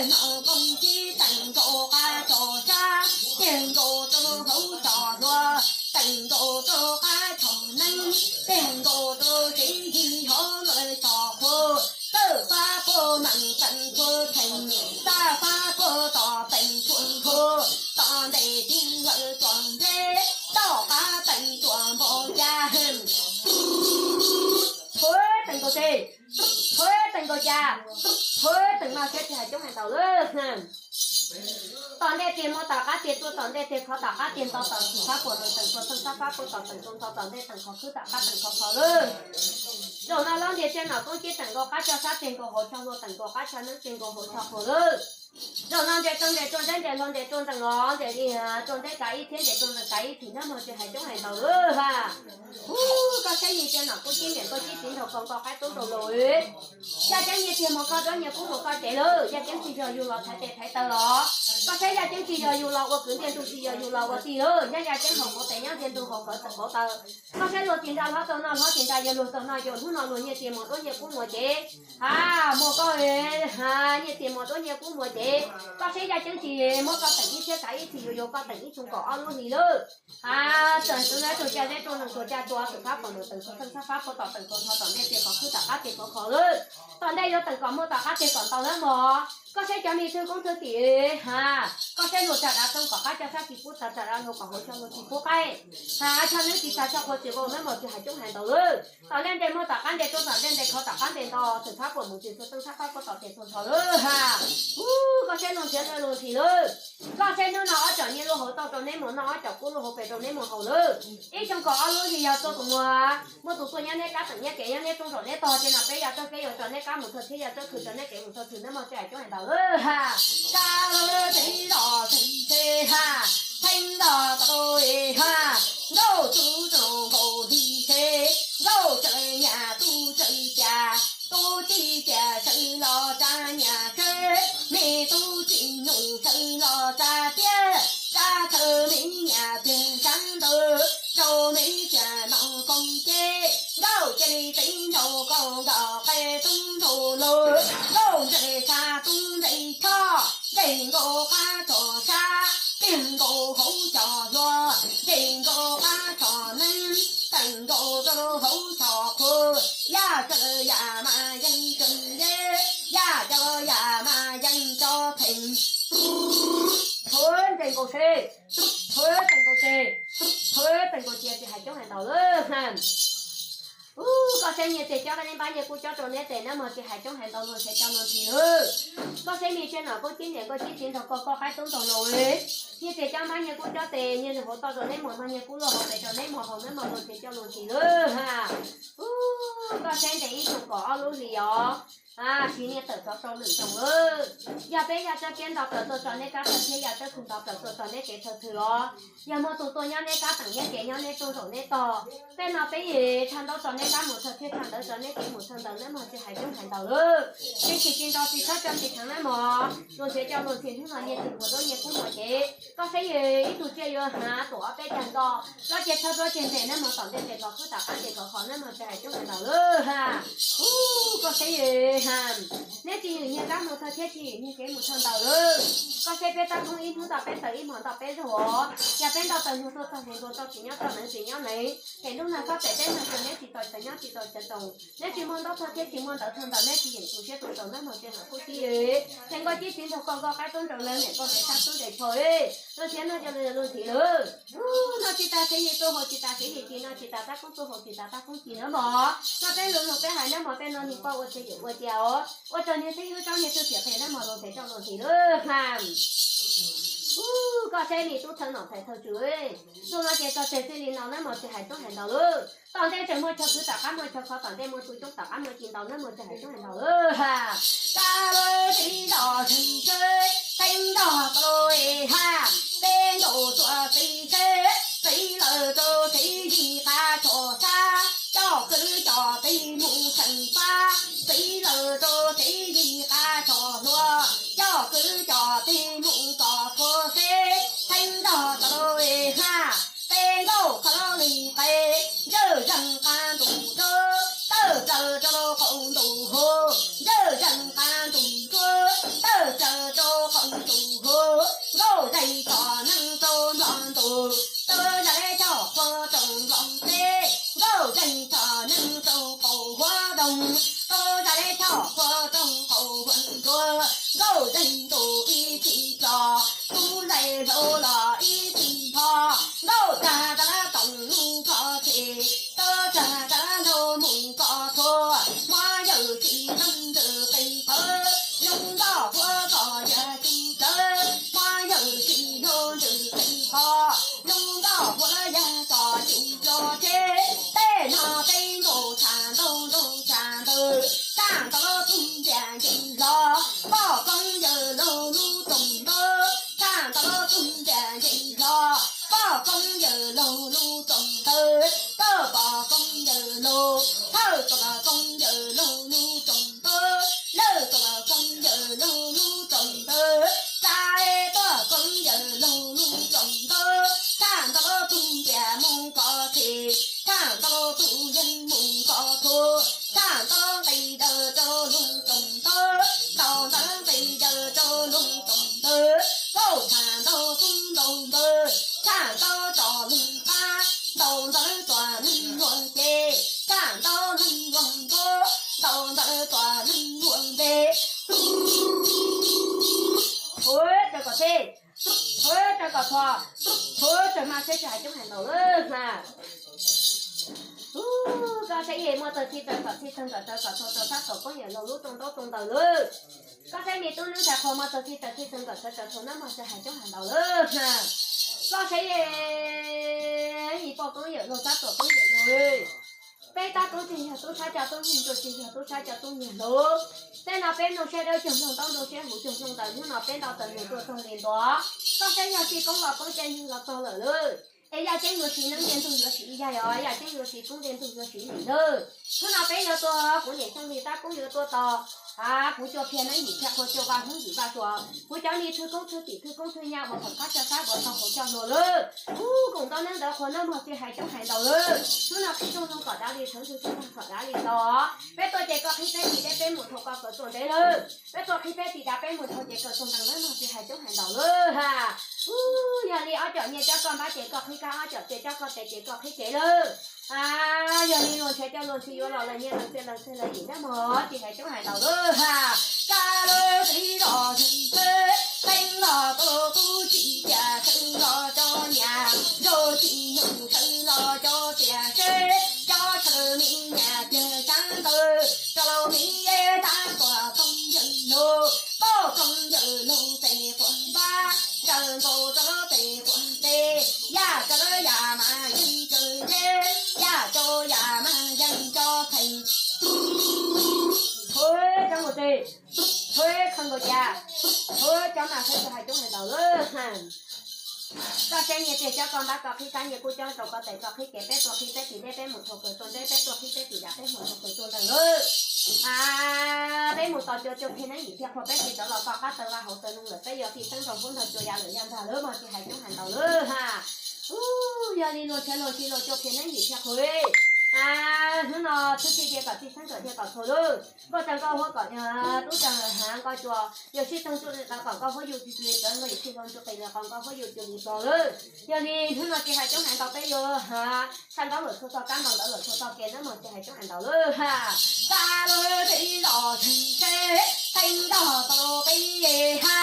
Noj nkoos cib teem nkaus qab tso sab, tiag nkaus rau hauv tso hluas, teem nkaus rau qab tso neeb, tiag nkaus rau tsev yig hauv lawv tso qhua, txawj fab puag meem teem qhua theem, txawj fab puag tom teem qhua qhua, tom ntej tib lawv tso ntseb, tom qab teem tsuas npau cas heem. Thuav teem nkaus tes, thuav teem nkaus cas, thuav teem no thiab tsis hais coob hais ntau lawm. Tom ntej tiag muaj tom qab tiag tuaj, tom ntej tiag khov tom qab tiag nto, tom xwm fab puag meem teem tsuas, xwm fab puag tom teem tsuas nto, tom ntej teem khov khwb tom qab teem khov khov lawm. Zaum no lub ntias tsiaj nom koob cib teem nkaus qab tso sab, tiag nkaus hauv tso hluas, teem nkaus qab tso neeb, tiag nkaus hauv tso qhua lawm. Zaum no ntes rau ntes rau ntseb, ntes hlo ntes rau ntees los ntes li, rau ntseb kav ib thiab ntes rau ntees kav ib, tsis nab mog tsis hais coob hais ntau lawm ha. Ub, koj saib nyias tsiaj nom koob cib niam koj cib txiv nraug koj, koj qaib tub nraug laus. Yaj ceeb nyias tiag mus koj duab nyias kub mus koj cev lawm, yaj ceeb tsis yog yus los thaiv tes thaiv taw los. Koj saib yaj ceeb tsis yog yus los ua kwv ntiag ntug, tsis yog yus los ua tij lawm, yaj yaj ceeb haus kauv tes nyob ntiag ntug haus kauv tawm kauv taw. Koj saib luag tsis nra hlob tau noj, hlob tsis nra yawg luag tau noj, yog hnub no luag nyias tiag mus duab nyias kub mus cev. Ha, muaj koj, ha, nyias tiag mus duab nyias kub mus cev. Koj saib yaj ceeb tsis muab koj teem ib thiab kav ib, tsis yuav yuav koj teem ib xyoo kaum ob lub hli lawm. Ha, txawm tus nab tsuag ca zeb tsuag nees tsuag ca tsuas, xwm fab puag meem teem tsuas, xwm fab puag tom teem tsuas nto, tom ntej tiag khov khwb tom qab tiag khov khov lawm. Tom ntej yuav teem kom muaj tom qab tiag kom ntau nab mog. Koj saib cov me thwj koob thwj tim, ha, koj saib luag tsa dav too kom qab tso sab tsis pub taw, tsa dav luag kom hauv tso luag tsis pub qaib. Ha, tso neeb tsis tas tso qhua tsis vau nab mog tsis hais coob hais ntau lawm. Tom ntej ntes muaj tom qab ntes tuaj, tom ntej ntes khov tom qab ntes nto, xwm fab puag meem tsis txhua xwm fab puag tom tes txhua nto lawm ha. Ub, koj saib luag ntxhiav luag ntxhi lawm. Koj saib hnub no ob cov nyias luag hauv tau rau neb mus noj, ob cov kub luag hauv pes rau neb mus haus lawm. Ib xyoo kaum ob lub hli yog tuaj tus muag, muaj tus tuaj nyob neb kab teem nyob kev nyob neb rooj zaum neb tog, ces no peb yaj tsawb peb yuav tso neb kab mus txog thiab yaj tsawb khwv tso neb kev mus txog txhwm nab mog tsis hais coob hais ntau lawm ha. Kab lawm tsev los txheej tsev ha, txheej los tau e ha, nkauj tub tau nkaus hli tsev, nkauj tseem nyas tub tseem cas, tub txij cas sawv los tsa nyas sawv, me tub txij nyuj sawv los tsa tiab, tsa sawv me nyas tiag sab ntawd, rau me cas no koom ces, nkauj cia li txiv nraug koom nkaus qe tub nraug lawm, nkauj ntse tsa tub ntse choj, ntes nkaus qab tso sab, tiag nkaus hauv tso hluas, ntes nkaus qab tso neeb, teem nkaus rau hauv tso qhua, yaj txawj yaj mas yeej tseem yeb, yaj coj yaj mas yeej tso theem. Thuav ntes nkaus se, thuav ntes nkaus se, thuav ntes nkaus cia tsis hais coob hais ntau lawm ha. Ub, koj saib nyias tes cob neb npab nyias kub cob rau neb tes nab mog tsis hais coob hais ntau luag ntxhiav coj luag ntxhi lawm. Koj saib me tsiaj nom koob cib niam koj cib txiv nraug koj, koj qaib tub nraug laus, nyias tes cob npab nyias kub cob tes, nyias hauv tau rau neb mus noj, nyias kub luag hauv pes rau neb mus haus nab mog luag ntxhiav coj luag ntxhi lawm ha. Ub, koj saib ntes ib xyoo kaum ob lub hlis os, siv niag tawm tsov rau lwm xyoo lawm. Yog peb yaj tsawb kiab nto plaws tuaj tso neb kab thawj thiab yaj tsawb khwv nto plaws tuaj tso neb kev thawj thwm los, yog muaj tus tuaj nyob neb kab teem nyob kev nyob neb rooj zaum neb tog, tej no peb yeej tshaj ntaub tso neb kab mus thawj thiab tshaj ntawv tso neb kev mus thawj ntawd nab mog tsis hais coob hais ntau lawm. Tsis tsim tsis nto tsis txhob tso tsis kheev nab mog, luag ntxhiav coj luag ntxhi hnub no nyias tes mus duab nyias kub mus cev. Koj saib ib tug tsiaj yuav hnav tuam ob peb cag nto, plaub ceg tshawb plaub ceg ntes nab mog tom ntej tes khov khwb tom qab tes khov khov nab mog tsis hais coob hais ntau lawm ha. Ub, koj saib ha, neb tsis yeem nyias kab mus thawj thiab tsis yeem nyias kev mus thawj ntawd lawm. Koj saib peb tab koob ib hnub nto peb taws ib hmos nto peb zaug os, yog peb nto taws ntuag tuaj txog hlis ntuag txog tsis nyob txog neev tsis nyob neev, ces ntuj nag xob pem teb nag tsaus neb tsis tau tsawv nyob tsis tau tsawv tsaus, neb tsis muaj ntaub thawj thiab tsis muaj ntawv thawj ntawd neb tsis yeem tu siab tu tsaus nab mog tsis hais kuj tib. Ces nkauj cib txiv nraug koj, nkauj qaib tub nraug lawv niam koj tes sab tub ntes tsho, luag ntxhiav noj coj luag ntxhi lawm. Ub, noj tsis tas txiv yim tuaj haus tsis tas txiv yim ci, noj tsis tas tab koob tuaj haus tsis tas tab koob ci nab mog. Noj peb lus lus peb hais nab mog, peb noj niag poj ua txhia yawm ua cia os, ua rau niag xib hwb tsob niag twj tiam phem nab mog luag ntxhiav coj luag ntxhi lawm ha. Ub, koj saib me tub thawj nom ntxhais thawj tswv, tus no ces txog tseg txij li no nab mog tsis hais coob hais ntau lawm. Tom ntej tseem muaj chaw khwv tom qab muaj chaw khov, tom ntej muaj tus coob tom qab muaj ci ntau nab mog tsis hais coob hais ntau lawm ha. Kab lawm tsev los txheej tsev, teeb nrog tau e ha, peb nkaus tuaj txiv tsev, txiv lawm rau txiv yim qab tso sab, coj kwv coj tij mus theem fab, txiv lawm rau txiv yim qab tso hluas, coj kwv coj tij mus tso txhua seb, teeb nrog tau e ha. Peb nkauj qhov li qe, ntsawj zeeg qab ntuj tsuab, tawj plaws rau qaum ntuj hauv, ntsawj zeeg qab ntuj tsuab, tawj plaws Tub zaj leb choj qhua rooj qaum nruab, nkauj zeeg ntus ib txhis tso, tub zaj laug los ib txhis npho, nkauj tag tas lab toom lub kho txhis, tub tag tas lab laug mus koj txhua, muab yawm txiv nrog ntws qis qhawv, zoo nkauj puab txom yag tsis tsawv, muab yawm txiv nrog ntws qis qhov, zoo nkauj puab yag txom tsis tsawv tsheb, tej no peb nkaus tshaj ntaug nraug tshaj ntawd, tshaj ntawd tub ntiag ncees hlo, poj koob yawm laug lub toom ntawd, tshaj ntawd tub ntiag ncees hlo, poj koob yawm laug lub toom ntawd, koj poj koob yawm laug, thawj poj koob yawm laug lub toom ntawd, lawj poj koob yawm laug lub toom ntawd, tsa tuaj koob yawm laug lub toom ntawd, tshaj ntawd tub ntiag mus koj txhis, tshaj ntawd tub yeeg mus koj txhua, tshaj ntawd nqis daws rau lub toom ntawd, ntaus ntawd nqis daws rau lub toom ntawd, nkauj tshaj ntawd tub ntaus ntawd, tshaj ntawd tso lub qab, ntaus ntawd txuas lub luag ces, tshaj ntawd lub luag nkaus, ntaus ntawd txuas lub luag npe. Hu rau kom txhij, hu rau kom txhua, hu rau mas seb tsis hais coob hais ntau lawm na. Hu, koj saib muaj txawg txhij txawg kom txhij txawg nkawm txawg kom txhua txhua sab tom koob yawm laug lub rooj ntaub rooj ntawd lawm. Koj saib me tub neeb ntxhais qhua muaj txawg txhij txawg txhij txawg nkawm txhua txhua txhua na mas tsis hais coob hais ntau lawm na. Koj saib yim poj koob yawm laug sab tom koob yawm laug, peb tab koob tsis yog tub sab coj tub nyiag, ntuj tsis yog tub sab coj tub nyiag lauj. Tej no peb mloog siab dawb cuag mloog ntaub, nrau siab huv cuag mloog ntawv, hnub no peb nto taws nus tuaj txog li ntua. Koj saib yog tsis koob los koob, caij nyoog los txog lawm lauj. Es yaj ceeb yuav siv neeb, ntiag ntug yuav siv yaj, yaj ceeb yuav siv koob, ntiag ntug yuav siv lim lauj. Hnub no peb yuav tua kuv niam Xyooj Lis tab koob yuav tua tos, a, kuv cua phiaj neeb yim phiaj qhua, cua vaj hmoob yim vaj tsua, kuv cov me thwj koob thwj tim thwj koob thwj nyab uas thaum qab coj sab uas tau hauv coj hluas lauj. Hu, koom ntaub neeb ntawv qhua nawb mog, tsis hais coob hais ntau lawm. Hnub no qhib rooj zoo kom dav li sawv, ntxhw tsis tag kom dav li nto. Peb tuaj ces koj qhib peb tim deb, peb mus dhau koj kaw tuaj ntev lawm. Peb tuaj qhib peb tim dav, peb mus dhau ces kaw tuaj ntees lawm mog, tsis hais coob hais ntau lawm ha. Hu, yog li ob com nyiaj cob koj npab ces koj qhib kab, ob com txiaj cob koj tes ces koj qhib cev lawm. A, yog li luag nrhiav coj luag ntxhi yuav los, lawv nyiaj lawv txiaj lawv ntxhi lawv yim nab mog, tsis hais coob hais ntau lawm ha. Kab lawm tib los tsis txhawb, teeb los tau tub tsis tias txhawb los cov niam, nraug tsis nyoog txhawb los cov tias seb, cov chaw me nyuam tiag sab ntawd rau me tab tuam koob yawm laug, poj koob yawm laug tes quas npab, ncaws nkaus rau lawv tes quas ntse, yaj rau lawv yam mas yeej caws ntseb, yaj rau yam mas yeej cov theem. Hu, cov mus tes, hu, khaws nkaus cas, hu, cov mas seb tsis hais coob hais ntau lawm. Koj saib nyiaj txiag cob koj npab, koj qhib kab nyiaj kub cob rau koj tes, koj qhib cev, peb tuaj qhib peb tim deb, peb mus dhau kaw tuaj ntev, peb tuaj qhib peb tim dav, peb mus dhau kaw tuaj ntees lawm. A, peb mus tos cua, cua phiaj neeb yim phiaj qhua, peb tsis rov los toj qab taw vaj hauv taw noog lawm, peb yuav fij xeeb nrog hub nrog cua ya lawm ya ntag lawm mog, tsis hais coob hais ntau lawm ha. Hu, yog li luag nrhiav luag ntxhi luag cua phiaj neeb yim phiaj qhua. A, hnub no tub txhij tias kom txhij, xeeb txawm tias kom txhua lawm. Nkauj tsaws nkauj huab kom tub tsaws hav nkauj cua, yawm sib txoog tsuj li qos kom nkauj huab yus tsis li tsawv, nkauj yawm sib txoog tsuj qis li qos nkauj huab yus tsis li plo lawm. Yog li hnub no tsis hais coob hais ntau, peb yuav ha, tshaj ntaub lawm txhua txoj kab, ntaus ntawv lawm txhua txoj ke nawb mog, tsis hais coob hais ntau lawm ha. Kab lawm tib los tsis txhawb, teeb los tau peb ha.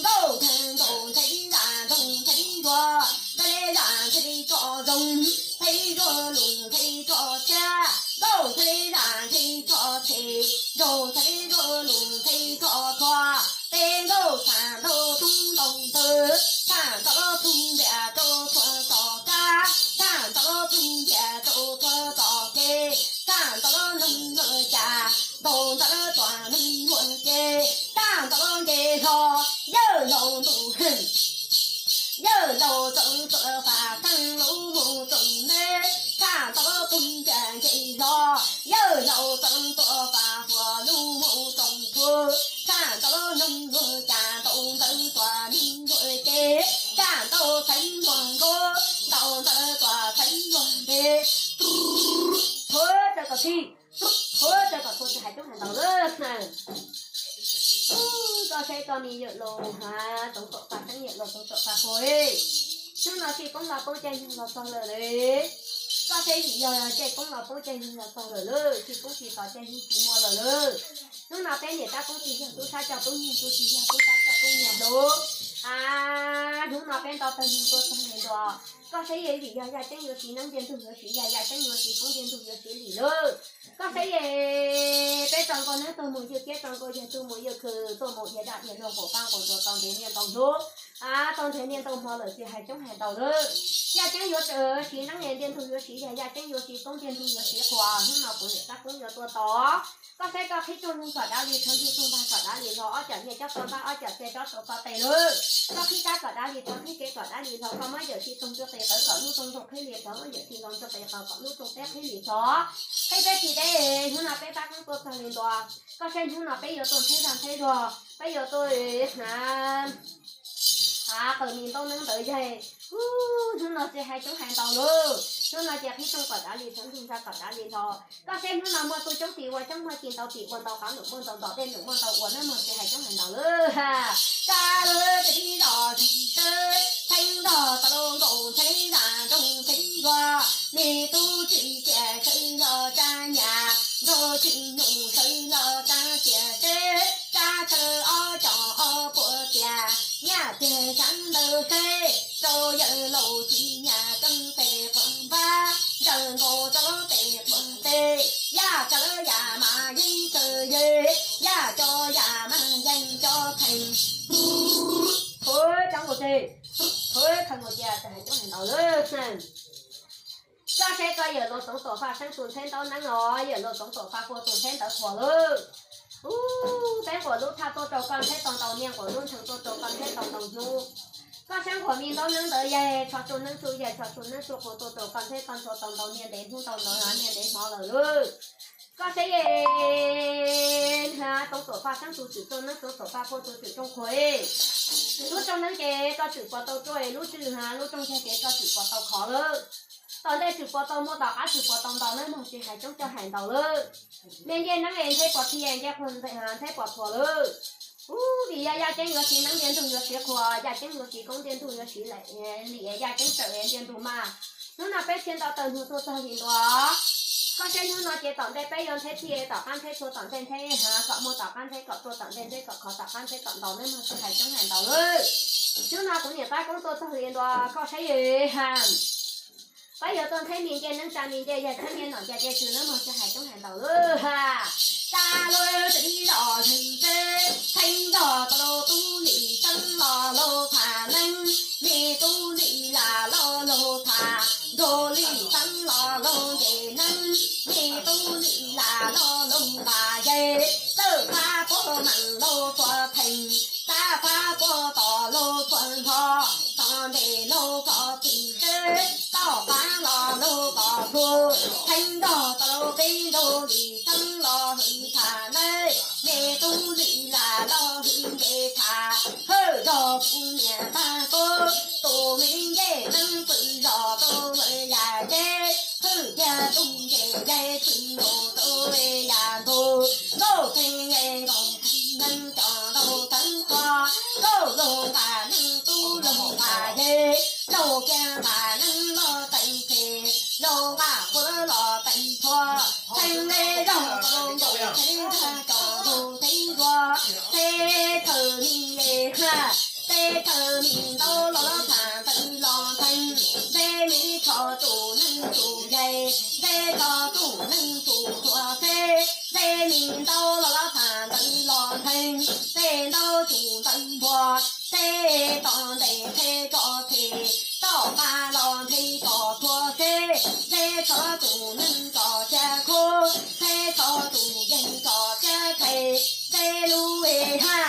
Nkauj tag nkaus ntxhais zam nroog ntxhais zuag, ntxhais zam ntxhais tso zoo, ntxhais zuag lus ntxhais tso tshiab. Nkauj ntxhais zam ntxhais tso tshem, nraug ntxhais zuag lus ntxhais tso txhua. Peb nkauj tshaj ntau tub ntaus ntawv, tshaj ntau tub ntiag rau txhua tom kab, tshaj ntau tub ntiag rau txhua tom kev, tshaj ntau neeg luag cas, ntaus ntawv txhua neeg luag ces, tshaj ntau nce hlo, yawg laus ntuj heej. Yawg laus txeev tuam faj kheej lub mus txoom neb, tshaj ntau tub ntiag nce hlo, yawg laus txeev tuam faj huam lub mus txoom phu, tshaj ntau neeg luag cas, ntaus ntawv txhua neeg luag ces, tshaj ntau xeev luag nkaus, ntaus ntawv txhua xeev luag npe. Hu, rau kom txhij, hu, rau kom txhua, tsis hais coob hais ntau lawm. Koj saib koj me yawm laus ha, txeev tuam faj xeeb yawm laus txeev tuam faj phu. Hnub no tsis poob los poob, caij nyoog los txog lawm li. Koj saib vim yog caij poob los poob caij nyoog los txog lawm lauj, tsis poob tsis tos caij nyoog tsis muaj lawm lauj. Hnub no peb niam tab poob tsis yog tub sab coj tub nyiag, tub tsis yog tub sab coj tub nyiag lauj. A, hnub no peb nto tawg nyoog tuaj txog li ntua. Koj saib vim yog yaj ceeb yuav siv neeb ntiag ntug yuav siv yaj, yaj ceeb yuav siv koob ntiag ntug yuav siv lim lauj. Koj saib, peb tso nkaus neeb tuaj mus ywg kiab, tso nkaus yawg tuaj mus ywg khw, tuaj mus dhia daj dhia luag nqus pab nqus ntsuag tau ntev niaj ntau hnub, a, tau ntev niaj ntau hmo lawm tsis hais coob hais ntau lawm. Yaj ceeb yuav siv neeb ntiag ntug yuav siv yaj, yaj ceeb yuav siv koob ntiag ntug yuav siv qhua. Hnub no kuv niam tab poob yuav tuaj tos. Koj saib koj qhib rooj nyoog kom dav li tshav, yug rooj npag kom dav li hlau, ob cam nyiaj cob tau npab, ob cam tia cob tau tau tes lauj. Koj qhib kab kom dav li tshav, qhib kev kom dav li hlau, koj muab yawm txiv toog ntsuj qis qawv kom lub rooj ntsuj qhib li tshav, muab yawm txiv hlau ntsuj qis qawv kom lub rooj teb qhib li tshav. Qhib peb tsis deb, hnub no peb tab poob tuaj txog li ntua. Koj saib hnub no peb yuav tuaj ntxheb zaj ntxheb zog, peb yuav tuaj hnav, a, qaws mi ntaub neeb ntawd yaig. Hnub no tsis hais coob hais ntau lauj, hnub no ces qhib rooj kom dav li tshav, ntug ntxa kom dav li hlau. Koj saib hnub no muaj tub coob tis ua coob, muaj ci ntau tis ua ntau, qav num muaj ntau, ntom dej num muaj ntau ua, neeb muag tsis hais coob hais ntau lauj. Tsa lawv tib zos tseeb, txheeb nrog tau nkaus txheeb zaj nroog txheeb zos, me tub tsis tias sawv los tsa nyas, nrog tsis num sawv los tsa tias seb, tsa sawv ob cov ob puas tias, nyaj tiag sab ntawd seb, rau yawg laus tsis nyas tseeb tes qhuav npab, ntsawg nkaus rau tes qhuav tes, yaj sawv yaj mas yeej sawv yeej, yaj co yaj mas yeej co pheej. Thov cov nkaus tes, thov khaws nkaus cia tsis hais coob hais ntau lawm. Koj saib koj yawm laus Txoov Tuam Faj Seeb tus ntxheb ntaub neeb os, yawm laus Txoov Tuam Faj Pua tus ntxheb ntawv qhuav lawm. Ub, peb nquas lub thaj tuaj rau koj ntxheb tau ntau niaj, nquas lub ntseg tuaj rau koj ntxheb tau ntau hnub. Koj saib nquas mi ntaub neeb ntawd yaig, tsho tsuj neeb tsuj yaig, tsho tsuj neeb tsuj qhua tuaj rau koj ntxheb tau ntxhua tau ntau niaj ntev hnub tau ntau niaj ntev hmo lawm lauj. Koj saib, Txoov Tuam Faj Seeb tus tswm rooj neeb, Txoov Tuam Faj Pua tus tswm rooj qhua. Lub rooj neeb ces koj tswm puas tau ruaj, lub tswm, lub rooj yag ces koj tswm puas tau khov lawm. Tom ntej tswm puas tau muaj, tom qab tswm puas tau nto, neeb mog tsis hais coob coj hais ntau lawm. Me ncej neeb es ntxheb puas thi, ncej qhua ntxheb puas thuav lawm. Ub, vim yog yaj ceeb yuav siv neeb ntiag ntug yuav siv qhua, yaj ceeb yuav siv koob ntiag ntug yuav siv lim, yaj ceeb tsawm ntiag ntug mas. Hnub no peb thiaj nto tawg nug tuaj txog li ntua. Koj saib hnub no ces tom ntej peb yuav ntxheb thi, tom qab ntxheb thuav, tom ntej ntxheb hav kom muaj, tom qab ntxheb kom ruaj, tom ntej ntxheb kom khov, tom qab ntxheb kom nto, neeb mog tsis hais coob hais ntau lawm. Hnub no kuv niam tab koob tuaj txog li ntua, koj saib ha. Peb yuav tuaj ntxheb mi ncej neeb, tsa mi ncej yaig, ntxheb mi nom ncej tswv, neeb mog tsis hais coob hais ntau lawm ha. Tsa lub tib zos zeeg teb, theej zog tau lub tub lim xeeb los lub tham neeb, me tub lim lam los lub tham, nrog lim xeeb los lub ncej neeb, me tub lim lam los lub npam yej, txawj phab puag meem lub puag theej, txawj phab puag tom lub puag npho, tom ntej lub puag tim teb, tom qab los lub puag plhu, theej zog tau lub peb nrog lim xeeb los hwm tham neeb, me tub lim lam los hwm ncej tham, hawm zog kuv niam tag kub, tus me ncej neeb pwm zos tus lawm yam ceb, hwm tiag tus ncej yaig pwm zos tus yam ntug, nkauj theej ncej nkaus neeg cov ntaus teeb qhua, nkauj lug nqa neeg tub lug nqa yej, laug kiag nqa neeg los teem phem, laug nqa quav los teem phua, theej ncej zog tus nkaus theej zog cov ntug theej zua, teb chaws mi ncej ha, teb chaws mi ntaub los tham ntawv los theej, teb mi tsho tus neeg tus yaig, teb tsho tus neeg tus tuag teb, teb mi ntaub los tham ntawv los theej, teb ntaub tus ntawv npua, teb tom ntej teb tso txhe, tom qab los teb tso thuav teb, teb tsho tus neeg tso txia khub, teb tsho tus yeej tso txia txhais, teb lub e ha,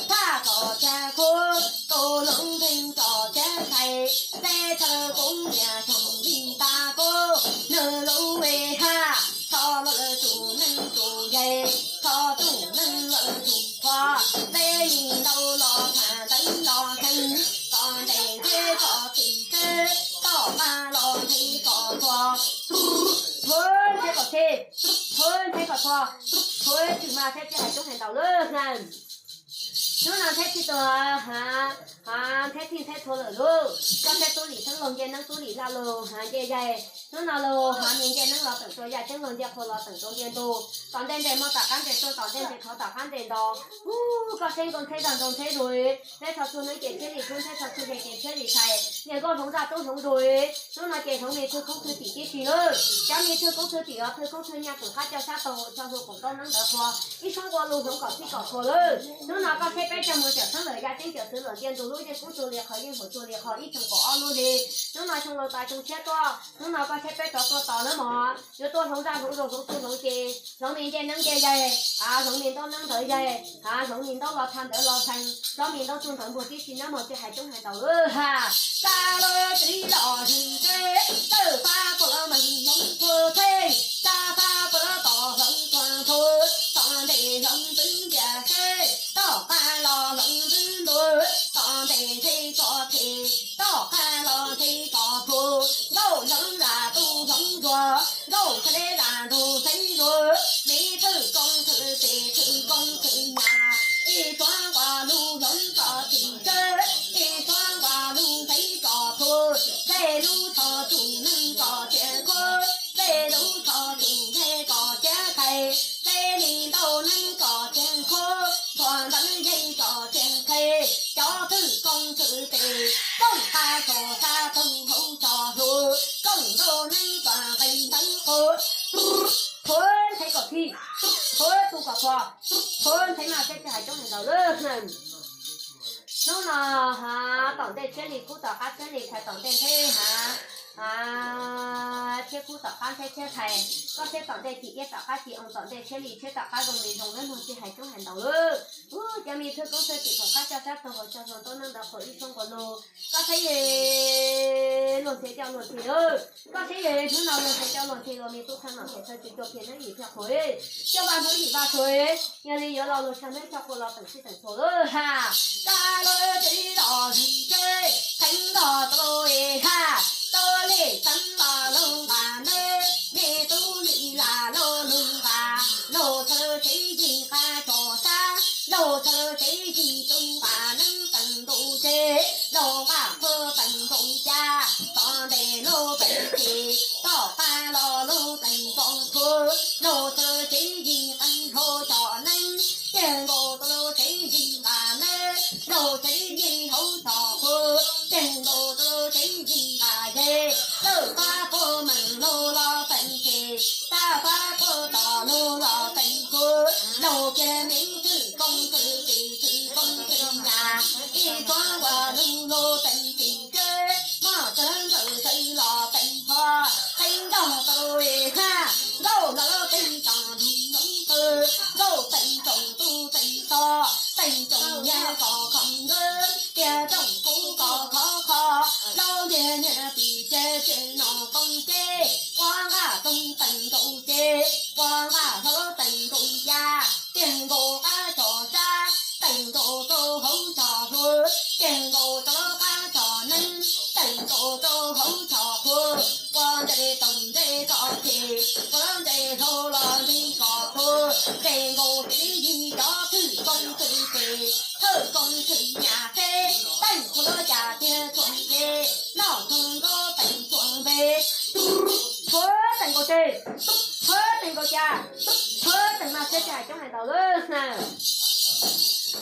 thaj tso txia khub, tus lub nkeeg tso txia txhais, teb chaw kuv niam xyoo li tag kub, nws lub e ha, tsho lawm tus neeg tus yaig, tsho tus neeg lawm tus quav, teb mi ntaub los tham ntawv los theej, tom ntej teb tso txhe teb, tom qab los teb tso thuav, thuav teb kom txhe, thuav teb kom thuav, thuav tswm mas thiab tsis hais coob hais ntau lawm na. Hnub no Ntheb Thij Tuam, ha, ha, Ntheb Thij Ntheb Thua lawm lauj. Koj Ntheb Tub Lim Xeeb laug nce neeb Tub Lim Laj laug, ha, nce yaig. Hnub no laug, ha, nce neeb los teem tua yaj ceeb laug, nce qhua los teem tua ntiag ntug. Tom ntej ntes muag tom qab ntes tsua, tom ntej ntes khov tom qab ntes ntos. Ub, koj Ntheb Nkauj Ntheb Zag Nraug Ntheb Zuag, Ntheb Thoj Txug Neeb Ces Tshiab Li Tub, Ntheb Thoj Txug Ze Ces Tshiab Li Xais, niam Nkauj Hloov Zaj Tub Hloov Zuag, hnub no ces hloov me thwj koob thwj tim tib si lawm. Cov me thwj koob thwj tim los thwj koob thwj nyaj koom qab coj sab tau hauv txog hlua koom ntaub neeb ntawd qhua, ib suab nqua lug hloov kom txhij kom qhuas lawm. Hnub no koj Ntheb peb coj mus cawm xeeb lawm, yaj ceeb cawm xwv luam ntiag ntug lub yeej kub txuag li qhov yeej huam tsuag li qhov ib tsoom kaum ob lub li. Hnub no xyoo laus tas xyoo tshiab tuaj, hnub no koj Ntheb peb rov tuaj tos nawb mog. Yuav tuaj hloov zaj hloov zog hloov txuj hloov ce, hloov me ncej neeb ncej yaig, ha, hloov me ntaub neeb ntawd yaig, ha, hloov me ntaub los tha ntawd los txheej, hloov me ntaub txuj ntawd npuag tib si nawb mog, tsis hais coob hais ntau lawm ha. Xa lawm txiv los hwm tse, tawm pab puag lawv mas hloov txhua txhej, xa pab puag lawv tom hloov txhua txhua, tom ntej hloov ntxwv ntiag seb, tom qab los hloov ntxwv ntua, tom ntej nthe tso them, tom qab los nthe tso plhu, nkauj hloov zaj tub hloov zuag, nkauj nthe zaj nraug Xeeb Zuag, me thwj koob thwj tim thwj koob thwj nyaj, ib suab nqua lug hloov tso tim tseb, ib suab nqua lug nthe tso plhu, nplej lub txhos txug neeb tso tiag kub, nplej lub txhos txug nthe tso tiag thais, nplej li ntaub neeb tso tiag kub, txhua ntawv yeej tso tiag thais, cov thwj koob thwj tim, koom qab tso sab tau hauv tso hlua, koom ntaub neeb tso nqe ntawv qhua, thuav nthe kom thij, thuav tu kom qhuas, thuav nthe mas seb tsis hais coob hais ntau lawm. Hnub no, ha, tom ntej Tshiab Li Kub tom qab Tshiab Li Thais tom ntej Ntheb, ha, ha, Tshiab Kub tom qab Ntheb Tshiab Thais, koj Tshiab tom ntej Ci Iab tom qab Ci Oo tom ntej Tshiab Li Tshiab tom qab Zoo Li Zoo nawb mog, tsis hais coob hais ntau lawm. Ub, cov me thwj koob thwj tim koom qab coj sab tau hauv tso hlua ntaub neeb ntawd qhua ib suab nqua lug, koj saib luag nthe coj luag nthe lawm, koj saib hnub no luag nthe coj luag nthe los me tub qhee nom nthe thawj tsis cua phiaj neeb yim phiaj qhuas, coj vaj hnub yim vaj suav, yog li yuav los luag tshaj neeb tshaj qhua los teem sib teem txhua lawm ha. Xa lawm txiv los hwm tse, theej nkauj tau ha, tau li teev los lug nqa neb, me tub li las los lug nqa, los txhawb tsev yig qab tso sab, los txhawb tsev yig tub nqa neeb teem nkaus tsev, los nqa qhua teem nkaus ca, tom ntej los teem tim, tom qab los lug teem nkaus txhua, los txhawb tsev yig qee hauv tso neeb, tiag nkaus tau tsev yig nqa neb, los tsev yig hauv tso qhua, tiag nkaus tau tsev yig nqa ze, lawm pab puag meem lug los teem tim, tab pab puag tom lug los teem txhua, lug kiag me thwj koob thwj tim thwj koob thwj nyaj, ib suab nqua lug lug teem tim tseb, moj txawv ntawm txawv los teem qhuas, teem nkaug tau hab, nkaug los lug teem tsoom ntug hloov txwv, nkaug teem tsoom tub teem txo, teem tsoom nyab kom khoom nkawd, tiag tsoom kub kom khov kho, laub ntiag niag tim ces tseem nom koob ceb, ua nqaj toog teem nkaus ceb, ua nqaj hlau teem nkaus ya, tiag nkaus qab tso sab, teem nkaus rau hauv tso hlua, tiag nkaus rau qab tso neeb, teem nkaus rau hauv tso qhua, ua ntej toom ntej tso tim, ua ntej hlau los ntej tso qhua, ntej nkaus txiv yig cov thwj koob thwj tim, thwj koob thwj nyaj seb, teem txhua lub cas tiag txhua nce, noj txhua nkaus teem txhua npe, txhua teem nkaus teg, txhua teem nkaus ca, txhua teem mas seb tsis hais coob hais ntau lawm na.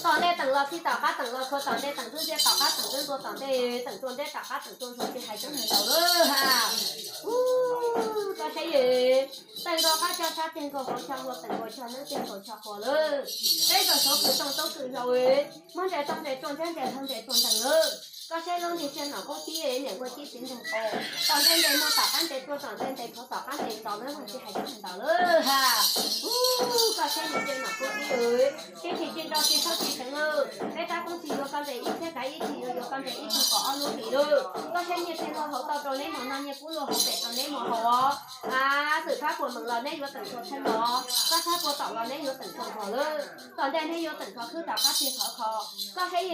Tom ntej teem los txhij tom qab teem los txhua, tom ntej teem ntxwb ntiag tom qab teem ntxwb ntua, tom ntej teem txuas ntiag tom qab teem txuas ntxhua, tsis hais coob hais ntau lawm ha. Ub, koj saib, teem nkaus qab coj sab tiag nkaus hauv tso hlua, teem nkaus tso neeb tiag nkaus tso qhua lawm. Peb nkaus saud kws tooj taub kws hlau, muab ntses tooj ntses tsuaj ntsab ntses hlau ntses tsuaj nteeg lawm. Koj saib lub ntiag tsiaj nom qub tib, niam nkauj tib txiv nraug qau. Tom ntej ntes muag tom qab ntes tsua, tom ntej ntes khov tom qab ntes ntos, lawv muag tsis hais coob hais ntau lawm ha. Ub, koj saib ntiag tsiaj nom qub tib, tsis tshim tsis nrau tsis txhawb tsis seev lawm. Peb rab koob tsis yuav koj ntses ib txhiab kav, ib txhis yuav yuav koj ntses ib tug kom ob lub hlis lawm. Koj saib nyiaj txiag luag hauv toj rau neb mog, noj nyiaj kub luag hauv pem rau neb mog haus os. Xwm txhab puas meem los neb yuav teem txhua txheej los, koj txhab puas tom los neb yuav teem txhua nkaus lawm. Tom ntej neb yuav teem khov khwb tom qab tsis khov kho. Koj saib,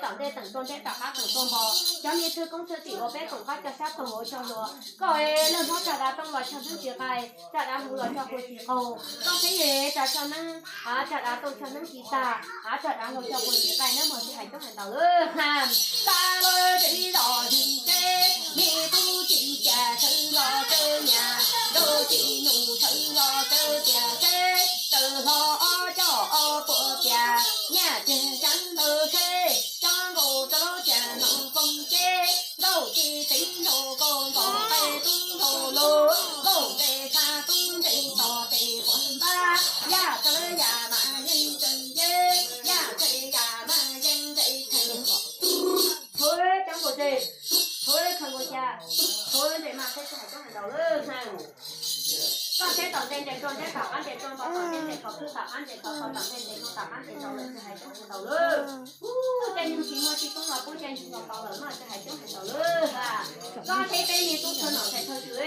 tom ntej teem rua nteb, tom qab teem rua npo. Cov me thwj koob thwj tim uas peb koom qab coj sab taug hauv cog lug, koj leej hlob tsa dav tooj los cog hnub tsis qais, tsa dav hluv los cog qhua tsis qaug, koj txheeb yog tsa cog neeb, tsa dav tooj cog neeb tsis tag, tsa dav hluv cog qhua tsis qais, neb mog tsis hais coob hais ntau lawm ha. Tag lawm txiv los ntsev, me tub tsis cas txhawv los txawj nyas, nraug tsis nus txhawv los txawj tias seb, txawm hlo ob coj ob puas tias nyaj tseeg tseeb ntawd seb, tsob nkaus txoj lub cas no foom ceb, nkauj tsis txiv nraug kaus nkaus qe tub nraug lug, nkauj ntse txha tub ntse tos tes quav npab, yaj txawv yam mas yeej txawv yeeb, yaj ntse yam mas yeej ntse txheem. Txhua cov nkaus ntse, txhua khaws nkaus cas, txhua ntse mas txhua tsis hais coob hais ntau lawm ha. Koj txheeb tom ntej ntse rua nteb, tom qab ntse rua npo, tom ntej ntse khov khwb, tom qab ntse khov kho, tom ntej ntse nua, tom qab ntse ntau lawm tsis hais coob hais ntau lawm. Ub, caij nyoog tsis muaj tsis toob los pub caij nyoog los tau lawm mas tsis hais coob hais ntau lawm ha. Koj txheeb peb me tub tshua nom ntxhais tshua tswv,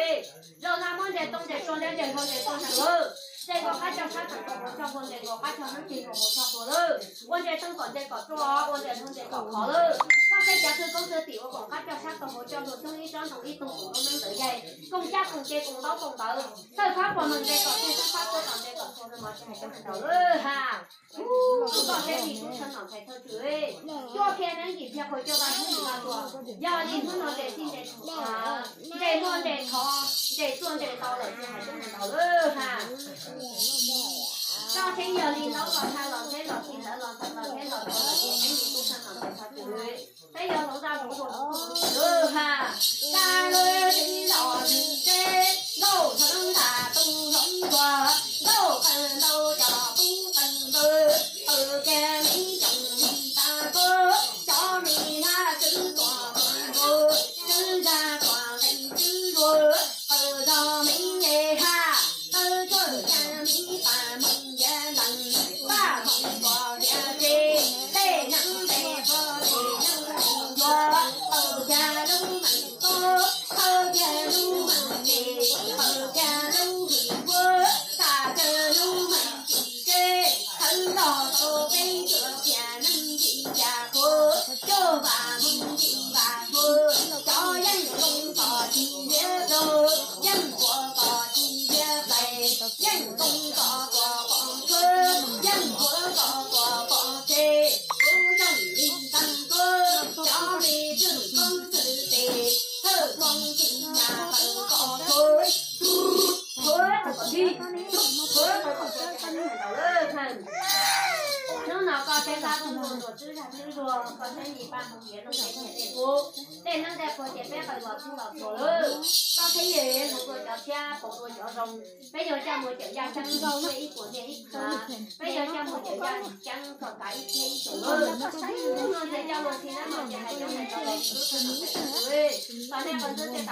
zaum no muab ntse tooj ntse rua nteb, ntse hluv ntse qaug ntse lug, ntse nkaus qab coj sab teem rua hauv cog lug, ntse nkaus qab cog neeb ceg rua hauv cog qhua lawm, ua ntse tooj kom ntse kom ruaj, ua ntse hluv ntse kom khov lawm. Koj txheeb cov thwj koob thwj tim uas koom qab coj sab taug hauv cog lug, txhoob ib tsob ntoo ib tug koom lub neeb ntawd yaig, koom caj koom ces koom ntaub koom ntawv, txhawj phab puas mees ntse kom txhawj, txhawj phab puab tom ntse kom txhua, nws mas tsis hais coob hais ntau lawm ha. Koj txheeb me tub tshua nom ntxhais tshua tswv, cuaj phiaj neeb yim phiaj qhua, cuaj vaj hnub yim vaj tsuag, yog li hnub no ntse txij ntse, ntse muaj ntse khov, ntse txuaj ntse tau lawm tsis hais coob hais ntau lawm ha. Koj txheeb yog li ntaub los tha los ntxheb los txi ntawv los ntxhawv los ntxheb los txhuv los txi txheeb li tub tshua nom ntxhais tshua tswv, peb yuav hloov zaj hloov txuj lawm ha. Tag lawm txiv los ntsev, nkauj txhawv nta tub hloov dua, nkauj qawg ntau cov tub qawg ntawd, qawg kiag li coom li tas kub, cov me hlab tswb tuam tuam nkaus, tswb zag tuam nqis tswb zuag, qawg zog me nce haj, qawg tsuag yag me pas moos yav lees, paj moos tuam viav tsev, tej neeb tej qho tej neeb tej ncua, qawg kiag lub meej kub, qawg kiag lub meej ces, qawg kiag lub hwm npuab, tag kiag lub meej tsis tseb, thawv nrog tau peb cuam tias neeg tsis cas qhuav, coj vam hmoov tsis vam qhuav, cov yeej koob kom tsis liab raug, yeej quav kom tsis liab pais, yeej koob kom quav pom tsuab, yeej quav kom quav pom tseg, kuv yeej li tag kub, cov me thwj koob thwj tes, thawj koob thwj nyas tawm kom tsuab, tsuab tawm kom txhij, tsuab tawm kom tsuab tsis hais coob hais ntau lawm ha. Hnub no koj txheeb hlab txwb ntuag ntuag tswb zag tswb zuag, koj txheeb li paj moos viav loog tej nyiaj tej kub, tej neeb tej qhua ces peb qawg los txhij los txhua lawm. Koj txheeb yog hloov dua cov tshiab pauv dua cov zoo, peb yuav coj mus cawm yaj ceeb, ib puas nyiaj ib phav, peb yuav coj mus cawm yaj ceeb kom kav ib txhiab ib xyoos lawm. Hnub no ntxhais coj lug txhij nab no ces hais coob hais ntau los tub tshua nom ntxhais tshua tswv, tom ntej qawg ntxwb tej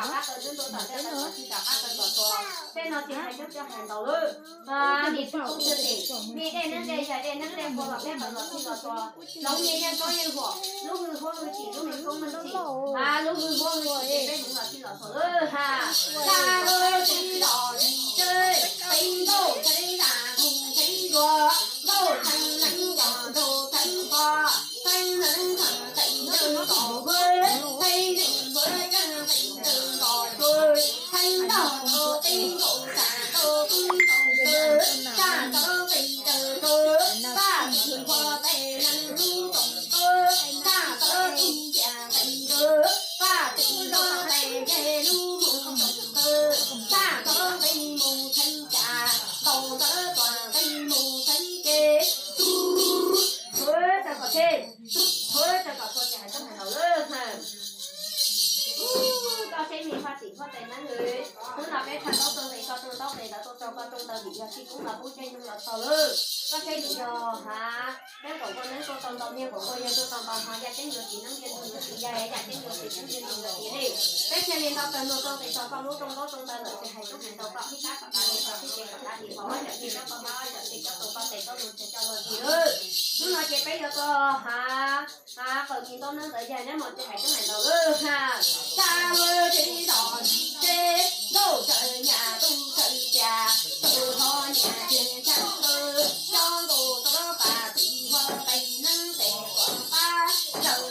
tom qab qawg ntxwb ntua, tom ntej qawg los txhij tom qab qawg los txhua, tej no ces hais coob coj hais ntau lawm. Niam txiv kwv tij, me dej neeb dej yaig dej neeb dej qhua los peb qawg los txhij los txhua, hloov nyiaj yeej tsob yeej huam, lub hwj huab hwj chim lub meej koob meej txhij, lub hwj huab hwj chim ces peb hloov los txhij los txhua lawm ha. Tag lawm txiv los ntsev, txheeb nkauj txheeb zaj hmoov txheeb dua, nkauj txheeb neeb cov nraug txheeb pog, txheeb neeb txheeb qe ntawg nkaus huab, txheeb neeb huab txheeb qe ntawg nkaus tsuag, txheeb nrog tau peb nkaus txaj tau tub nkaus ntawg, txaj tau qe ntawg rua, txaj txhua tes neeg lub rooj tub, txaj tau tub cia qe ntawg, txaj txhua tes nce lub rooj tub, txaj tau qe mus txheeb cas, tau ntawd tuam qe mus txheeb ces. Txhua tawm kom txhij, txhua tawm kom txhua ces hais coob hais ntau lawm ha. Koj txheeb me faj tim huab tais neeb, hnub no peb tshaj ntaub rau nqi, koj rooj ntaub qe ntawd tuaj rau koj rooj ntawd vim yog txhij koob los pub caij nyoog los txog lawm. Koj txheeb vim yog hav, neeb nkaum nkaus neeb tuaj tau ntau, niag nkaum nkaus yawg tuaj tau ntau, ho yaj ceeb yuav txiv neeb, yaj ntuj yuav txiv yaj, yaj ceeb yuav txiv neeb, yaj ntuj yuav txiv li. Peb thiaj li ntau tawg nug rau nqi txog koj lub rooj ntaub rooj ntawd lawm ces hais coob hais ntau, koj qhib qab kom qab li, koj qhib cev kom qab li, ho ob yam txij coj tau, ho ob yam txij coj tau, koj tes koj lus ces coj los txhij lawm. Hnub no ces peb yuav tau hav, hav qawm mis ntaub neeb ntawd yog neb mos tsis hais coob hais ntau lawm ha. Tag lawm txiv los ntsev, nkauj txawm nyas tub txawm cas, tub hlob nyas tsev tshaj tawg, cov nkaus tau pas tim huab tais neeb tes quav qab, lawm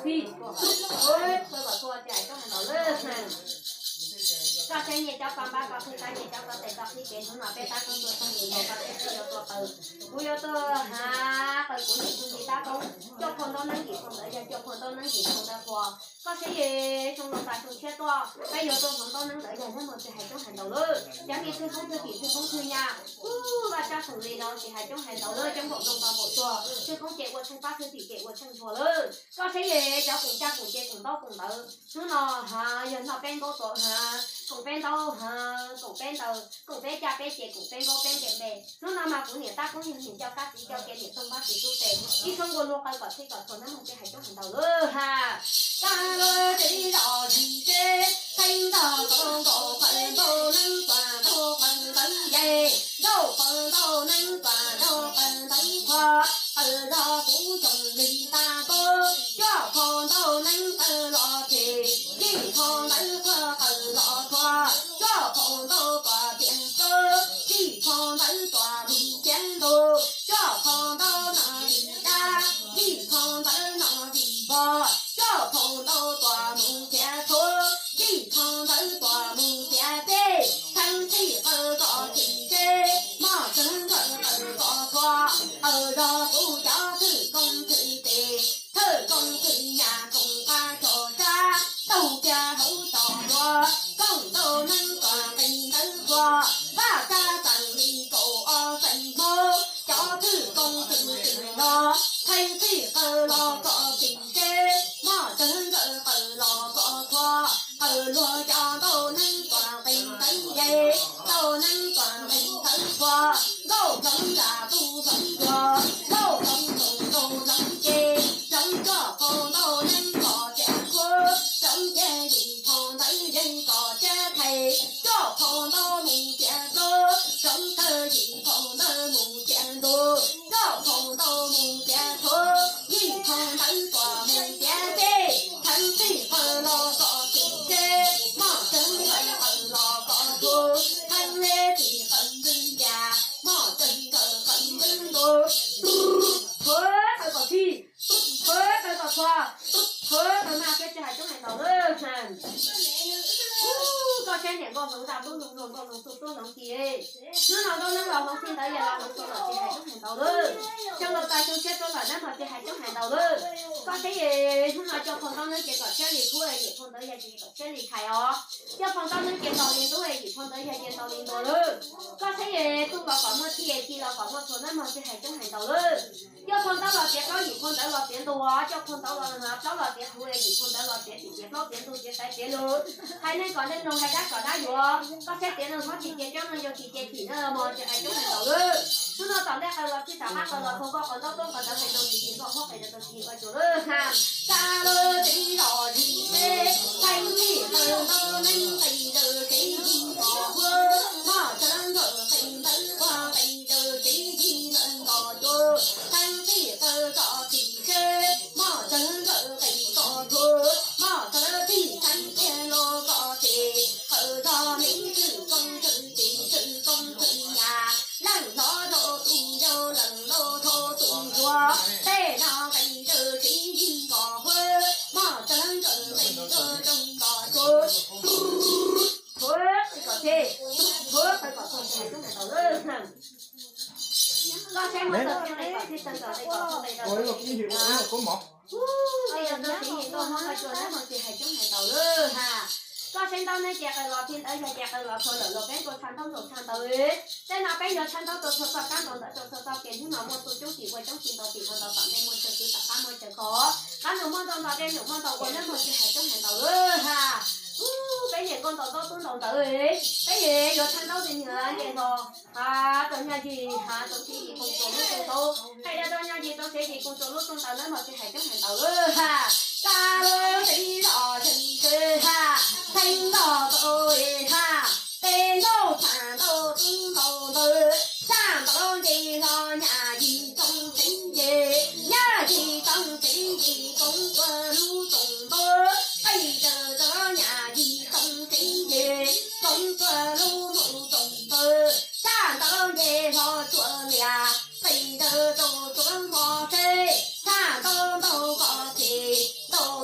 Txij, ua txhua kom txhua ces hais coob hais ntau lawm. Koj saib nyias cov koj npab koj qhib, saib nyias cov koj tes koj qhib ces hnub no peb tab koob tuaj txog nkaus koj peb twb yuav tuaj qaws, kuv yuav tuaj hav qaws kuv niam tug li tab koob. Cuaj phau ntaub neeb yim phau ntawd yog cuaj phau ntaub neeb yim phau ntawd qhuas. Koj saib es xyoo no tas xyoo tshiab tuaj peb yuav tuaj hloov ntaub neeb ntawd yog nab mog tsis hais coob hais ntau lawm. Cov niag thwj koob thwj tim thwj koob thwj nyab, ua vaj tsab xeem li no tsis hais coob hais ntau lawm, coob npaum zoo tau npaum tuag, thwj koob ces ua tsheej pab thwj tim ces ua tsheej ntshua lawm. Koj saib es cov koom caj koom ces koom ntaub koom ntawv hnub no hav yog noj peb nkaub tuav hav, koom peb ntaub hav, koom peb ntawv, koom peb caj peb ces koom peb nkaub peb nte npe. Hnub no mas kuv niam tab koob yog niam coj kab txiv coj kev niam txoog npab txiv tub tes ib txhua nkaus luag qaws kom txhij kom txhua nab mog tsis hais coob hais ntau lawm ha. Kab lawm tib los zis teb theej ntog tau nkaus qaws ntaub neeb tuam ntaub qaws ntawv yais, ntaub qaws ntaub neeb tuam ntaub qaws ntawv qhuas, qaws zog kuv tsoom li tag koob. Cuaj phau ntaub neeb qaws los them, yim phau ntawv qhuas qaws los qhuas. Cuaj phau ntaub tuam tiav txob, yim phau ntawv tuam mus tiav ntuj. Cuaj phau ntaub no vim dab, yim phau ntawv no vim npog. Cuaj phau ntaub tuam mus tiav tshuab, yim phau ntawv tuam mus tiav teb. Theej txhij qaws kom txhij teb, moj txeeg qaws qaws kom txhua, qaws zog kuv cov thwj koob thwj tes, thwj koob thwj nyab koom qab tso sab, tauj kiag hauv tso dua, koom ntaub neeb tuam nqi ntawv qhuas, vaj tsab xeem li kaum ob xeem Hmoob, cov thwj koob thwj tes no, theej txhij qaws los kom txhij teb, moj txeeg qaws qaws los kom txhua, qaws luag cov ntaub neeb tuam nqi ntawv yais, ntaub neeb tuam nqi ntawv qhuas, nkauj hloov zam tub hloov dua, nkauj hloov ntoos nkaus hloov ces, hloov cuaj phau ntaub neeb kom tiav khuab, hloov kiag yim phau ntawv yeej kom tiav thais, cuaj phau ntaub mus tiav txob, hloov kawg yim phau ntawv mus tiav ntuj, cuaj phau ntaub mus tiav tshuab, yim phau ntawv tuam mus tiav teb, theej txhij qaws los kom txhij teb, moj txeeg qaws qaws los kom txhua, theej txhij qaws ntxwb ncas, moj txeeg qaws qaws ntxwb ntuj. Txhua qaws kom txhij, txhua qaws kom txhua, txhua qaws mas thiab tsis hais coob hais ntau lawm. Koj saib niam nkauj hloov zaj tub hloov luag nkauj hloov txhua tub hloov ci. Hnub no ntaub neeb los hloov txhij ntawv yog los hloov txhua los tsis hais coob hais ntau lawm. Xyoo laus tas xyoo tshiab tuaj lawm nab mog tsis hais coob hais ntau lawm. Koj saib es hnub no cuaj phau ntaub neeb ces kom tshiab li khub, yim phau ntawv yog ces kom tshiab li thais os. Cuaj phau ntaub neeb ces ntaus li ntub, yim phau ntawv yog ces ntaus li ntuas lawm. Koj saib es tub los kom muaj txhij, ci los kom muaj txhua nab mog tsis hais coob hais ntau lawm. Cuaj phau ntaub los tiav plaub, yim phau ntawv los tiav ntuas, cuaj phau ntaub los plaub los tiav qhuv, yim phau ntawv los tiav tim tiav plaub tiav ntug tiav taiv tiav lug. Hais neeg kom neeg noog, hais dab kom dab yuav. Koj saib tiav neeg hlob tsis cia coob, neeg yau tsis cia chim na mog tsis hais coob hais ntau lawm. Hnub no tom ntej qaws los txhij tom qab qaws los txhua, nkauj qaws ntaub tub qaws ntawv qis ntaus tsis yig, nkauj hmoob qis ntaus tsis yig ua tsuas lawm ha. Kab lawm tib los zis teb, theej txhij qaws ntaub neeb qis ntaus tsis yig nkaus huab, moj txeeg qaws qis ntawv qhuas qis ntaus tsis yig lawm nkaus cuab, theej txhij qaws kom txhij teb, moj txeeg qaws qis kom txhua, moj txeeg txhij theej kiag los kom txhij, qaws zog me thwj koob thwj tis thwj koob thwj nyab, leej hlob rau tus yau leej laus rau tus ntsuag, tej no qis ntaus tsis yig nkaus huab, moj txeeg qaws qis ntaus tsis yig nkaus cuab. Huab qis kom txhij, huab qis kom txhua tsis hais coob hais ntau lawm. Koj saib muaj txog txhij qis kom txhij, txog txhij qis kom txhua qis rau txhua tsis yig na. Ub, qis rau txhua tsis yig nkaus huab nkaus cuab nab mog tsis hais coob hais ntau lawm ha. Koj saib ntaub neeb ces qaws los txhij ntawv yog ces qaws los txhua lawm los peb tuaj tshaj ntaub ntaus tshaj ntawv. Tej no peb yuav tshaj ntaub rau txhua txoj kab ntaus ntawv rau txhua txoj kev, hnub no muaj txhua coob tim ua coob tim ntaus tim ua ntaus tom ntej muaj chaw kwv tom qab muaj chaw kho. Qab nus muaj ntau nto dej num muaj ntau ua nab mog tsis hais coob hais ntau lawm ha. Ub, peb niam nkauj ntaus ntaub tub ntaus ntawv, peb yuav tshaj ntaub tis niag nce hlo. Ha, rau nyaj yig ha, tsoom txiv yim koom txuas lub xoo ntaub, hais rau nyaj yig tsoom txiv yim koom txuas lub xoo ntawv nab mog tsis hais coob hais ntau lawm ha. Kab lawm tib los zis teb ha, theej los tau ha, peb ntaus tshaj ntaub tub ntaus ntawv, tshaj ntaub nce hlo nyaj yig tsoom txiv nce, nyaj yig tsoom txiv yim koom txuas lub xoo ntaub, qis ntaus rau nyaj yig tsoom txiv nce, koom txuas lub mus xoo ntawv, tshaj ntaub nce hlo tsuas lias, qis ntaus rau tsuas hmo teb, tshaj ntaub ntaus kom txhij ntaus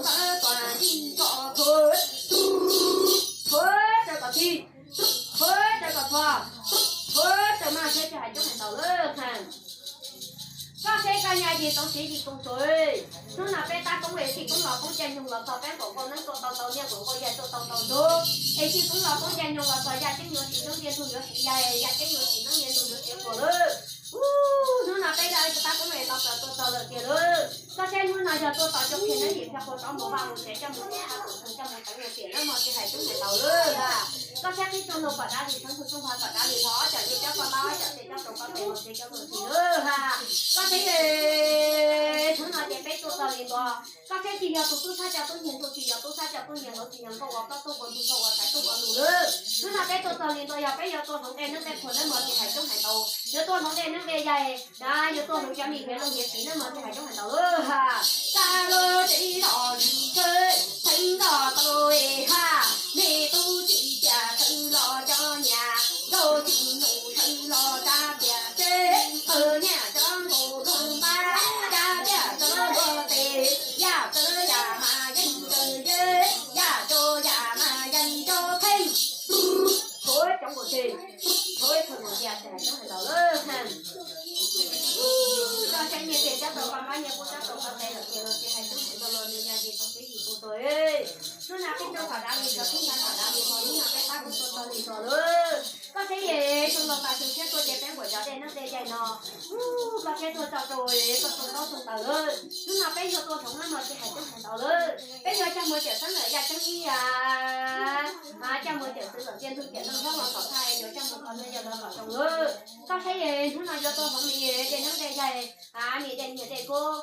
Ib yim koom txuas, hnub no peb tab koob es xij koob los koob caij nyoog los txog peb nkaum nkaus neeb tuaj tau ntau, niaj nkaum nkaus yaig tuaj tau ntau ntug, es xij koob los koob caij nyoog los txog yaj ceeb yuav siv hnub ntiag ntug yuav siv yaig, yaj ceeb yuav siv hnub ntiag ntug yuav siv quas lawm. Ub, hnub no peb tab koob es tau txog tuaj txog lawm tiag lawm. Koj saib hnub no yog tuaj txog cov kiag neeb yim thiab quas rov mus vaj mus tsev coj mus teb tab tom txog coj mus teev mus tiam lawm mog, tsis hais coob hais ntau lawm ha. Koj saib qhib rooj lug kom dav li, txheeb tug rooj vag kom dav li, los ob cov dej coj paj npab, ob cov dej coj rau koj tes mus tsev coj mus txiv lawm ha. Koj saib hnub no ces peb tuaj txog li ntua, koj saib tsis yog tus tub sab coj tub nyiag ntuj, tsis yog tub sab coj tub nyiag hluav, tsis yog nkauj ua plaub tub ua ntug, nkauj ua tsaiv tub ua lus lawm. Hnub no peb tuaj txog li ntua yog peb yuav tuaj hloov dej neeb dej qhuas nawb mog, tsis hais coob hais ntau, yuav tuaj hloov dej neeb dej yaig, yuav tuaj hloov cov me hiav loog hiav txiv nawb mog, tsis hais coob hais ntau lawm ha. Txaj lub tsev los ntawd, txheeb nroj tau es ha, me tub tsis cas sawv los cov nyab, nkauj tsis nus sawv los rab tiam teb, qw nyab cov nkaus loog npab, rab tiam cov luag tes, yam txawv yam mas yeej txawv yej, yam cov yam mas yeej cov kheej. Txhuav cov nkaus tes, txhuav ib txhua nkaus tes, tsis hais coob hais ntau lawm ha. Koj saib nyias tes coj tau paj npab, nyias kuj coj tau qhov tes lawm tiag los tsis hais coob hais ntau los nws yog yim tau peb yim tus txuas. Hnub no qhib rooj kom dav li, qhib ntawv kom dav li, hmo hnub no peb tab kuj tuaj txog li txog lawm. Koj saib es zoo los tas txug siab tuaj ces peb nquam cov dej neeb dej yaig no, koj saib tuaj txog rau koj txog ntaub txog ntawv lawm. Hnub no peb yuav tuaj hloov nawb mog, tsis hais coob hais ntau lawm. Peb yuav coj mus cawm xeeb lawm yaj ceeb ib yam, coj mus cawm txwv lawm tiaj ntug tiam neej hlob los kom tag, yuav coj mus qhov twg yog los kom zoo lawm. Koj saib es hnub no yuav tuaj hloov li dej neeb dej yaig, me dej nyiag dej kub.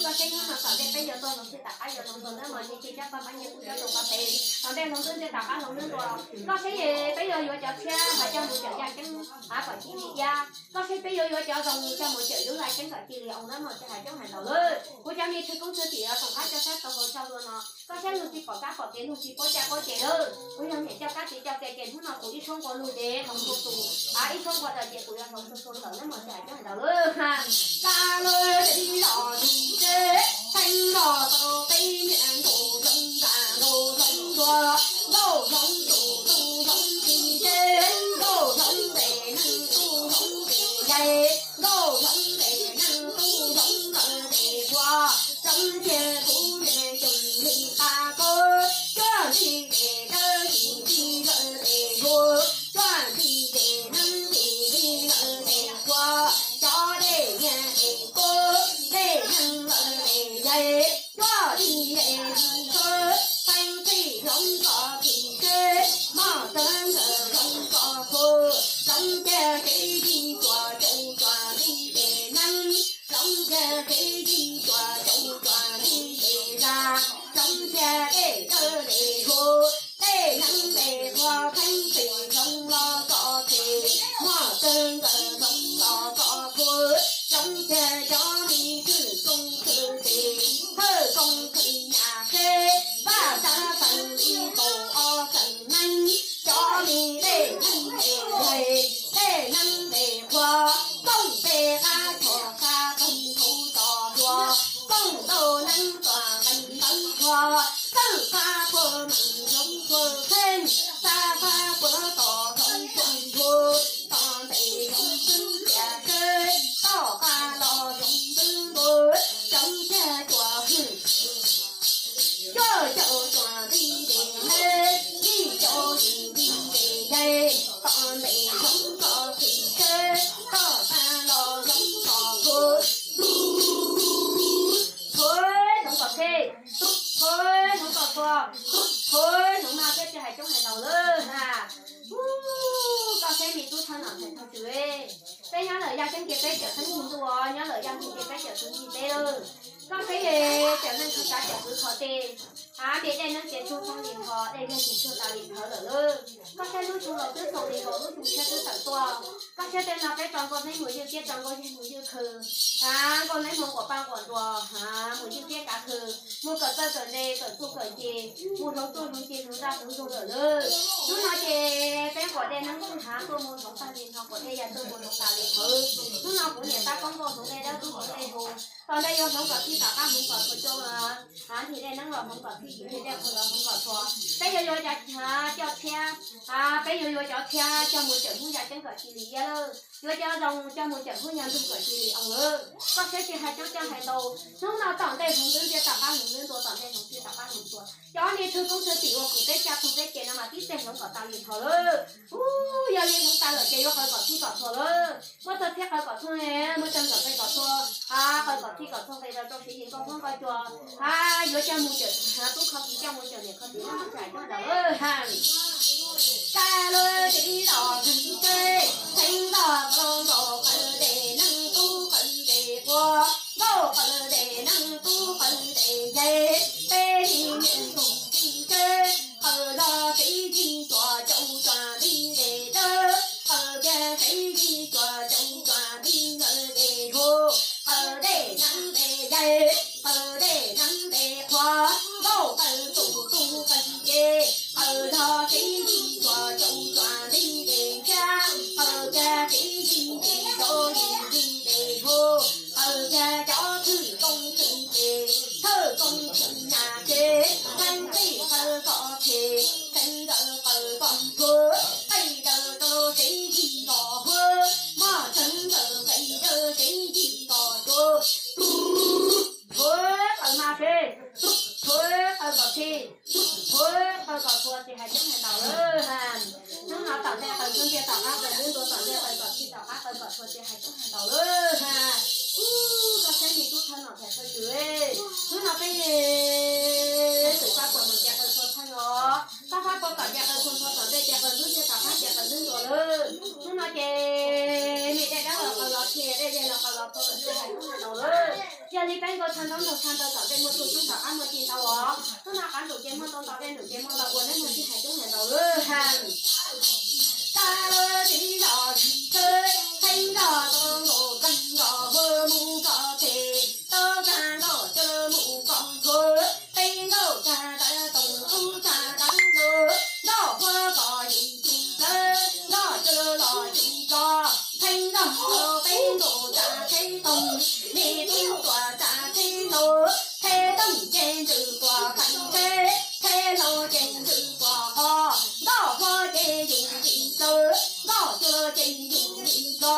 Koj saib hnub no tom ntej peb yuav tuaj hloov txij tom qab yuav hloov ntawd nawb mog, nyias tes coj paj npab, nyias kuj coj tau qhov tes, tom ntej hloov twb ntej tom qab hloov twb ntua. Koj saib es peb yuav yuav cov tshiab hais coj mus cawm yaj ceeb kom cia li iab. Koj saib peb yuav yuav cov zoo coj mus cawm lub yaj ceeb kom cia li oo nawb mog, tsis hais coob hais ntau lawm. Kuv cov me thwj koob thwj txim uas toom qab coj sab tau hauv zaj dua no, koj saib luag tsis pom kab pom kev, luag tsis paub caj paub ces lawm. Kuv yog niam coj kab tes coj kev ces hnub no kuv ib suab nqua lug ces hloov txhua tus, ib suab nqua daws ces kuv yuav hloov txhua txhua ntawm nawb mog, tsis hais coob hais ntau lawm ha. Txaj lub tsev los ntawd, txheeb nroj tau peb niam nkaus loog nram nkaus loog ntua, nkauj hloov tus tub hloov txiv teb, nkauj hloov tes neeg tub hloov tes yaig, nkauj hloov tes neeg tub hloov lawm tes qhua, hloov kiag kuv niam tseem li qab kub, cuaj ntxhi tes dawb sim ntxhi lawm tes hu, cuaj ntxhi tes neeb ntxhi ntxhi lawm tes qhua, cov dej nyiag tes kub, dej neeg lawm tes yaig, cuaj ntxhi tes hu, teeb txhij hloov txoj kev seb, moj txawv ntxawm hloov txoj qhua, hloov kiag kev ntxhi cuam caum cuaj ntxhi tes neeb, hloov kiag kev ntxhi cuam caum cuaj ntxhi tes zaj, hloov kiag dej dawb tes hu, dej neeb tes qhua, teeb txhij hloov los txoj kev, moj txawv ntxawm hloov los txoj qhua, hloov kiag cov me thwj koob thwj txim, thwj koob thwj nyam seb, vaj txav xeem ib kaum ob xeem neeb, cov me dej neeb tes yaig, dej neeb tes qhua, kooj peb qab txhua qab kooj thaum txoj hlua, kooj ntau neeb txoj nqeeb ntawv qhua, txawj qab puag meem hloov txhua kheej, txaj qab puag tom hloov txhua hlua, tom ntej hloov xwb tiam seb, tom qab los hloov xwb ntua, hloov kiag cuaj hwj, cuaj caum cuaj ntxhi tes neeb, yim caum yim ntxhi tes yaig, tom ntej hloov txoj kev seb, tom qab los hloov txoj qhua, txhua hloov kom khej, txhua hloov kom txhua, txhua hloov no thiab tsis hais coob hais ntau lawm na. Ub, koj saib me tub thawj nom thawj thawj tw, peb nyob lawm yaj ceeb ces peb cawm xeeb ntxwv ntuj, nyob lawm yaj ntxwv ces peb cawm txwv ntxhi teb lawm. Koj saib cawm neeg khaws tsav cawm txwv kho tes, me dej neeb ces tshuaj tag li nthos, dej neeg ces tshuaj tas li nthawv lawm lauj. Koj saib lub xyoo los twb xaus li nkaus, lub xyoo tshiab twb tawm tuaj. Koj saib tej no peb tso nkauj neeb mus ywj tiab tso nkauj yaig mus ywj khw, nkauj neeb mus nquam pa nquam ntuas, mus ywj tiab kav khw, mus kawm txawj kawm ntse, kawm txuj kawm ci, mus hloov txuj hloov ci, hloov ntaj hloov ntsug lawm lauj. Hnub no ces peb nquam dej neeb hav tuaj mus hloov tag li nthos, nquam dej yaig tuaj mus hloov tas li nthawv. Hnub no kuv niam tab koob nkauj hloov dej dawb kub hloov dej haus, Tom ntej yuav hloov kom txhij tom qab hloov kom txhua cov, nrhiav dej neeb los hloov kom txhij, nrhiav dej qhua los hloov kom txhua. Peb yuav yuav cov, coj txhiab, peb yuav yuav cov txhiab coj mus cawm hnub yaj ceeb kom cia li iab lawm, yuav cov zoo coj mus cawm hnub yaj ntug kom cia li oo lawm. Koj saib tsis hais coob coj hais ntau, hnub no tom ntej hloov ntuj ntiaj tom qab hloov ntuj ntua, tom ntej hloov txhij tom qab hloov txhua. Cov niag thwj koob thwj tim ua kuv peb caj txoog peb ces no mas tib teg hloov kom tas li tho lawm. Ub, yog li hloov tas lawm ces yuav qaws kom txhij kom txhua lawm. Muab txog txhiab qaws kom txhua, muab txog nkawm qaws kom txhua, qaws kom txhij kom txhua nqis rau rau siv yim nkauj huab nkauj cua, yuav coj mus cawm tub kho kiv, coj mus cawm niam kho txiv, muab txhais coob ntau lawm ha. Tag lawm txiv los txog teb, theej nrog tau nkaus qaws tes neeg tub qaws tes qhua, nkaus qaws tes neeg tub qaws tes yai, peb li niam ntxoog txij teb, qaws los qhiv yig cuam caum cuam li tes dawb, qaws kiag qhiv yig cuam caum cuam li lawm tes hau, qaws tes neeg tes yai, qaws tes neeg tes qhua, nkaus qaws tus tub qaws ces, qaws los qhiv yig cuam caum cuam li tes ntshiab, qaws kiag qhiv yig tes rau li li tes hau, qaws kiag cov thwj koob thwj ces, thawj koob thwj nyam ces, theej qij qaws kom phem, theej ntawd qaws kom thuav, qij ntawd rau qhiv yig kom huab, moj theej ntawd qij rau qhiv yig kom tuav. Thuav qaws mas phem, thuav qaws kom phem, thuav qaws kom txhua, tsis hais coob hais ntau lawm ha. Hnub no tom ntej qaws ntuj ntiaj tom qab, qaws ntuj ntua, tom ntej qaws kom txhij tom qab, qaws kom txhua, tsis hais coob hais ntau lawm ha. Ub, koj saib me tub thawj nom thaiv thawj tswv, hnub no peb xwm txoj puas mus ces qaws txhua txheej os. Koj fab puas tom ces qaws txhua txhua, tom ntej ces qaws ntuj ntiaj tom qab ces qaws ntuj ntua lawm. Hnub no ces me dej dawb los qaws los txhia, dej liag los qaws los txhua lawm, tsis hais coob hais ntau lawm. Yog li peb nkauj txha ntaub ntaug txha ntau, tom ntej muaj tug coob tom qab muaj ci ntau os. Hnub no qav ntuj ces muaj ntau ntau, dej ntuj ces muaj ntau ua, neb muaj tsis hais coob hais ntau lawm ha. Tag lawm txiv los txog teb, theej nrog tau nkaus kawg nkaus huab mus kom phem, tau kag nkaus coj mus kom thuav, peb nkaus kag tawv toom tub txha tawv ntuj, nrog huab kom yim cim plawv, nrog coj los cim tso, theej nrog tau peb nkaus txav tsheb toom, me tub tuam txav tsheb hlau, tsheb toom ces ntsws tuam qees tsheb, tsheb hlau ces ntsws tuam qos, nrog huab ces yim cim plawv, nrog coj ces yim cim tso,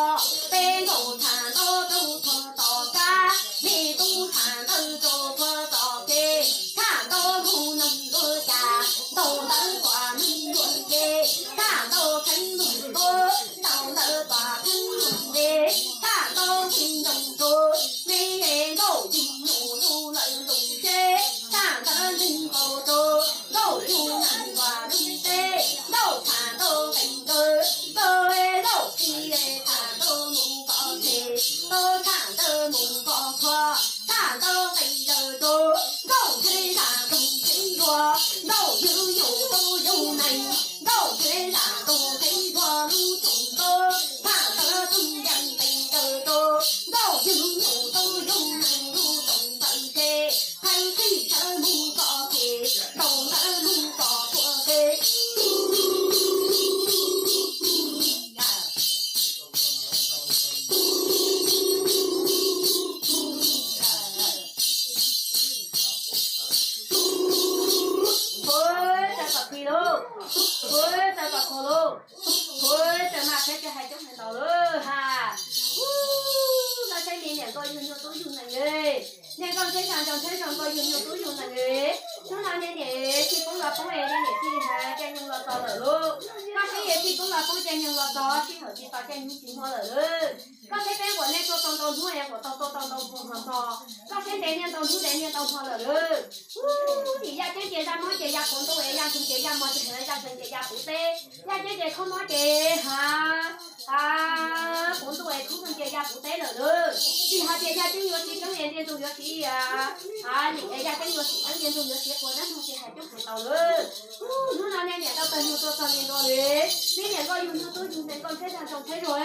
peb nkaus tham ntau rau txhua tom kab, me tub tham ntawv rau txhua tom kev, tham ntau mus noog dua cas, ntaus ntawv tuam noog dua ces, tham ntau kheev noog dua, ntaus ntawv tuam kheev noog ces, tham ntau ntxhi noog dua, me nkauj yug nyuj lug lawm ntoos tsheb, tham ntawv ntxhi nkaus rau, nkauj yug neeg tuam noog teb, nkauj tham ntau qee nkawd, nkauj nkauj qi tham ntau mus kom phem, nkauj tham ntawv mus kom qhuav, tham ntau qee yawg rau, nkauj qheb tham ntoos qheb dua, nkauj yug nyuj tub yug nees, nkauj qheb tham ntoos qheb dua lub txoos ntuj, tham ntawv tug yees qee yawg rau, nkauj yug nyuj tub yug nees lub txoos ntawm kev, qheb qhib thawv mus kom phem, ntaus ntawv mus kom tuam kev. Ua, txawm kom phem lauj, ua, txawm kom khuav lauj, ua, txawm mas peb tsis hais coob hais ntau lawm ha. Ub, koj saib me niam nkauj yug nyuj tub yug nees, niam nkauj tsheb zag ntsoog tsheb zog nkauj yug nyuj tub yug nees. Hnub no niam niam txij koob los poob es niam niam txij hais caij nyoog los txog lawm lauj. Koj saib es txij koob los poob caij nyoog los txog, sij hawm tsis tau caij nyoog tsis muaj lawm lauj. Koj saib peb quam nej tuaj tau ntau hnub es quam tau tuaj tau ntau hmo hmo hmo. Koj saib ntev niaj ntau hnub ntev niaj ntau hmo lawm lauj. Ub, yaj ceeb ces zaj mob ces yaj puv ntuj es yaj ntsoog ces yaj mos ces yaj tsees ces yaj puv teb. Yaj ceeb ces khaub mob ces ha, ha, puv ntuj es khaub ntuj ces yaj puv teb lawm lauj. Tsis hais tias yaj ceeb yuav tsis ceeb es ntiag ntug yuav tsis, ha, lim es yaj ceeb yuav tsis ceeb ntiag ntug yuav tsis quav nab noog tsis hais coob hais ntau lawm. Ub, hnub no nej niam tau tag nyuag tuaj txog li ntua li. Nej niam nkauj yug nyuj tub yug nees nkauj tsheb zag ntsoog tsheb zog,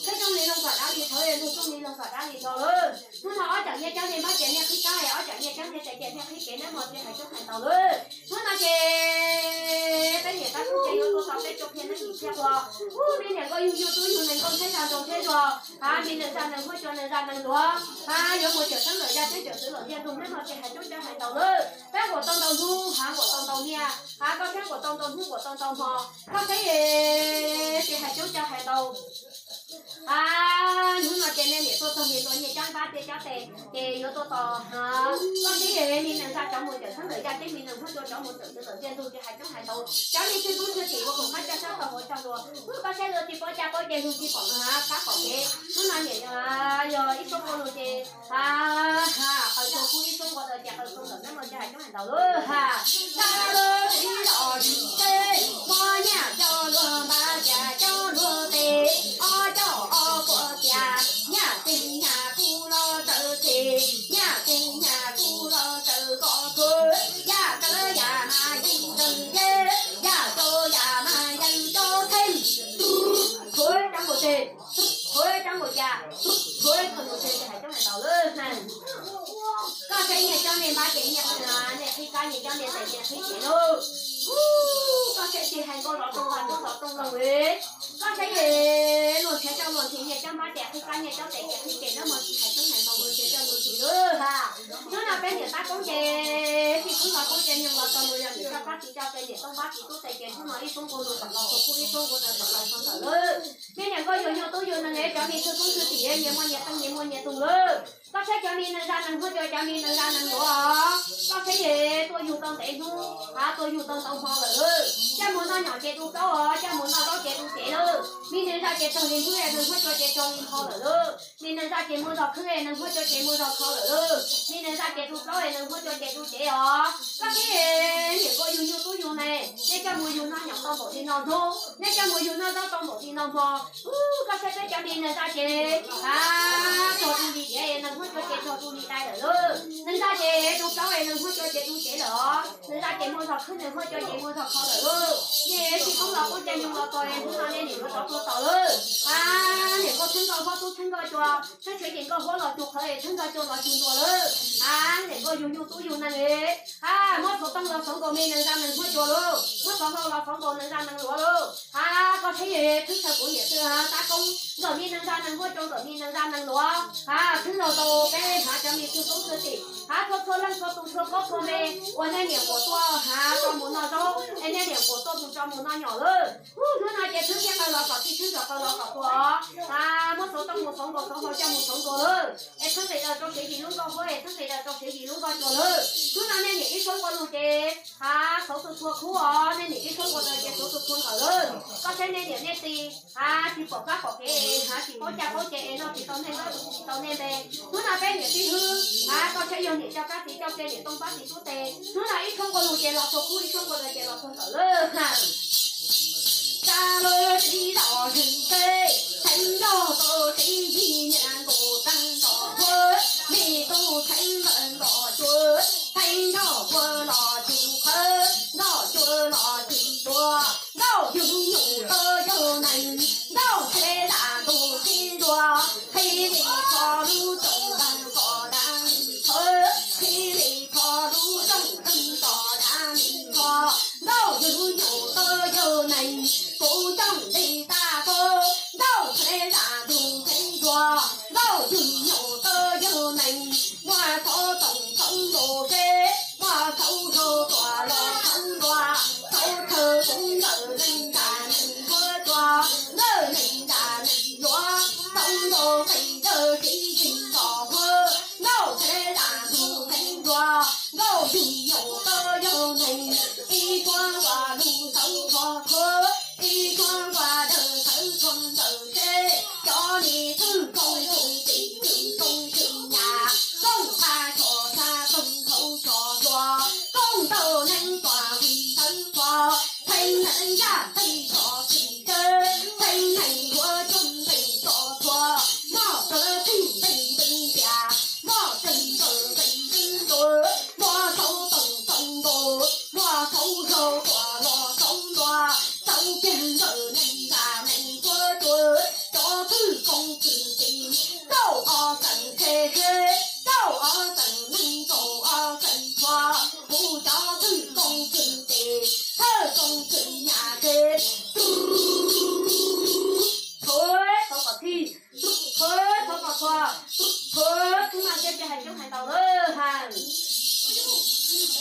tsheb rooj li loog kom dab li tshauv, ntug rooj li loog kom dab li tshauv lawm. Hnub no ob cam nyiaj ceeb li mob ces nej qhib kab es ob cam nyiaj ceeb li tes ces nej qhib kev nab mos tsis hais coob hais ntau lawm. Hnub no ces peb niam tab yuav tuaj tau peb tug qhia neeb yim qhia quas. Ub, me niam nkauj yug nyuj tub yug nees nkauj ntxheb zaj nroo ntxheb zuag, hab me neeg zaj neeg huab cua neeg zaj neeg luav, hab yuav mus cawm xeeb lawm yaj teb cawm txwv lawm ntiaj tug neej no ces hais coob coob hais ntau lawm. Peb nquam tau ntau hnub, hab nquam tau ntau niaj, hab koj saib nquam tau ntau hnub nquam tau ntau hmo, koj saib ces hais coob coob hais ntau. A, hnub no ces nej niam tuaj txog nyias tua nyias cab npab thiab cab tes ces yuav tuaj tos, koj saib me neeg zaj cov mus cawm xeeb lawm yaj teb, me neeg huab cua cov mus cawm txwv lawm ntiaj tug ces hais coob hais ntau. Cov me txwj tub txwj tim ua koom qab caj sab tau hauv cog lus, ub, koj saib lawv tsis paub caj paub ces lug tsis pom, hab sab pom kev. Hnub no niam yog ib soob nqua lug ces, a, qaws tsuag kub ib soob nqua daws ces qaws tsuag ntawm neb no ces hais coob hais ntau lawm. Ha, tag lawm tib los tsis teb, muab nyaj coj luag npab, cas coj luag tes, ob coj ob puas cas, nyaj teg nyaj kub los tawm teg, nyaj teg nyaj kub los tawm koj kub, yaj tawv yaj mas yeej tawg yeb, yaj tsaus yaj mas yeej tsaus theej. Khuv rab nkaus teg, khuv rab nkaus cas, khuv khaws nkaus teg ces hais coob hais ntau lawm. Koj saib nyias cov npe npab ces nyias, nej qhib kab, nyias cov npe tes nyias qhib cev lauj. Ub, koj saib tig hais nkauj los toog, vas ntuj los toog lauj. Koj saib luag nrhiav coj luag nrhiav nyias cov npab ces qhib kab, nyias cov tes ces qhib cev, nab mos tsis hais coob hais ntau luag nrhiav coj luag nrhiav lawm ha. Hnub no peb niam tab koob ces fij koob los koob ces nyoog los txog luag yog niam coj pab txiv coj peb niam toob pab txiv tub tes ces hnub no ib soob nqua lug kom los txog kub, ib soob nqua daws kom los txog ntawm lawm. Me niam nkauj yug nyuj tub yug nees, cov me txwj tub txwj tim nyias muaj nyias teej nyias muaj nyias tug lawm. Koj saib cov me neeg zaj neeg huab cua, cov me neeg zaj neeg luav, koj saib tuaj yug tau ntev hnub, hab tuaj yug tau ntau hmo lawm. Coj mus noj nyom ces du plaub os, coj mus noj zaub ces du cev lawm. Me neeg zaj ces tsaug li ntxhwb, neeg huab cua ces tsaug li npho lawm lauj. Me neeg zaj ces muaj zog khwb, neeg huab cua ces muaj zog kho lawm lauj. Me neeg zaj ces du plaub, neeg huab cua ces du cev os. Koj saib niam nkauj yug nyuj tub yug nees, nej coj mus yug noj nyom tau npaum li no hnub, nej coj mus yug noj zaub tau npaum li no hmo. Ub, koj saib peb cov me neeg zaj ces, a, tsaug du li diav, neeg huab cua ces tsaug du li dai lawm lauj. Neeg zaj ces du plaub, neeg huab cua ces du cev lawm os. Neeg zaj ces muaj zog khwb, neeg huab cua ces muaj zog kho lawm lauj. Nej fij koob los koob ces nyoog los txog, hnub no nej niam yuav rov tuaj tos lawm. A, niam nkauj txheeb nkauj huab tub txheeb nkauj cua, txheeb tsheb ces nkauj huab los tug qhawv, txheeb nkauj cua los tug ntuas lawm. A, niam nkauj yug nyuj tub yug nees, a, muab xov tooj los xov nkaus me neeg zaj neeg huab cua lauj, muab xov hlau los xov nkaus neeg zaj neeg luav lauj. A, koj saib, txheeb tshawv kuv niam txwj tab koob nkawm me neeg zaj neeg huab cua, nkawm me neeg zaj neeg luav, a, txheeb laug tau peb hab cov me txwj tub txwj tim, hab txhua txhua leej txhua tus txhua kob txhua npe uas nej niam kuas tuaj hab tso mus noj zaub, es nej niam kuas tuaj mus tso mus noj nyom lawm. Ub, hnub no ces txheeb txhia qaws los kom txi, txheeb zog qaws los kom tuag, a, muab xov tooj mus xov nkaus, xov hlau coj mus xov nkaus lawm. Es txheeb nqis daws rau sev yim lub nkoj huab, es txheeb nqis daws rau sev yim lub nkoj cua lawm. Hnub no nej niam ib soob nqua lug ces, a, xauv txhua txhua khub os, nej niam ib soob nqua daws ces xauv txhua txhua nqawm lawm. Koj saib nej niam nej txiv, a, tsis pom kab pom kev, a, tsis paub caj paub ces es noj tsis tau nej zaub, tsis tau nej npe. Hnub no peb niam tij hwb, a, koj saib yog niam coj kab txiv coj peb niam toob pab txiv tub tes. Hnub no ib soob nqua lug ces los txhua khub, ib soob nqua daws ces los txhua nqawm lawm. Tsa lawm tib los zws teb, theej nrog tau tib yig niam nkaus tag nrho huab, me tub theej npawg nrog cua, theej nrog cua los cug qhawv, nrog cua los cug dua, nkauj yug nyuj tub yug nees, nkauj qheb zaj ntug qhib nruas, qhib li txho lub rooj npawg kom dab li txhawv, qhib li txho lub rooj npawg kom dab li txho, nkauj yug nyuj tub yug nees, kuv coj nqi tag kub, nkauj qheb zaj ntug qhib nruas, nkauj yug nyuj tub yug nees, muaj txhua toom txhua ntu zeb, muaj txhua zaug tuaj los txhua ntua, txhua chaw tub nkawm neeg zaj neeg huab cua, nkawm neeg zaj neeg luav, tau nkaus qis dawb tib yig nrog huab, nkauj qheb zaj ntug qhib nruas, nkauj yug nyuj tub yug nees, ib suab nqua lug xauv txhua khub, ib suab nqua daws xauv txhua ntawm teb, cov me txwj koob txwj tim, txwj koob txwj nyam, koob qab tso sab, koob thaub tso hluas, koob tau neeb tuaj vim tawv tso, theej neeg zaj nqis tso txim tsawv, theej neeg yuav coob nqis tso txhua, muaj tsawv txij nqis nqis tias, muaj tsawg npawg nqis nqis ntua, muaj txhua toom txhua ntu, muaj txhua zaug tuaj los txhua ntua,